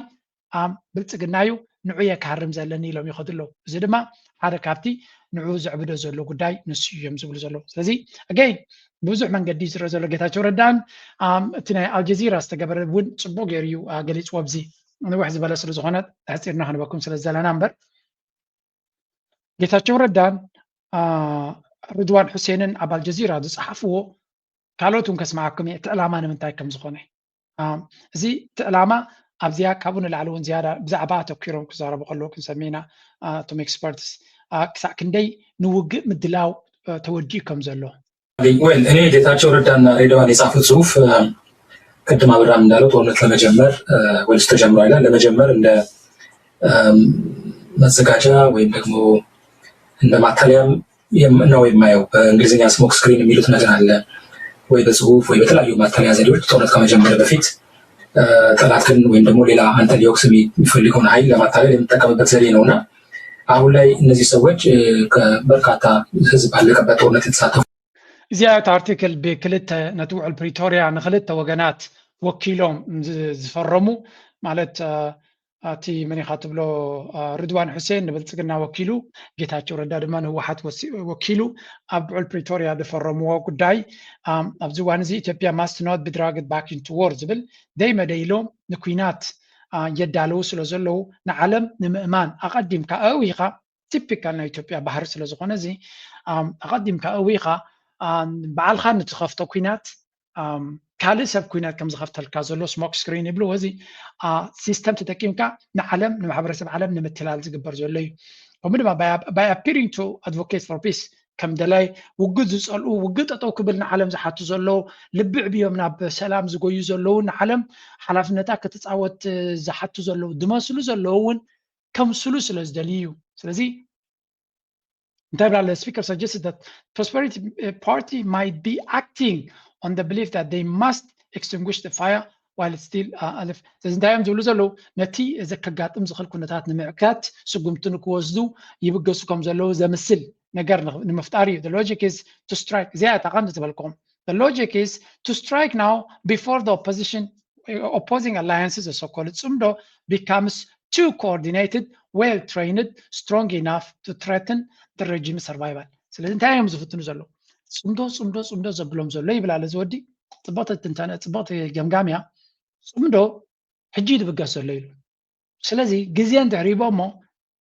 ኣም ብልጽግና እዩ፣ ንዑ እየ ክሃርም ዘለኒ ኢሎም ይኸዱ ኣለዉ። እዚ ድማ ሓደ ካብቲ ንዑ ዘዕብዶ ዘሎ ጉዳይ ንሱ እዮም ዝብሉ ዘለዉ። ስለዚ ኣገይን ብዙሕ መንገዲ ዝረአ ዘሎ ጌታቸው ረዳን፣ ኣም፣ እቲ ናይ ኣልጀዚራ ዝተገበረ እውን ጽቡቕ ገይሩ እዩ፣ ኣ፣ ገሊጽዎ። ኣብዚ ንውሕ ዝበለ ስለ ዝኾነ ኣሕጺርና ክንበኩም ስለ ዘለና እምበር፣ ጌታቸው ረዳን፣ ኣ፣ ርድዋን ሑሴንን ኣብ ኣልጀዚራ ዝጸሓፍዎ ካልኦት እውን ከስምዓኩም እየ፣ እቲ ዕላማ ንምንታይ ከም ዝኾነ። ኣ፣ እዚ እቲ ዕላማ ኣብዚኣ ካብኡ ንላዕሊ እውን ዝያዳ ብዛዕባ ኣተኲሮም ክዛረቡ ከለዉ ክንሰምዕ ኢና፣ ኣ፣ እቶም ኤክስፐርትስ፣ ኣ፣ ክሳዕ ክንደይ ንውግእ ምድላው፣ እ፣ ተወዲኡ ከም ዘሎ። ዌል፣ እኔ ጌታቸው ረዳና ሬድዋን የጻፉት ጽሁፍ፣ እ፣ ቅድም አበራም እንዳለው ጦርነት ለመጀመር፣ እ፣ ወይስ ተጀምሯል ይላል፣ ለመጀመር እንደ፣ እም፣ መዘጋጃ ወይም ደግሞ እንደ ማታለያም የም-፣ ነው የማየው። በእንግሊዝኛ ስሞክ ስክሪን የሚሉት ነገር አለ ወይ በጽሁፍ ወይ በተለያዩ ማታለያ ዘዴዎች ጦርነት ከመጀመር በፊት፣ እ፣ ጠላትን ወይም ደግሞ ሌላ አንተን ሊወቅስ የሚ-፣ የሚፈልገውን ኃይል ለማታለል የምጠቀምበት ዘዴ ነው እና አሁን ላይ እነዚህ ሰዎች፣ እ፣ ከበርካታ ህዝብ ባለቀበት ጦርነት የተሳተፉ እዚኣ እታ ኣርቲክል ብክልተ ነቲ ውዕል ፕሪቶርያ ንክልተ ወገናት ወኪሎም ዝ-፣ ዝፈረሙ ማለት፣ እ፣ እቲ መን ኢኻ ትብሎ፣ እ፣ ርድዋን ሑሴን ንብልጽግና ወኪሉ፣ ጌታቸው ረዳ ድማ ንህወሓት ወሲ-፣ ወኪሉ ኣብ ውዕል ፕሪቶርያ ዝፈረምዎ ጉዳይ፣ ኣም፣ ኣብዚ እዋን እዚ ኢትዮጵያ must not be dragged back into war ዝብል ደይመደይ ኢሎም ንኲናት፣ እ፣ የዳለዉ ስለ ዘለዉ ንዓለም ንምእማን ኣቐዲምካ ኣእዊኻ ቲፒካል ናይ ኢትዮጵያ ባህሪ ስለ ዝኾነ እዚ፣ ኣም፣ ኣቐዲምካ እዊኻ፣ ኣም፣ ባዕልኻ ንትኸፍቶ ኲናት፣ ኣም፣ ካልእ ሰብ ኲናት ከም ዝኸፍተልካ ዘሎ ስሞክ ስክሪን ይብልዎ። እዚ፣ ኣ፣ ሲስተም ተጠቂምካ ንዓለም፣ ንማሕበረሰብ ዓለም ንምትላል ዝግበር ዘሎ እዩ። ከምኡ ድማ by, by appearing to advocate for peace፣ ከም ደላይ ውግእ ዝጸልኡ፣ ውግእ ጠጠው ክብል ንዓለም ዝሓቱ ዘለዉ፣ ልቢ ዕብዮም ናብ ሰላም ዝጎዩ ዘለዉ፣ ንዓለም ሓላፍነታ ክትጻወት ዝሓቱ ዘለዉ፣ ዝመስሉ ዘለዉ እውን ከምስሉ ስለ ዝደልዩ እዩ። ስለዚ እንታይ ብላ ኣለ? Speaker suggested that Prosperity, uh, Party might be acting on the belief that they must extinguish the fire while it's still, uh, alive። ስለዚ እንታይ እዮም ዝብሉ ዘለዉ? ነቲ እዚ ከጋጥም ዝኽእል ኩነታት ንምዕካት ስጉምቲ ንክወስዱ ይብገሱ ከም ዘለዉ ዘምስል ነገር ን-፣ ንምፍጣር እዩ። The logic is to strike። እዚኣ እያ እታ ቀንዲ ዝበልኩም። The logic is to strike now before the opposition, uh, opposing alliances፣ the so-called ጽምዶ, becomes too coordinated, well trained, strong enough to threaten the regime survival። ስለዚ እንታይ እዮም ዝፍትኑ ዘለዉ? ጽምዶ፣ ጽምዶ፣ ጽምዶ ዘብሎም ዘሎ ይብል ኣለ እዚ ወዲ። ጽብቕቲ ትንተነ፣ ጽብቕቲ ገምጋም እያ። ጽምዶ ሕጂ እዩ ዝብገስ ዘሎ ኢሉ። ስለዚ ግዜ እንድሕር ሂቦ እሞ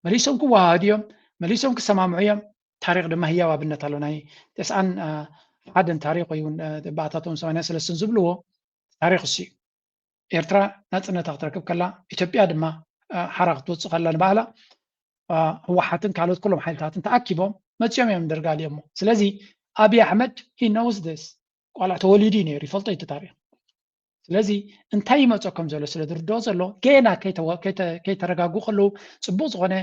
መሊሶም ክወሃሃዱ እዮም፣ መሊሶም ክሰማምዑ እዮም። ታሪኽ ድማ ህያው ኣብነት ኣሎ። ናይ ተስዓን፣ አ፣ ሓደን ታሪኽ ወይ እውን፣ አ፣ ብኣታቶም ሰማንያ ሰለስተን ዝብልዎ ታሪኽ እሱ እዩ። ኤርትራ ናጽነታ ክትረክብ ከላ፣ ኢትዮጵያ ድማ፣ አ፣ ሓራ ክትወጽእ ከላ ንባዕላ፣ አ፣ ህወሓትን ካልኦት ኩሎም ሓይልታትን ተኣኪቦም መጺኦም እዮም ንደርግ ኣልዮሞ። ስለዚ ኣብይ ኣሕመድ he knows this። ቆልዓ ተወሊዱ እዩ ነይሩ፣ ይፈልጦ እዩ እቲ ታሪኽ። ስለዚ እንታይ ይመጾ ከም ዘሎ ስለ ዝርድኦ ዘሎ፣ ገና ከይተወ-፣ ከይተ-፣ ከይተረጋግኡ ከለዉ፣ ጽቡቕ ዝኾነ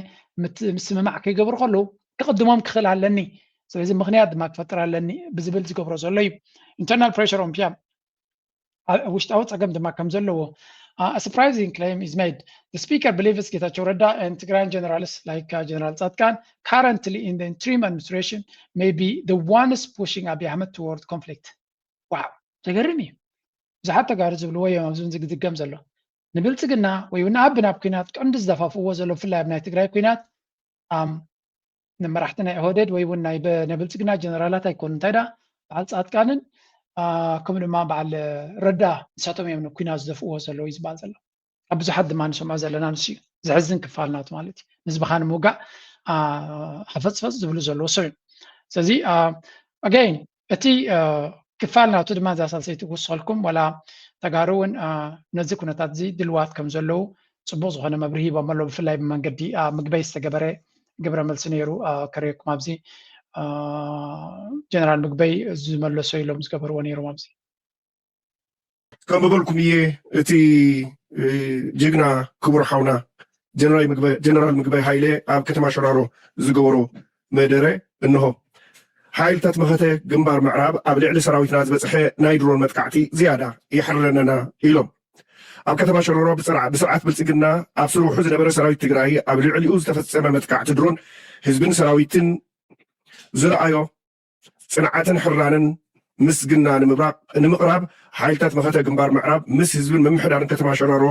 ምት-፣ ምስምማዕ ከይገብሩ ከለዉ፣ ክቕድሞም ክኽእል ኣለኒ። ስለዚ ምኽንያት ድማ ክፈጥር ኣለኒ ብዝብል ዝገብሮ ዘሎ እዩ። Internal pressure on ፒያም፣ ኣ-፣ ውሽጣዊ ጸገም ድማ ከም ዘለዎ፣ ኣ፣ a surprising claim is made. The speaker believes ጌታቸው ረዳ and Tigrayan generals like, uh, General ጻድቃን currently in the interim administration may be the ones pushing Abiy Ahmed toward conflict። ዋው፣ ዘገርም እዩ። ብዙሓት ተጋሩ ዝብልዎ እዮም ኣብዚ እውን ዝድገም ዘሎ። ንብልጽግና ወይ እውን ንኣቢ ናብ ኲናት ቀንዲ ዝደፋፍእዎ ዘሎ፣ ብፍላይ ኣብ ናይ ትግራይ ኲናት፣ ኣም፣ ንመራሕቲ ናይ ኦህዴድ ወይ እውን ናይ በ-፣ ናይ ብልጽግና ጀነራላት ኣይኮኑ። እንታይ ደኣ፣ በዓል ጻድቃንን፣ ኣ፣ ከምኡ ድማ በዓል ረዳ፣ ንሳቶም እዮም ንኲናት ዝደፍእዎ ዘለዉ እዩ ዝበሃል ዘሎ። ኣብ ብዙሓት ድማ ንሰምዖ ዘለና ንሱ እዩ። ዘሕዝን ክፋል ናቱ ማለት እዩ። ንህዝብኻ ንምውጋእ ሓፈፅፈፅ ዝብሉ ዘለዉ ሰብ እዮም። ስለዚ ኣገይን እቲ ክፋል ናቱ ድማ እዛ ሳልሰይቲ ክውስኸልኩም፣ ዋላ ተጋሩ እውን ነዚ ኩነታት እዚ ድልዋት ከም ዘለዉ ፅቡቕ ዝኾነ መብርሂ ሂቦም ኣለዉ። ብፍላይ ብመንገዲ ምግበይ ዝተገበረ ግብረ መልሲ ነይሩ። ከርእየኩም ኣብዚ ጀነራል ምግበይ ዝመለሶ ኢሎም ዝገበርዎ ነይሮም ኣብዚ። ከም በበልኩም እየ፣ እቲ ጅግና ክቡር ሓውና ጀነራል ምግበይ ሃይለ ኣብ ከተማ ሸራሮ ዝገበሮ መደረ እንሆ። ሓይልታት መኸተ ግንባር ምዕራብ ኣብ ልዕሊ ሰራዊትና ዝበፅሐ ናይ ድሮን መጥቃዕቲ ዝያዳ የሕርረነና ኢሎም። ኣብ ከተማ ሸራሮ ብስርዓት ብልፅግና ኣብ ስርሑ ዝነበረ ሰራዊት ትግራይ ኣብ ልዕሊኡ ዝተፈፀመ መጥቃዕቲ ድሮን ህዝብን ሰራዊትን ዝረኣዮ ፅንዓትን ሕራንን ምስግና ንምብራቕ ንምቕራብ ሓይልታት መኸተ ግንባር ምዕራብ ምስ ህዝብን ምምሕዳርን ከተማ ሸራሮ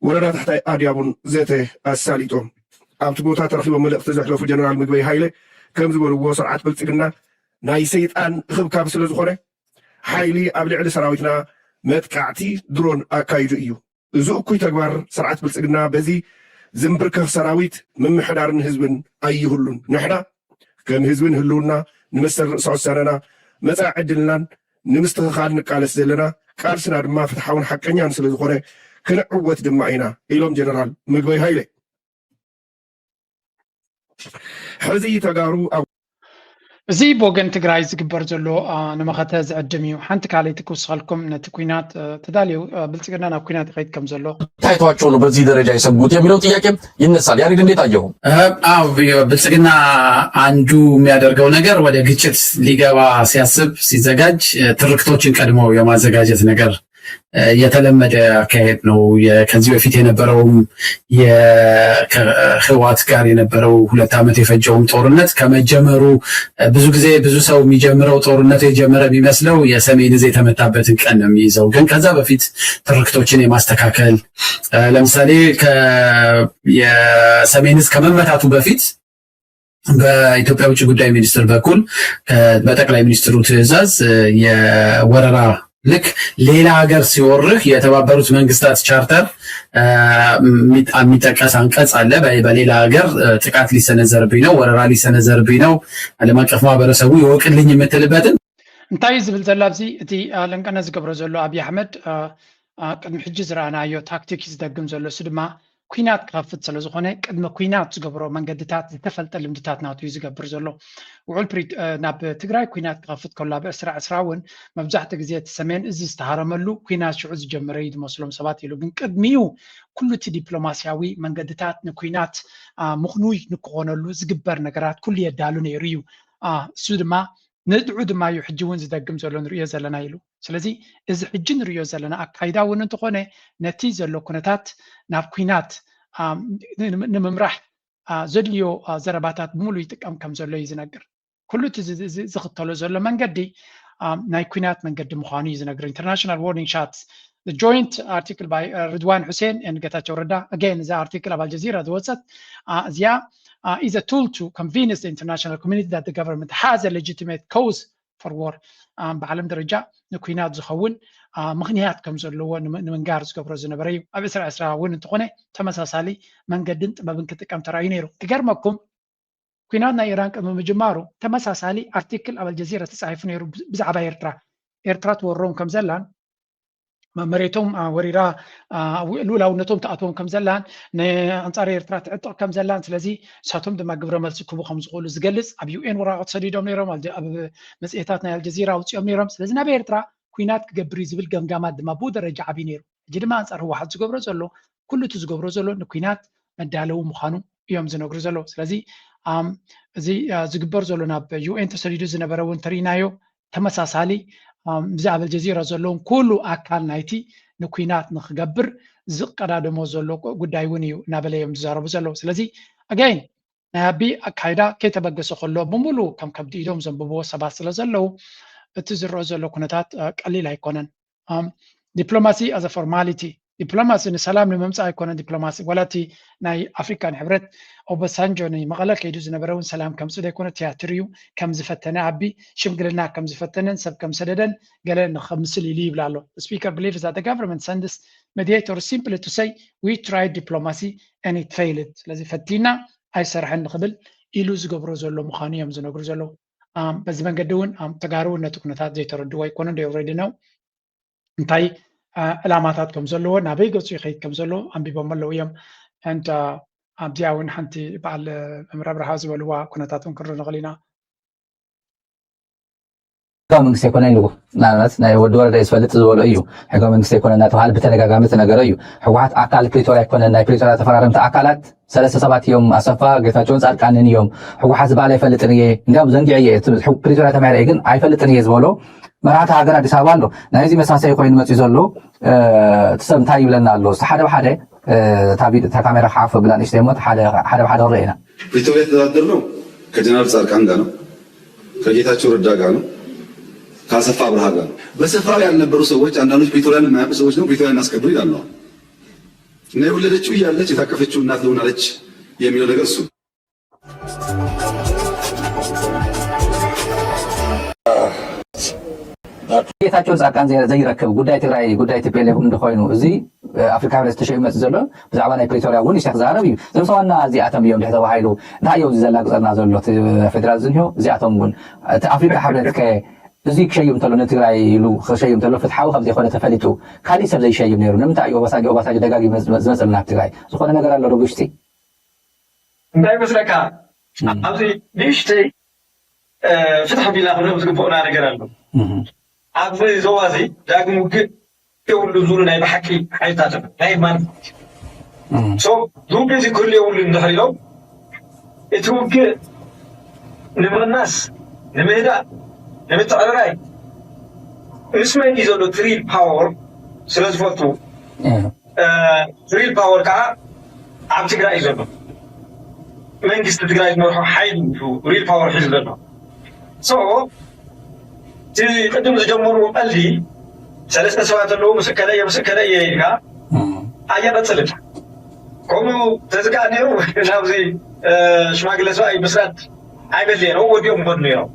ወረዳ ታሕታይ ኣድያቡን ዘተ ኣሳሊጦም። ኣብቲ ቦታ ተረኺቦም መልእኽቲ ዘሕለፉ ጀነራል ምግበይ ሃይለ ከም ዝበልዎ ስርዓት ብልፅግና ናይ ሰይጣን እኽብካብ ስለ ዝኾነ ሓይሊ ኣብ ልዕሊ ሰራዊትና መጥቃዕቲ ድሮን ኣካይዱ እዩ። እዚ እኩይ ተግባር ስርዓት ብልፅግና በዚ ዝንብርከኽ ሰራዊት ምምሕዳርን ህዝብን ኣይህሉን። ንሕና ከም ህዝብን ህልውና ንመሰል ርእሰ ውሳነና መፃኢ ዕድልናን ንምስትኽኻል ንቃለስ ዘለና ቃልስና ድማ ፍትሓውን ሓቀኛን ስለ ዝኾነ ክንዕወት ድማ ኢና ኢሎም ጀነራል ምግበይ ሃይለ። ሕዚ ተጋሩ ኣብ እዚ ብወገን ትግራይ ዝግበር ዘሎ ንመኸተ ዝዕድም እዩ። ሓንቲ ካልኣይቲ ክውስኸልኩም ነቲ ኩናት ተዳልዩ ብልፅግና ናብ ኩናት ይኸይድ ከም ዘሎ ታይቷቸው ነው በዚህ ደረጃ የሰጉት የሚለው ጥያቄም ይነሳል። ያሬድ እንዴት አየኸው? አዎ ብልጽግና አንዱ የሚያደርገው ነገር ወደ ግጭት ሊገባ ሲያስብ ሲዘጋጅ ትርክቶችን ቀድሞ የማዘጋጀት ነገር የተለመደ አካሄድ ነው። ከዚህ በፊት የነበረውም ከህወሓት ጋር የነበረው ሁለት ዓመት የፈጀውም ጦርነት ከመጀመሩ ብዙ ጊዜ ብዙ ሰው የሚጀምረው ጦርነቱ የጀመረ የሚመስለው የሰሜን እዝ የተመታበትን ቀን ነው የሚይዘው። ግን ከዛ በፊት ትርክቶችን የማስተካከል ለምሳሌ የሰሜን እዝ ከመመታቱ በፊት በኢትዮጵያ ውጭ ጉዳይ ሚኒስትር በኩል በጠቅላይ ሚኒስትሩ ትዕዛዝ የወረራ ልክ ሌላ ሀገር ሲወርህ የተባበሩት መንግስታት ቻርተር የሚጠቀስ አንቀጽ አለ። በሌላ ሀገር ጥቃት ሊሰነዘርብኝ ነው፣ ወረራ ሊሰነዘርብኝ ነው፣ ዓለም አቀፍ ማህበረሰቡ ይወቅልኝ የምትልበትን እንታይ ዝብል ዘሎ ኣብዚ እቲ ለንቀነ ዝገብሮ ዘሎ ኣብይ ኣሕመድ ቅድሚ ሕጂ ዝረኣናዮ ታክቲክ ዝደግም ዘሎ እሱ ድማ ኩናት ክኸፍት ስለ ዝኾነ ቅድሚ ኩናት ዝገብሮ መንገድታት ዝተፈልጠ ልምድታት ናቱ እዩ ዝገብር ዘሎ። ውዕል ናብ ትግራይ ኩናት ክኸፍት ከሎ ኣብ ዕስራ ዕስራ እውን መብዛሕትኡ ግዜ እቲ ሰሜን እዚ ዝተሃረመሉ ኩናት ሽዑ ዝጀመረ እዩ ዝመስሎም ሰባት ኢሉ። ግን ቅድሚኡ ኩሉ እቲ ዲፕሎማስያዊ መንገድታት ንኩናት ምኽኑይ ንክኾነሉ ዝግበር ነገራት ኩሉ የዳሉ ነይሩ እዩ። እሱ ድማ ንድዑ ድማ እዩ ሕጂ እውን ዝደግም ዘሎ ንርእዮ ዘለና ኢሉ። ስለዚ እዚ ሕጂ ንርእዮ ዘለና ኣካይዳ እውን እንተኾነ ነቲ ዘሎ ኩነታት ናብ ኩናት ንምምራሕ ዘድልዮ ዘረባታት ብምሉእ ይጥቀም ከም ዘሎ እዩ ዝነግር። ኩሉ እቲ ዝኽተሎ ዘሎ መንገዲ ናይ ኩናት መንገዲ ምዃኑ እዩ ዝነግር። International warning shots, the joint article by Ridwan Hussein and Getachew Reddy. Again, እዚ ኣርቲክል ኣብ ኣልጀዚራ ዝወፀት እዚኣ is a tool to convince the international community that the government has a legitimate cause for war. ብዓለም ደረጃ ንኩናት ዝኸውን ምኽንያት ከም ዘለዎ ንምንጋር ዝገብሮ ዝነበረ እዩ። ኣብ ዕስራ ዕስራ እውን እንተኾነ ተመሳሳሊ መንገድን ጥበብን ክጥቀም ተራእዩ ነይሩ። ክገርመኩም ኩናት ናይ ኢራን ቅድሚ ምጅማሩ ተመሳሳሊ ኣርቲክል ኣብ ኣልጀዚራ ተፃሒፉ ነይሩ ብዛዕባ ኤርትራ። ኤርትራ ትወሮም ከም ዘላን መሬቶም ወሪራ ልኡላውነቶም ትኣትዎም ከም ዘላን ንኣንፃር ኤርትራ ትዕጥቕ ከም ዘላን ስለዚ እሳቶም ድማ ግብረ መልሲ ክቡ ከም ዝኽእሉ ዝገልፅ ኣብ ዩኤን ወረቃቕቲ ሰዲዶም ነይሮም። ኣብ መፅሄታት ናይ ኣልጀዚራ ኣውፂኦም ነይሮም። ስለዚ ናብ ኤርትራ ኩናት ክገብር እዩ ዝብል ገምጋማት ድማ ብኡ ደረጃ ዓብዩ ነይሩ። ሕጂ ድማ ኣንፃር ህወሓት ዝገብሮ ዘሎ ኩሉ እቲ ዝገብሮ ዘሎ ንኩናት መዳለዊ ምዃኑ እዮም ዝነግሩ ዘለዉ። ስለዚ እዚ ዝግበር ዘሎ ናብ ዩኤን ተሰዲዱ ዝነበረ እውን ተሪኢናዮ ተመሳሳሊ ብዛዕባ ኣልጀዚራ ዘለውን ኩሉ ኣካል ናይቲ ንኩናት ንክገብር ዝቀዳደሞ ዘሎ ጉዳይ እውን እዩ እናበለ እዮም ዝዛረቡ ዘለዉ። ስለዚ ኣጋይን ናይ ኣቢ ኣካይዳ ከይተበገሰ ከሎ ብምሉ ከም ከብዲ ኢዶም ዘንብብዎ ሰባት ስለ ዘለዉ እቲ ዝረአ ዘሎ ኩነታት ቀሊል ኣይኮነን። ዲፕሎማሲ as a formality ዲፕሎማሲ ንሰላም ንምምፃእ ኣይኮነን። ዲፕሎማሲ ዋላ እቲ ናይ ኣፍሪካን ሕብረት ኦባሳንጆ ንመቐለ ከይዱ ዝነበረ እውን ሰላም ከምፅእ ዘይኮነ ትያትር እዩ። ከም ዝፈተነ ኣቢ ሽምግልና ከም ዝፈተነን ሰብ ከም ሰደደን ገለ ንኸምስል ኢሉ ይብል ኣሎ። Speaker believes that the government sends mediator simply to say we tried diplomacy and it failed። ስለዚ ፈቲና ኣይሰርሐን ንኽብል ኢሉ ዝገብሮ ዘሎ ምዃኑ እዮም ዝነግሩ ዘለዉ። በዚ መንገዲ እውን ተጋሩ እውን ነቲ ኩነታት ዘይተረድዎ ኣይኮኑን። ዶ ሬዲ ነው እንታይ ዕላማታት ከም ዘለዎ ናበይ ገፁ ይኸይድ ከም ዘለዎ ኣንቢቦም ኣለዉ እዮም። ኣብዚኣ እውን ሓንቲ በዓል መምህር ኣብርሃ ዝበልዋ ኩነታት እውን ክንርኢ ንኽእል ኢና። ህጋዊ መንግስቲ ኣይኮነን ኢሉ ንኣብነት ናይ ወዲ ወረደ ዝፈልጥ ዝበሎ እዩ። ህጋዊ መንግስቲ ኣይኮነ እናተባሃለ ብተደጋጋሚ ዝነገረ እዩ። ህወሓት ኣካል ፕሪቶርያ ኣይኮነን። ናይ ፕሪቶርያ ተፈራረምቲ ኣካላት ሰለስተ ሰባት እዮም፣ ኣሰፋ፣ ጌታቸውን ፃድቃንን እዮም። ህወሓት ዝበሃል ኣይፈልጥን እየ፣ እንዲያውም ዘንጊዐ እየ፣ ፕሪቶርያ ተማሂረ ግን ኣይፈልጥን እየ ዝበሎ መራሕቲ ሃገር ኣዲስ ኣበባ ኣሎ። ናይዚ መሳሰይ ኮይኑ መፅዩ ዘሎ እቲ ሰብ እንታይ ይብለና ኣሎ? ሓደ ብሓደ እታ ካሜራ ክዓፎ ብላ ንእሽተይ እሞ ሓደ ብሓደ ክረአና። ፕሪቶርያ የተደራደርነው ከጀነራል ጻድቃን ጋር ነው፣ ከጌታቸው ረዳ ጋር ነው፣ ከአሰፋ አብርሃ ጋር ነው። በስፍራው ያልነበሩ ሰዎች፣ አንዳንዶች ፕሪቶሪያን የማያውቁ ሰዎች ደግሞ ፕሪቶሪያ እናስከብሩ ይላሉ። እና የወለደችው እያለች የታቀፈችው እናት ልሆናለች የሚለው ነገር እሱ ጌታቸውን ፃድቃን ዘይረክብ ጉዳይ ትግራይ ጉዳይ ቲፒኤልኤፍ እንተኮይኑ እዚ ኣፍሪካ ሕብረት ዝተሸዩ መፅእ ዘሎ ብዛዕባ ናይ ፕሪቶሪያ እውን ይሰክ ዛረብ እዩ። እዞም ሰዋና እዚኣቶም እዮም ድሕሪ ተባሂሉ እንታይ እዮም ዘላግፀና ዘሎ ፌደራል ዝንሆ እዚኣቶም እውን እቲ ኣፍሪካ ሕብረት ከ እዚ ክሸይም እንተሎ ንትግራይ ኢሉ ክሸይም እንተሎ ፍትሓዊ ከም ዘይኮነ ተፈሊጡ ካሊእ ሰብ ዘይሸይም ነይሩ ንምንታይ እዩ ኦባሳጆ ኦባሳጆ ደጋጊሙ ዝመፅልና ኣብ ትግራይ ዝኾነ ነገር ኣሎ ዶ ብሽቲ እንታይ ይመስለካ ኣብዚ ንእሽተይ ፍትሕ ቢልና ክንህብ ዝግብኡና ነገር ኣሎ። ኣብዚ ዞባ እዚ ዳግም ውግእ የብሉ ዝብሉ ናይ ብሓቂ ሓይልታት ናይ ማለት ሶ ዝውግእ እዚ ክህሉ የብሉ እንድሕር ኢሎም እቲ ውግእ ንምቕናስ፣ ንምህዳእ፣ ንምትዕርራይ ምስ መን እዩ ዘሎ ትሪል ፓወር ስለ ዝፈልጡ ሪል ፓወር ከዓ ኣብ ትግራይ እዩ ዘሎ። መንግስቲ ትግራይ ዝመርሖ ሓይሊ እዩ ሪል ፓወር ሒዙ ዘሎ። ሶ እቲ ቅድም ዝጀመርዎ ቀልዲ ሰለስተ ሰባት ኣለዉ ምስ እከለ እየ ምስ እከለ እየ ኢልካ ኣየቐፅልን። ከምኡ ተዝከኣ ነይሩ ናብዚ ሽማግለ ሰብኣይ ምስራት ኣይበልየን ወዲኦም ምኸዱ ነይሮም።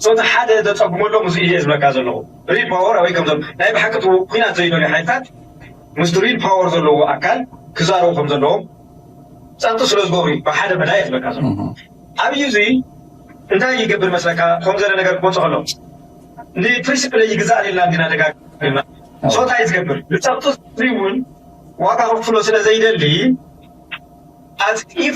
ሶ እቲ ሓደ ዘፀጉመሎም እዚ እየ ዝብለካ ዘለኹ ሪል ፓወር ኣበይ ከም ዘሎ ናይ ብሓቂ እቲ ኩናት ዘይደልዩ ሓይልታት ምስቲ ሪል ፓወር ዘለዎ ኣካል ክዛረቡ ከም ዘለዎም ፀቕጢ ስለ ዝገብሩ እዩ ብሓደ መዳይ ዝብለካ ዘሎ። ኣብዩ እዚ እንታይ ይገብር መስለካ? ከም ዘለ ነገር ክመፅእ ከሎ ንፕሪንሲፕል ይግዛእ ኢልና እንዲና ደጋግምና ሶ እንታይ ዝገብር ንፀቕጢ እውን ዋጋ ክፍሎ ስለ ዘይደሊ ኣፅቂፍ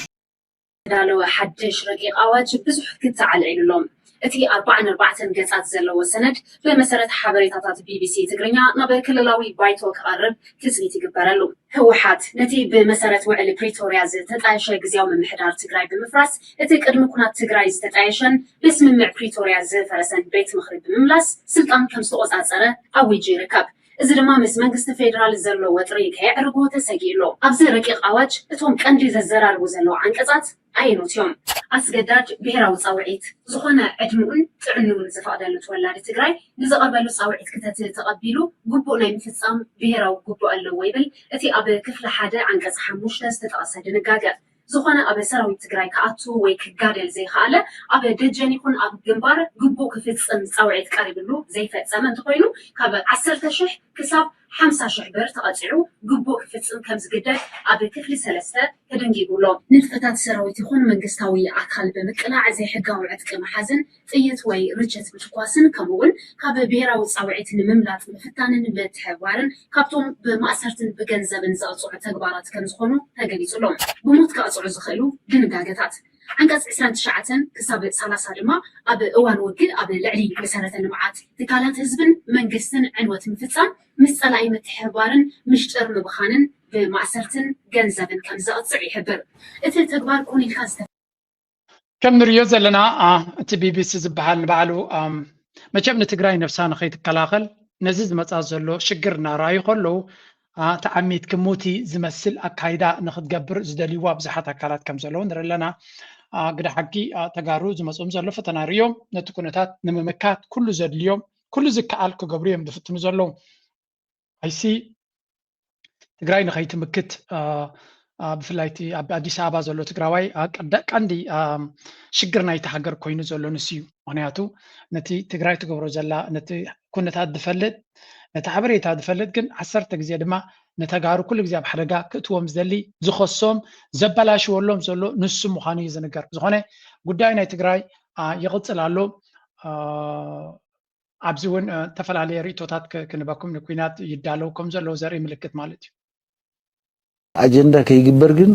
ዝተዳለወ ሓድሽ ረቂቕ ኣዋጅ ብዙሕ ክትዕ ኣልዒሉ ኣሎ። እቲ ኣርባዓን ኣርባዕተን ገጻት ዘለዎ ሰነድ ብመሰረት ሓበሬታታት ቢቢሲ ትግርኛ ናብ ክልላዊ ባይቶ ክቐርብ ትጽቢት ይግበረሉ። ህወሓት ነቲ ብመሰረት ውዕሊ ፕሪቶርያ ዝተጣየሸ ግዝያዊ ምምሕዳር ትግራይ ብምፍራስ እቲ ቅድሚ ኩናት ትግራይ ዝተጣየሸን ብስምምዕ ፕሪቶርያ ዝፈረሰን ቤት ምኽሪ ብምምላስ ስልጣን ከም ዝተቖጻጸረ ኣዊጁ ይርከብ። እዚ ድማ ምስ መንግስቲ ፌደራል ዘሎ ወጥሪ ከየዕርጎ ተሰጊኡ ኣሎ። ኣብዚ ረቂቕ ኣዋጅ እቶም ቀንዲ ዘዘራርቡ ዘለዉ ዓንቀጻት ኣየኖት እዮም? ኣስገዳድ ብሄራዊ ፃውዒት፣ ዝኾነ ዕድምኡን ጥዕንኡን ዝፈቕደሉ ተወላዲ ትግራይ ንዝቐርበሉ ፃውዒት ክተት ተቐቢሉ ግቡእ ናይ ምፍፃም ብሄራዊ ግቡእ ኣለዎ ይብል እቲ ኣብ ክፍሊ ሓደ ዓንቀፅ ሓሙሽተ ዝተጠቐሰ ድንጋገ። ዝኾነ ኣብ ሰራዊት ትግራይ ክኣቱ ወይ ክጋደል ዘይኸኣለ ኣብ ደጀን ይኹን ኣብ ግንባር ግቡእ ክፍፅም ፃውዒት ቀሪብሉ ዘይፈፀመ እንተኾይኑ ካብ ዓሰርተ ሽሕ ክሳብ ሓምሳ ሽሕ ብር ተቐፂዑ ግቡእ ክፍፅም ከም ዝግደድ ኣብ ክፍሊ ሰለስተ ተደንጊጉ ኣሎ። ንጥፈታት ሰራዊት ይኹን መንግስታዊ ኣካል ብምቅላዕ ዘይሕጋዊ ዕጥቂ ምሓዝን ጥይት ወይ ርችት ምትኳስን ከምኡ እውን ካብ ብሄራዊ ፃውዒት ንምምላጥ ምፍታንን ምትሕብባርን ካብቶም ብማእሰርትን ብገንዘብን ዘቕፅዑ ተግባራት ከም ዝኾኑ ተገሊፁ ኣሎ። ብሞት ከቕፅዑ ዝኽእሉ ድንጋገታት ዓንቀፅ ዕስራን ትሽዓተን ክሳብ ሰላሳ ድማ ኣብ እዋን ውግእ ኣብ ልዕሊ መሰረተ ልምዓት ትካላት ህዝብን መንግስትን ዕንወት ምፍፃም፣ ምስ ፀላኢ ምትሕብባርን ምሽጥር ምብኻንን ብማእሰርትን ገንዘብን ከም ዘቕፅዕ ይሕብር። እቲ ተግባር ኮነ ኢልካ ዝተ ከም ንሪኦ ዘለና እቲ ቢቢሲ ዝበሃል ንባዕሉ መቸም ንትግራይ ነብሳ ንኸይትከላኸል ነዚ ዝመፃ ዘሎ ሽግር እናረኣዩ ከለዉ ተዓሚት ክሙቲ ዝመስል ኣካይዳ ንክትገብር ዝደልይዋ ብዙሓት ኣካላት ከም ዘለዉ ንርኢ ኣለና። ግደ ሓቂ ተጋሩ ዝመፅኦም ዘሎ ፈተና ርእዮም ነቲ ኩነታት ንምምካት ኩሉ ዘድልዮም ኩሉ ዝከኣል ክገብሩ እዮም ዝፍትኑ ዘለዉ። ኣይሲ ትግራይ ንኸይትምክት ብፍላይ እቲ ኣብ ኣዲስ ኣበባ ዘሎ ትግራዋይ ቀንዲ ሽግር ናይቲ ሃገር ኮይኑ ዘሎ ንሱ እዩ። ምክንያቱ ነቲ ትግራይ ትገብሮ ዘላ ነቲ ኩነታት ዝፈልጥ ነቲ ሓበሬታ ዝፈልጥ ግን ዓሰርተ ግዜ ድማ ንተጋሩ ኩሉ ግዜ ኣብ ሓደጋ ክእትዎም ዝደሊ፣ ዝኸሶም፣ ዘበላሽወሎም ዘሎ ንሱ ምዃኑ እዩ ዝንገር። ዝኾነ ጉዳይ ናይ ትግራይ ይቕፅል ኣሎ። ኣብዚ እውን ዝተፈላለየ ርእቶታት ክንበኩም ንኩናት ይዳለው ከም ዘለዉ ዘርኢ ምልክት ማለት እዩ። ኣጀንዳ ከይግበር ግን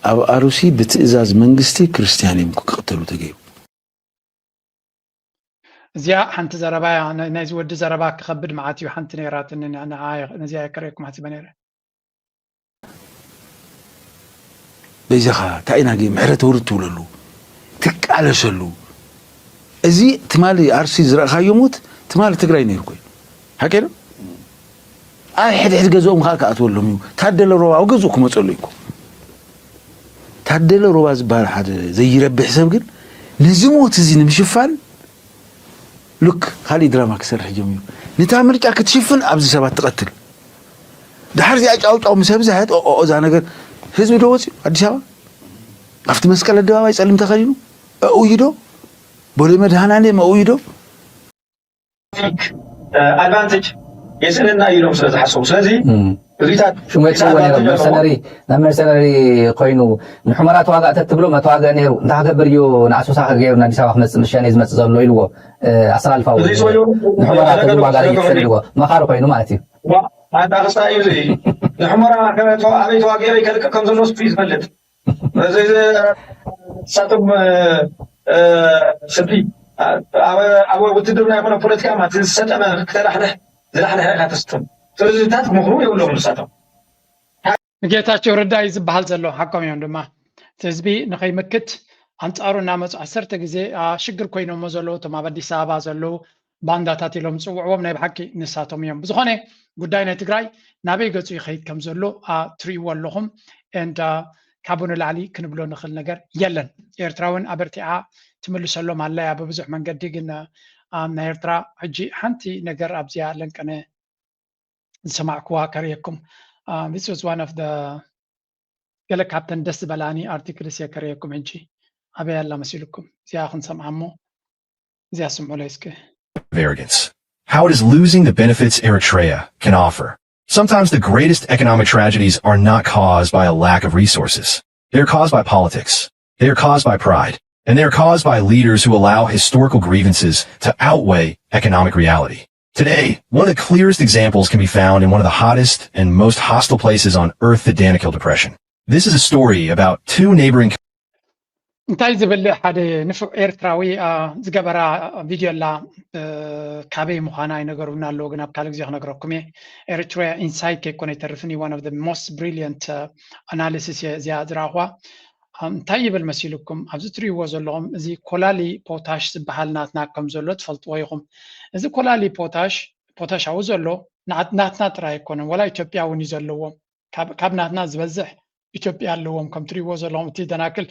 ኣብ ኣሩሲ ብትእዛዝ መንግስቲ ክርስትያን እዮም ክቅተሉ ተገይሩ። እዚኣ ሓንቲ ዘረባ እያ። ናይዚ ወዲ ዘረባ ክኸብድ መዓት እዩ። ሓንቲ ነይራትኒ፣ ነዚኣ የከረየኩም ሓሲበ ነይረ። በይዛኻ እንታይ ኢና ግን ምሕረት ውርድ ትብለሉ ትቃለሰሉ? እዚ ትማሊ ኣርሲ ዝረእኻዮ ሞት ትማሊ ትግራይ ነይሩ ኮይኑ ሓቂ ዶ? ኣብ ሕድሕድ ገዝኦም ከዓ ክኣትወሎም እዩ። ታደለ ሮባ ኣብ ገዝኡ ክመፀሉ እዩ እኮ። ታደለ ሮባ ዝበሃል ሓደ ዘይረብሕ ሰብ ግን ነዚ ሞት እዚ ንምሽፋን ሉክ ካሊእ ድራማ ክሰርሕ ጀሚሩ። ነታ ምርጫ ክትሽፍን ኣብዚ ሰባት ትቐትል። ድሓር እዚኣ ጫውጫው ምስ ኣብዝሐት ኦኦ እዛ ነገር ህዝቢ ዶ ወፂኡ ኣዲስ ኣበባ ኣብቲ መስቀል ኣደባባይ ፀሊም ተኸዲኑ ኣኡ ይዶ ቦሌ መድሃናሌ መኡ ይዶ ኣድቫንቴጅ የስእነና እዩ ኢሎም ስለ ዝሓሰቡ ስለዚ እዚታት ሽሙ የጥፍዎ ነይሮም መርሰነሪ ናብ መርሰነሪ ኮይኑ ንሑመራ ተዋጋእተ ትብሎ መተዋግዒ ነይሩ እንታይ ክገብር እዩ ንኣሶሳ ገይሩ ንኣዲስ ኣበባ ክመፅእ ምሻ ዝመፅእ ዘሎ ኢልዎ ኣሰላልፋ ንሑመራ ተዝዋጋእ ይክሰል ኢልዎ መኻሪ ኮይኑ ማለት እዩ ኣንታ ክስታይ እዩ እዚ ንሑመራ ኣበይ ተዋጊኦ ይከልቅቅ ከም ዘሎ ስቱ ይዝፈልጥ ንሳቶም ስዲ ኣብ ውትድርና ይኮነ ፖለቲካ ማለት ዝሰጠመ ክተላሕልሕ ዝላሕልሐ ኢካ ተስቶም ስለዚታት ክመክሩ የብሎም ንሳቶም ጌታቸው ረዳ እዩ ዝበሃል ዘሎ ሓቆም እዮም ድማ እቲ ህዝቢ ንኸይምክት ኣንፃሩ እናመፁ ዓሰርተ ግዜ ሽግር ኮይኖሞ ዘለዉ እቶም ኣብ ኣዲስ ኣበባ ዘለዉ ባንዳታት ኢሎም ዝፅውዕዎም ናይ ብሓቂ ንሳቶም እዮም ብዝኾነ ጉዳይ ናይ ትግራይ ናበይ ገፁ ይኸይድ ከም ዘሎ ትርእይዎ ኣለኹም and ካብኡ ንላዕሊ ክንብሎ ንኽእል ነገር የለን ኤርትራ እውን ኣበርቲዓ ትምልሰሎም ኣለያ ብብዙሕ መንገዲ ግን ናይ ኤርትራ ሕጂ ሓንቲ ነገር ኣብዚኣ ለንቀነ ዝሰማዕኩዋ ከርእየኩም this was one of the ገለ ካብተን ደስ ዝበላኒ articles እየ ከርእየኩም ሕጂ ኣበይ ኣላ መሲልኩም እዚኣ ክንሰምዓ እሞ እዚኣ ስምዑለይ እስከ of arrogance. How it is losing the benefits Eritrea can offer. Sometimes the greatest economic tragedies are not caused by a lack of resources. They are caused by politics. They are caused by pride. And they are caused by leaders who allow historical grievances to outweigh economic reality. Today, one of the clearest examples can be found in one of the hottest and most hostile places on earth, the Danakil Depression. This is a story about two neighboring እንታይ ዝብል ሓደ ንፉዕ ኤርትራዊ ዝገበራ ቪድዮ ኣላ ካበይ ምዃና ኣይነገሩና ኣለዎ ግን ኣብ ካልእ ግዜ ክነግረኩም እየ ኤሪትሪያ ኢንሳይት ከይኮነ ይተርፍን one of the most brilliant analysis እየ እዚኣ ዝረኣኹዋ እንታይ ይብል መሲልኩም ኣብዚ ትሪእዎ ዘለኹም እዚ ኮላሊ ፖታሽ ዝበሃል ናትና ከም ዘሎ ትፈልጥዎ ኢኹም እዚ ኮላሊ ፖታሽ ፖታሽ ኣብኡ ዘሎ ናትና ጥራይ ኣይኮነን ወላ ኢትዮጵያ እውን እዩ ዘለዎም ካብ ናትና ዝበዝሕ ኢትዮጵያ ኣለዎም ከም ትሪእዎ ዘለኹም እቲ ደናክል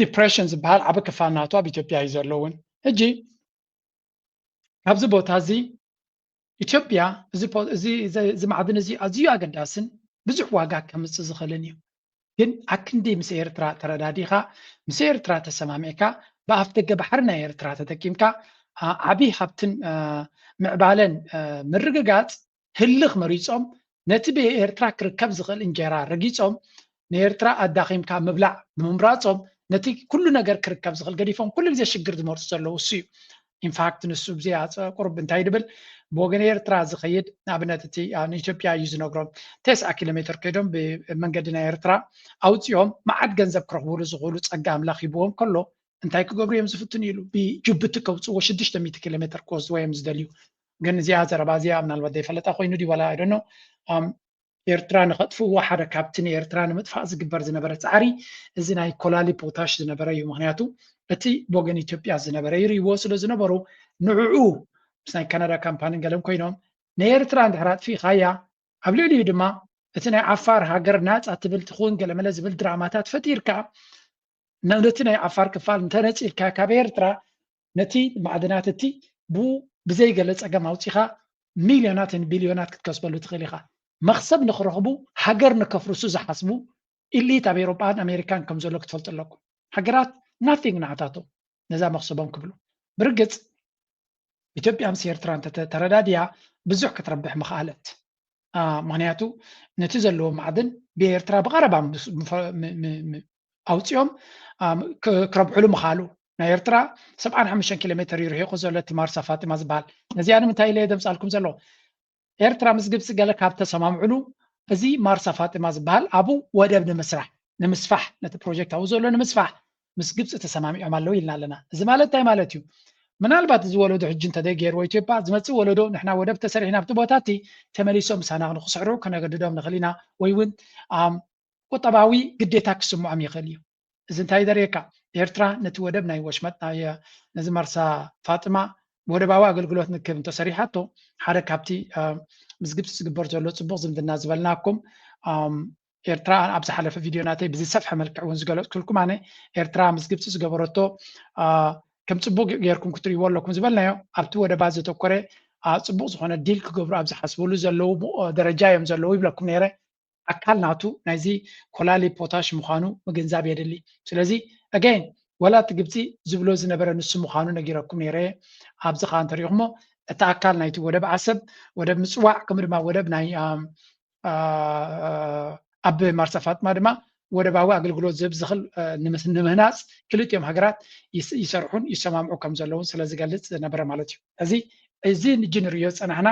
ዲፕሬሽን ዝበሃል ዓቢ ክፋል ናቱ ኣብ ኢትዮጵያ እዩ ዘለውን ሕጂ ኣብዚ ቦታ እዚ ኢትዮጵያ እዚ ማዕድን እዚ ኣዝዩ ኣገዳስን ብዙሕ ዋጋ ከምፅእ ዝኽእልን እዩ ግን ኣክንዲ ምስ ኤርትራ ተረዳዲኻ ምስ ኤርትራ ተሰማሚዕካ ብኣፍ ደገ ባሕሪ ናይ ኤርትራ ተጠቂምካ ዓቢ ሃብትን ምዕባለን ምርግጋፅ ህልኽ መሪጾም ነቲ ብኤርትራ ክርከብ ዝኽእል እንጀራ ረጊጾም ንኤርትራ ኣዳኺምካ ምብላዕ ብምምራጾም ነቲ ኩሉ ነገር ክርከብ ዝኽእል ገዲፎም ኩሉ ግዜ ሽግር ዝመርጹ ዘለዉ እሱ እዩ ኢንፋክት ንሱ ብዘይ ኣፀ ቁርብ እንታይ ድብል ብወገን ኤርትራ ዝኸይድ ንኣብነት እቲ ንኢትዮጵያ እዩ ዝነግሮም ተስዓ ኪሎ ሜትር ከይዶም ብመንገዲ ናይ ኤርትራ ኣውፅኦም መዓት ገንዘብ ክረኽቡሉ ዝኽእሉ ፀጋ ኣምላኽ ሂብዎም ከሎ እንታይ ክገብሩ እዮም ዝፍትኑ ኢሉ ብጅቡቲ ከውፅዎ ሽዱሽተ ሚእቲ ኪሎ ሜትር ክወስድዎ እዮም ዝደልዩ ግን እዚኣ ዘረባ እዚኣ ምናልባት ዘይፈለጣ ኮይኑ ድዩ ዋላ ኣይደኖ ኤርትራ ንኸጥፍእዎ ሓደ ካብቲ ንኤርትራ ንምጥፋእ ዝግበር ዝነበረ ፃዕሪ እዚ ናይ ኮላሊ ፖታሽ ዝነበረ እዩ ምክንያቱ እቲ ብወገን ኢትዮጵያ ዝነበረ ይርእይዎ ስለ ዝነበሩ ንዕኡ ምስ ናይ ካናዳ ካምፓኒን ገለን ኮይኖም ንኤርትራ እንድሕር ኣጥፊእኻያ ኣብ ልዕሊኡ ድማ እቲ ናይ ዓፋር ሃገር ናፃ ትብል ትኸውን ገለመለ ዝብል ድራማታት ፈጢርካ ነቲ ናይ ዓፋር ክፋል እንተነፂልካ ካብ ኤርትራ ነቲ ማዕድናት እቲ ብኡ ብዘይገለ ፀገም ኣውፂኻ ሚልዮናት ን ቢልዮናት ክትከስበሉ ትኽእል ኢኻ። መኽሰብ ንኽረኽቡ ሃገር ንከፍርሱ ዝሓስቡ ኢሊት ኣብ ኤሮጳን ኣሜሪካን ከም ዘሎ ክትፈልጡ ኣለኩም። ሃገራት ናቲንግ ንዓታቶም ነዛ መኽሰቦም ክብሉ። ብርግፅ ኢትዮጵያ ምስ ኤርትራ እንተተረዳድያ ብዙሕ ክትረብሕ ምኽኣለት። ምክንያቱ ነቲ ዘለዎ ማዕድን ብኤርትራ ብቐረባ ኣውፅኦም ክረብሕሉ ምኻሉ። ናይ ኤርትራ ሰብዓን ሓሙሽተን ኪሎ ሜትር ይርሒቑ ዘሎ እቲ ማርሳ ፋጢማ ዝበሃል። ነዚኣ ንምንታይ ኢለ የደምፃልኩም ዘለኹ? ኤርትራ ምስ ግብፂ ገለ ካብ ተሰማምዕሉ፣ እዚ ማርሳ ፋጢማ ዝበሃል ኣብኡ ወደብ ንምስራሕ ንምስፋሕ፣ ነቲ ፕሮጀክት ኣብኡ ዘሎ ንምስፋሕ ምስ ግብፂ ተሰማሚዖም ኣለዉ ኢልና ኣለና። እዚ ማለት እንታይ ማለት እዩ? ምናልባት እዚ ወለዶ ሕጂ እንተዘይገይርዎ ኢትዮጵያ፣ ዝመፅእ ወለዶ ንሕና ወደብ ተሰሪሕና ኣብቲ ቦታ እቲ ተመሊሶም ምሳና ንክስሕሩ ከነገድዶም ንኽእል ኢና፣ ወይ እውን ቁጠባዊ ግዴታ ክስምዖም ይኽእል እዩ። እዚ እንታይ ዘርእየካ? ኤርትራ ነቲ ወደብ ናይ ወሽመጥ ናይ ነዚ ማርሳ ፋጥማ ወደባዊ ኣገልግሎት ንክህብ እንተሰሪሓቶ፣ ሓደ ካብቲ ምስ ግብፂ ዝግበር ዘሎ ፅቡቕ ዝምድና ዝበልናኩም፣ ኤርትራ ኣብ ዝሓለፈ ቪድዮ ናተይ ብዝሰፍሐ መልክዕ እውን ዝገለፅኩልኩም፣ ኣነ ኤርትራ ምስ ግብፂ ዝገበረቶ ከም ፅቡቕ ጌርኩም ክትርእይዎ ኣለኩም ዝበልናዮ፣ ኣብቲ ወደባት ዘተኮረ ፅቡቕ ዝኾነ ዲል ክገብሩ ኣብ ዝሓስብሉ ዘለዉ ደረጃ እዮም ዘለዉ ይብለኩም ነይረ። ኣካል ናቱ ናይዚ ኮላሊ ፖታሽ ምዃኑ ምግንዛብ የድሊ። ስለዚ ኣገይን ወላ እቲ ግብፂ ዝብሎ ዝነበረ ንሱ ምዃኑ ነጊረኩም ነይረ። ኣብዚ ከዓ እንተሪኢኹሞ እቲ ኣካል ናይቲ ወደብ ዓሰብ፣ ወደብ ምፅዋዕ፣ ከምኡ ድማ ወደብ ናይ ኣብ ማርሳ ፋጥማ ድማ ወደባዊ ኣገልግሎት ዝህብ ዝኽእል ንምህናፅ ክልቲኦም ሃገራት ይሰርሑን ይሰማምዑ ከም ዘለውን ስለ ዝገልፅ ዝነበረ ማለት እዩ። እዚ እዚ ንጂ ንሪኦ ዝፀናሕና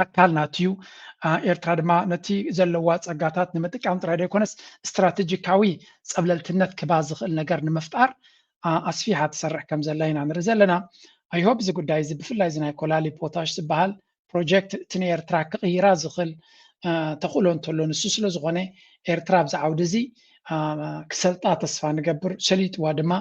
ኣካል ናቱ እዩ። ኤርትራ ድማ ነቲ ዘለዋ ጸጋታት ንምጥቃም ጥራይ ዘይኮነስ ስትራቴጂካዊ ጸብለልትነት ክባ ዝኽእል ነገር ንምፍጣር ኣስፊሓ ትሰርሕ ከም ዘላ ኢና ንርኢ ዘለና። ኣይሆፕ እዚ ጉዳይ እዚ ብፍላይ እዚ ናይ ኮላሊ ፖታሽ ዝበሃል ፕሮጀክት እቲ ንኤርትራ ክቕይራ ዝኽእል ተኽእሎ እንተሎ ንሱ ስለ ዝኾነ ኤርትራ ኣብዚ ዓውዲ እዚ ክሰልጣ ተስፋ ንገብር። ሰሊጥዋ ድማ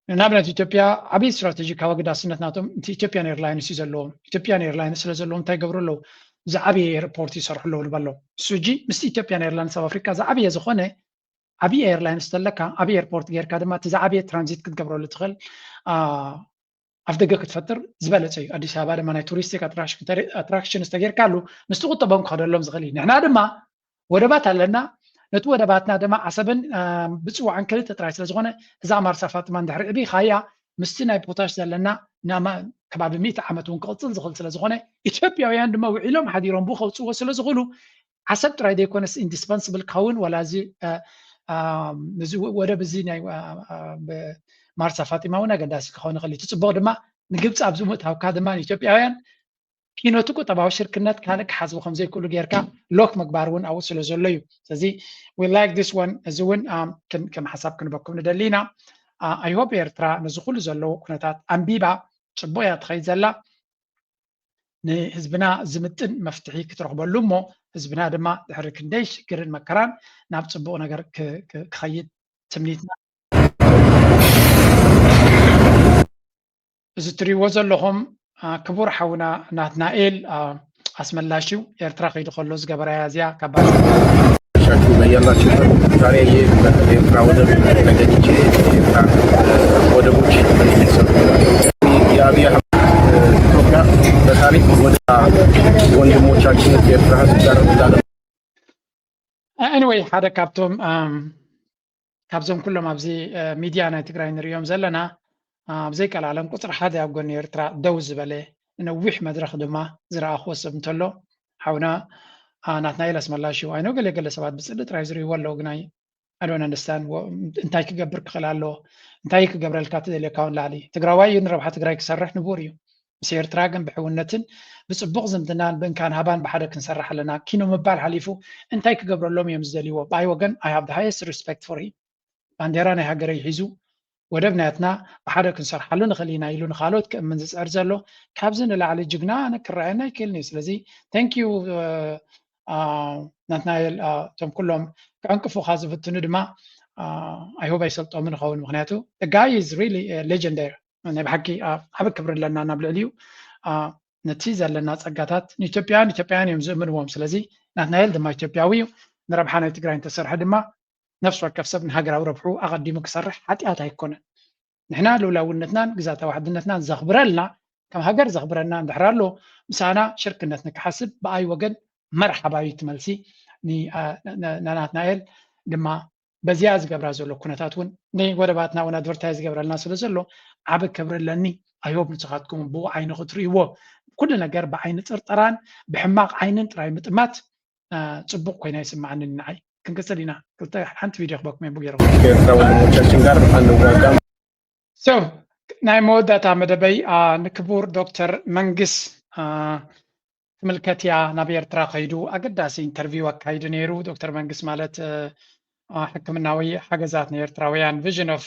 ንኣብነት ኢትዮጵያ ዓብዪ ስትራቴጂካዊ ኣገዳስነት ናቶም እቲ ኢትዮጵያን ኤርላይንስ እዩ ዘለዎም። ኢትዮጵያን ኤርላይንስ ስለ ዘለዎም እንታይ ይገብሩ ኣለዉ? ዝዓበየ ኤርፖርት ይሰርሑ ኣለዉ ንበሎ። እሱ ሕጂ ምስቲ ኢትዮጵያን ኤርላይንስ ኣብ ኣፍሪካ ዝዓበየ ዝኾነ ዓብዪ ኤርላይንስ ተለካ ዓብዪ ኤርፖርት ጌርካ ድማ እቲ ዝዓበየ ትራንዚት ክትገብረሉ ትኽእል ኣፍ ደገ ክትፈጥር ዝበለፀ እዩ። ኣዲስ ኣበባ ድማ ናይ ቱሪስቲክ ኣትራክሽን ተጌርካሉ ምስቲ ቁጠቦም ክኸደሎም ዝኽእል እዩ። ንሕና ድማ ወደባት ኣለና። ነቲ ወደባትና ድማ ዓሰብን ብፅዋዕን ክልተ ጥራይ ስለዝኾነ እዛ ማርሳ ፋጥማ እንድሕሪ ዕብይ ካያ ምስቲ ናይ ፖታሽ ዘለና ናማ ከባቢ ሚእቲ ዓመት እውን ክቕፅል ዝኽእል ስለዝኾነ ኢትዮጵያውያን ድማ ውዒሎም ሓዲሮም ብኡ ከውፅዎ ስለዝኽእሉ ዓሰብ ጥራይ ዘይኮነስ ኢንዲስፐንስብል ክኸውን ዋላ እዚ ወደብ እዚ ናይ ማርሳ ፋጢማ እውን ኣገዳሲ ክኸውን ይኽእል እዩ። እቲ ፅቡቕ ድማ ንግብፂ ኣብዚ ምእታውካ ድማ ንኢትዮጵያውያን ኪኖቲ ቁጠባዊ ሽርክነት ካልእ ክሓዝቡ ከም ዘይክእሉ ጌርካ ሎክ ምግባር እውን ኣብኡ ስለ ዘሎ እዩ። ስለዚ we like this one። እዚ እውን ከም ሓሳብ ክንበኩም ንደሊ ኢና። I hope ኤርትራ ነዚ ኩሉ ዘለዎ ኩነታት ኣንቢባ ፅቡቕ እያ ትኸይድ ዘላ። ንህዝብና ዝምጥን መፍትሒ ክትረኽበሉ እሞ ህዝብና ድማ ድሕሪ ክንደይ ሽግርን መከራን ናብ ፅቡቕ ነገር ክኸይድ ትምኒትና። እዚ እትሪእዎ ዘለኹም ክቡር ሓውና ናትናኤል ኣስመላሽ እዩ። ኤርትራ ከይዱ ከሎ ዝገበራያ እዚኣ ካብ ሻችሁ በያላችሁበት ዛሬ ይህ ኤርትራ ወደብ ተገኝቼ ኤርትራ ወደቦች እንዲሰሩ የአብይ አህመድ ኢትዮጵያ በታሪክ ወደ ወንድሞቻችን ኤርትራ ህዝብ ጋር እንዳለ Anyway ሓደ ካብቶም ካብዞም ኩሎም ኣብዚ ሚድያ ናይ ትግራይ ንሪኦም ዘለና ብዘይቀላለም ቁፅሪ ሓደ ኣብ ጎኒ ኤርትራ ደው ዝበለ ንነዊሕ መድረኽ ድማ ዝረኣኽዎ ሰብ እንተሎ ሓውና ናትናኤል ኣስመላሽ እዩ። ኣይኖ ገለ ገለ ሰባት ብፅልኢ ጥራይ ዝርእይዎ ኣለዉ ግን I don't understand እንታይ ክገብር ክኽእል ኣለዎ እንታይ ክገብረልካ ትደልየካ ንላዕሊ ትግራዋይ እዩ ንረብሓ ትግራይ ክሰርሕ ንቡር እዩ። ምስ ኤርትራ ግን ብሕውነትን ብፅቡቕ ዝምድናን ብእንካን ሃባን ብሓደ ክንሰርሕ ኣለና። ኪኖ ምባል ሓሊፉ እንታይ ክገብረሎም እዮም ዝደልይዎ? ብኣይ ወገን I have the highest respect for him። ባንዴራ ናይ ሃገረይ ሒዙ ወደብ ናትና ብሓደ ክንሰርሓሉ ንኽእል ኢና ኢሉ ንኻልኦት ክእምን ዝፅዕር ዘሎ ካብዚ ንላዕሊ ጅግና ኣነ ክረኣየና ኣይክእልን እዩ። ስለዚ thank you ናትናኤል እቶም ኩሎም ክዕንቅፉኻ ዝፍትኑ ድማ I hope ኣይሰልጦምን ይኸውን ምክንያቱ guy is really legend there ናይ ብሓቂ ዓቢ ክብሪ ኣለና ናብ ልዕሊኡ ነቲ ዘለና ጸጋታት ንኢትዮጵያውያን ኢትዮጵያውያን እዮም ዝእምንዎም ስለዚ ናትናኤል ድማ ኢትዮጵያዊ እዩ ንረብሓ ናይ ትግራይ እንተሰርሐ ድማ ነፍሲ ወከፍ ሰብ ንሃገራዊ ረብሑ ኣቐዲሙ ክሰርሕ ሓጢኣት ኣይኮነን ንሕና ልውላውነትናን ግዛታዊ ሓድነትናን ዘኽብረልና ከም ሃገር ዘኽብረና እንድሕር ኣሎ ምሳና ሽርክነት ንክሓስብ ብኣይ ወገን መርሓባ እዩ ትመልሲ ናትናኤል ድማ በዚኣ ዝገብራ ዘሎ ኩነታት እውን ንወደባትና እውን ኣድቨርታይዝ ዝገብረልና ስለ ዘሎ ዓቢ ክብሪ ኣለኒ ኣይሆብ ንስኻትኩም ብኡ ዓይኒ ክትርእይዎ ኩሉ ነገር ብዓይኒ ጥርጠራን ብሕማቕ ዓይንን ጥራይ ምጥማት ጽቡቕ ኮይና ይስምዓኒ ንዓይ። ክንቅጽል ኢና። ክልተ ሓንቲ ቪድዮ ክበኩም እየ ብጌርኩ። ከኤርትራ ወንድሞቻችን ጋር አንዋጋም። So ናይ መወዳእታ መደበይ ንክቡር ዶክተር መንግስ ክምልከት እያ። ናብ ኤርትራ ከይዱ ኣገዳሲ ኢንተርቪው ኣካይዱ ነይሩ። ዶክተር መንግስ ማለት ሕክምናዊ ሓገዛት ንኤርትራውያን ቪዥን ኦፍ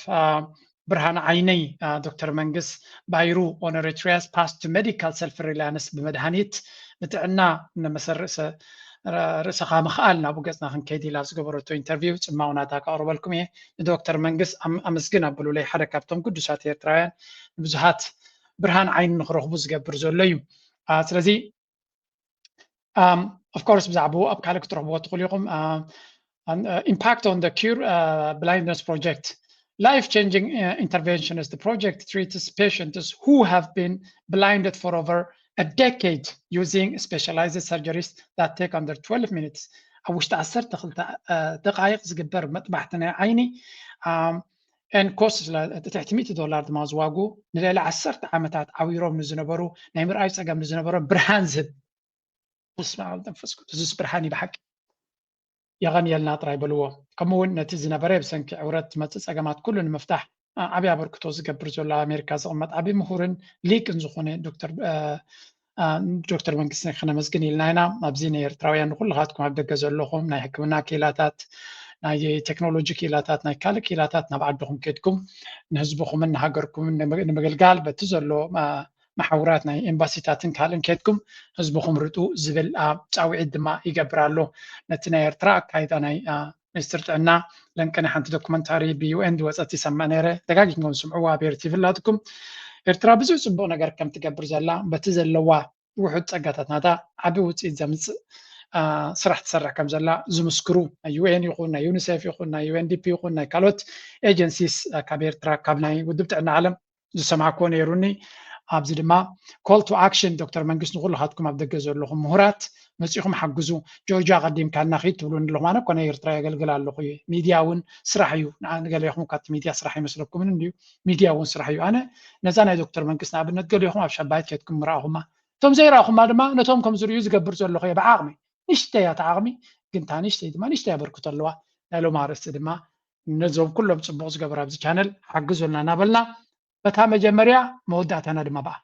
ብርሃን ዓይነይ ዶክተር መንግስ ባይሩ on Eritrea's path to medical self reliance ብመድሃኒት ንጥዕና ንመሰል ርእሰ ርእሰኻ ምኽኣል ናብኡ ገጽና ክንከይድ ኢላ ዝገበረቶ ኢንተርቪው ጽማው ናታ ከቕርበልኩም እየ። ንዶክተር መንግስ ኣመስግን ኣብሉለይ ሓደ ካብቶም ቅዱሳት ኤርትራውያን ንብዙሃት ብርሃን ዓይኒ ንክረኽቡ ዝገብር ዘሎ እዩ። ስለዚ of course ብዛዕባኡ ኣብ ካልእ ክትረኽብዎ ትኽእሉ ኢኹም። Impact on the Cure Blindness Project. Life changing intervention is the project treats patients who have been blinded for over a decade using specialized surgeries that take under twelve minutes. ኣብ ውሽጢ ዓሰርተ ክልተ ደቃይቕ ዝግበር መጥባሕቲ ናይ ዓይኒ and cost ትሕቲ ሚእቲ ዶላር ድማ ዝዋጉ ንልዕሊ ዓሰርተ ዓመታት ዓዊሮም ንዝነበሩ ናይ ምርኣይ ፀገም ንዝነበሮም ብርሃን ዝህብ በስመ ኣብ መንፈስ ቅዱስ እዚስ ብርሃን እዩ ብሓቂ የቐንየልና ጥራይ በልዎ። ከምኡ እውን ነቲ ዝነበረ ብሰንኪ ዕውረት ዝመፅእ ፀገማት ኩሉ ንምፍታሕ ዓብዪ ኣበርክቶ ዝገብር ዘሎ ኣብ ኣሜሪካ ዝቕመጥ ዓብዪ ምሁርን ሊቅን ዝኾነ ዶክተር ዶክተር መንግስቲ ከነመስግን ኢልና ኢና። ኣብዚ ናይ ኤርትራውያን ንኩልኻትኩም ኣብ ደገ ዘለኹም ናይ ሕክምና ክኢላታት፣ ናይ ቴክኖሎጂ ክኢላታት፣ ናይ ካልእ ክኢላታት ናብ ዓድኹም ከድኩም ንህዝብኹምን ንሃገርኩምን ንምግልጋል በቲ ዘሎ መሓውራት ናይ ኤምባሲታትን ካልእን ከድኩም ህዝብኹም ርጡ ዝብል ፃውዒት ድማ ይገብር ኣሎ። ነቲ ናይ ኤርትራ ኣካይዳ ናይ ሚኒስትር ጥዕና ለንቀነ ሓንቲ ዶኩመንታሪ ብዩኤን ዝወፀት ይሰምዕ ነይረ። ደጋጊምኩም ስምዕዋ ኣብ ቲቪ ኣላትኩም። ኤርትራ ብዙሕ ፅቡቕ ነገር ከም ትገብር ዘላ በቲ ዘለዋ ውሑድ ፀጋታት ናታ ዓቢ ውፅኢት ዘምፅእ ስራሕ ትሰርሕ ከም ዘላ ዝምስክሩ ናይ ዩኤን ይኹን ናይ ዩኒሴፍ ይኹን ናይ ዩኤንዲፒ ይኹን ናይ ካልኦት ኤጀንሲስ ካብ ኤርትራ ካብ ናይ ውድብ ጥዕና ዓለም ዝሰማዕክዎ ነይሩኒ። ኣብዚ ድማ call to action ዶክተር መንግስት ንኩልኻትኩም ኣብ ደገ ዘለኹም ምሁራት መፂኹም ሓግዙ። ጆርጅ ኣቐዲምካልና ኺድ ትብሉኒ ኣለኹም። ኣነ እኮ ናይ ኤርትራ የገልግል ኣለኹ እየ። ሚድያ እውን ስራሕ እዩ። ንገሌኹም ካብቲ ሚድያ ስራሕ ኣይመስለኩምን እንድዩ። ሚድያ እውን ስራሕ እዩ። ኣነ ነዛ ናይ ዶክተር መንግስት ንኣብነት ገሌኹም ኣብ ሻባይት ከድኩም ምረኣኹማ። እቶም ዘይረኣኹማ ድማ ነቶም ከም ዝርእዩ ዝገብር ዘለኹ እየ ብዓቕሚ። ንእሽተይ እያ እታ ዓቕሚ፣ ግን እታ ንእሽተይ ድማ ንእሽተይ ኣበርክቶ ኣለዋ። ናይ ሎም ኣርእስቲ ድማ ነዞም ኩሎም ፅቡቕ ዝገበሩ ኣብዚ ቻነል ሓግዙልና እናበልና በታ መጀመርያ መወዳእታና ድማ በኣ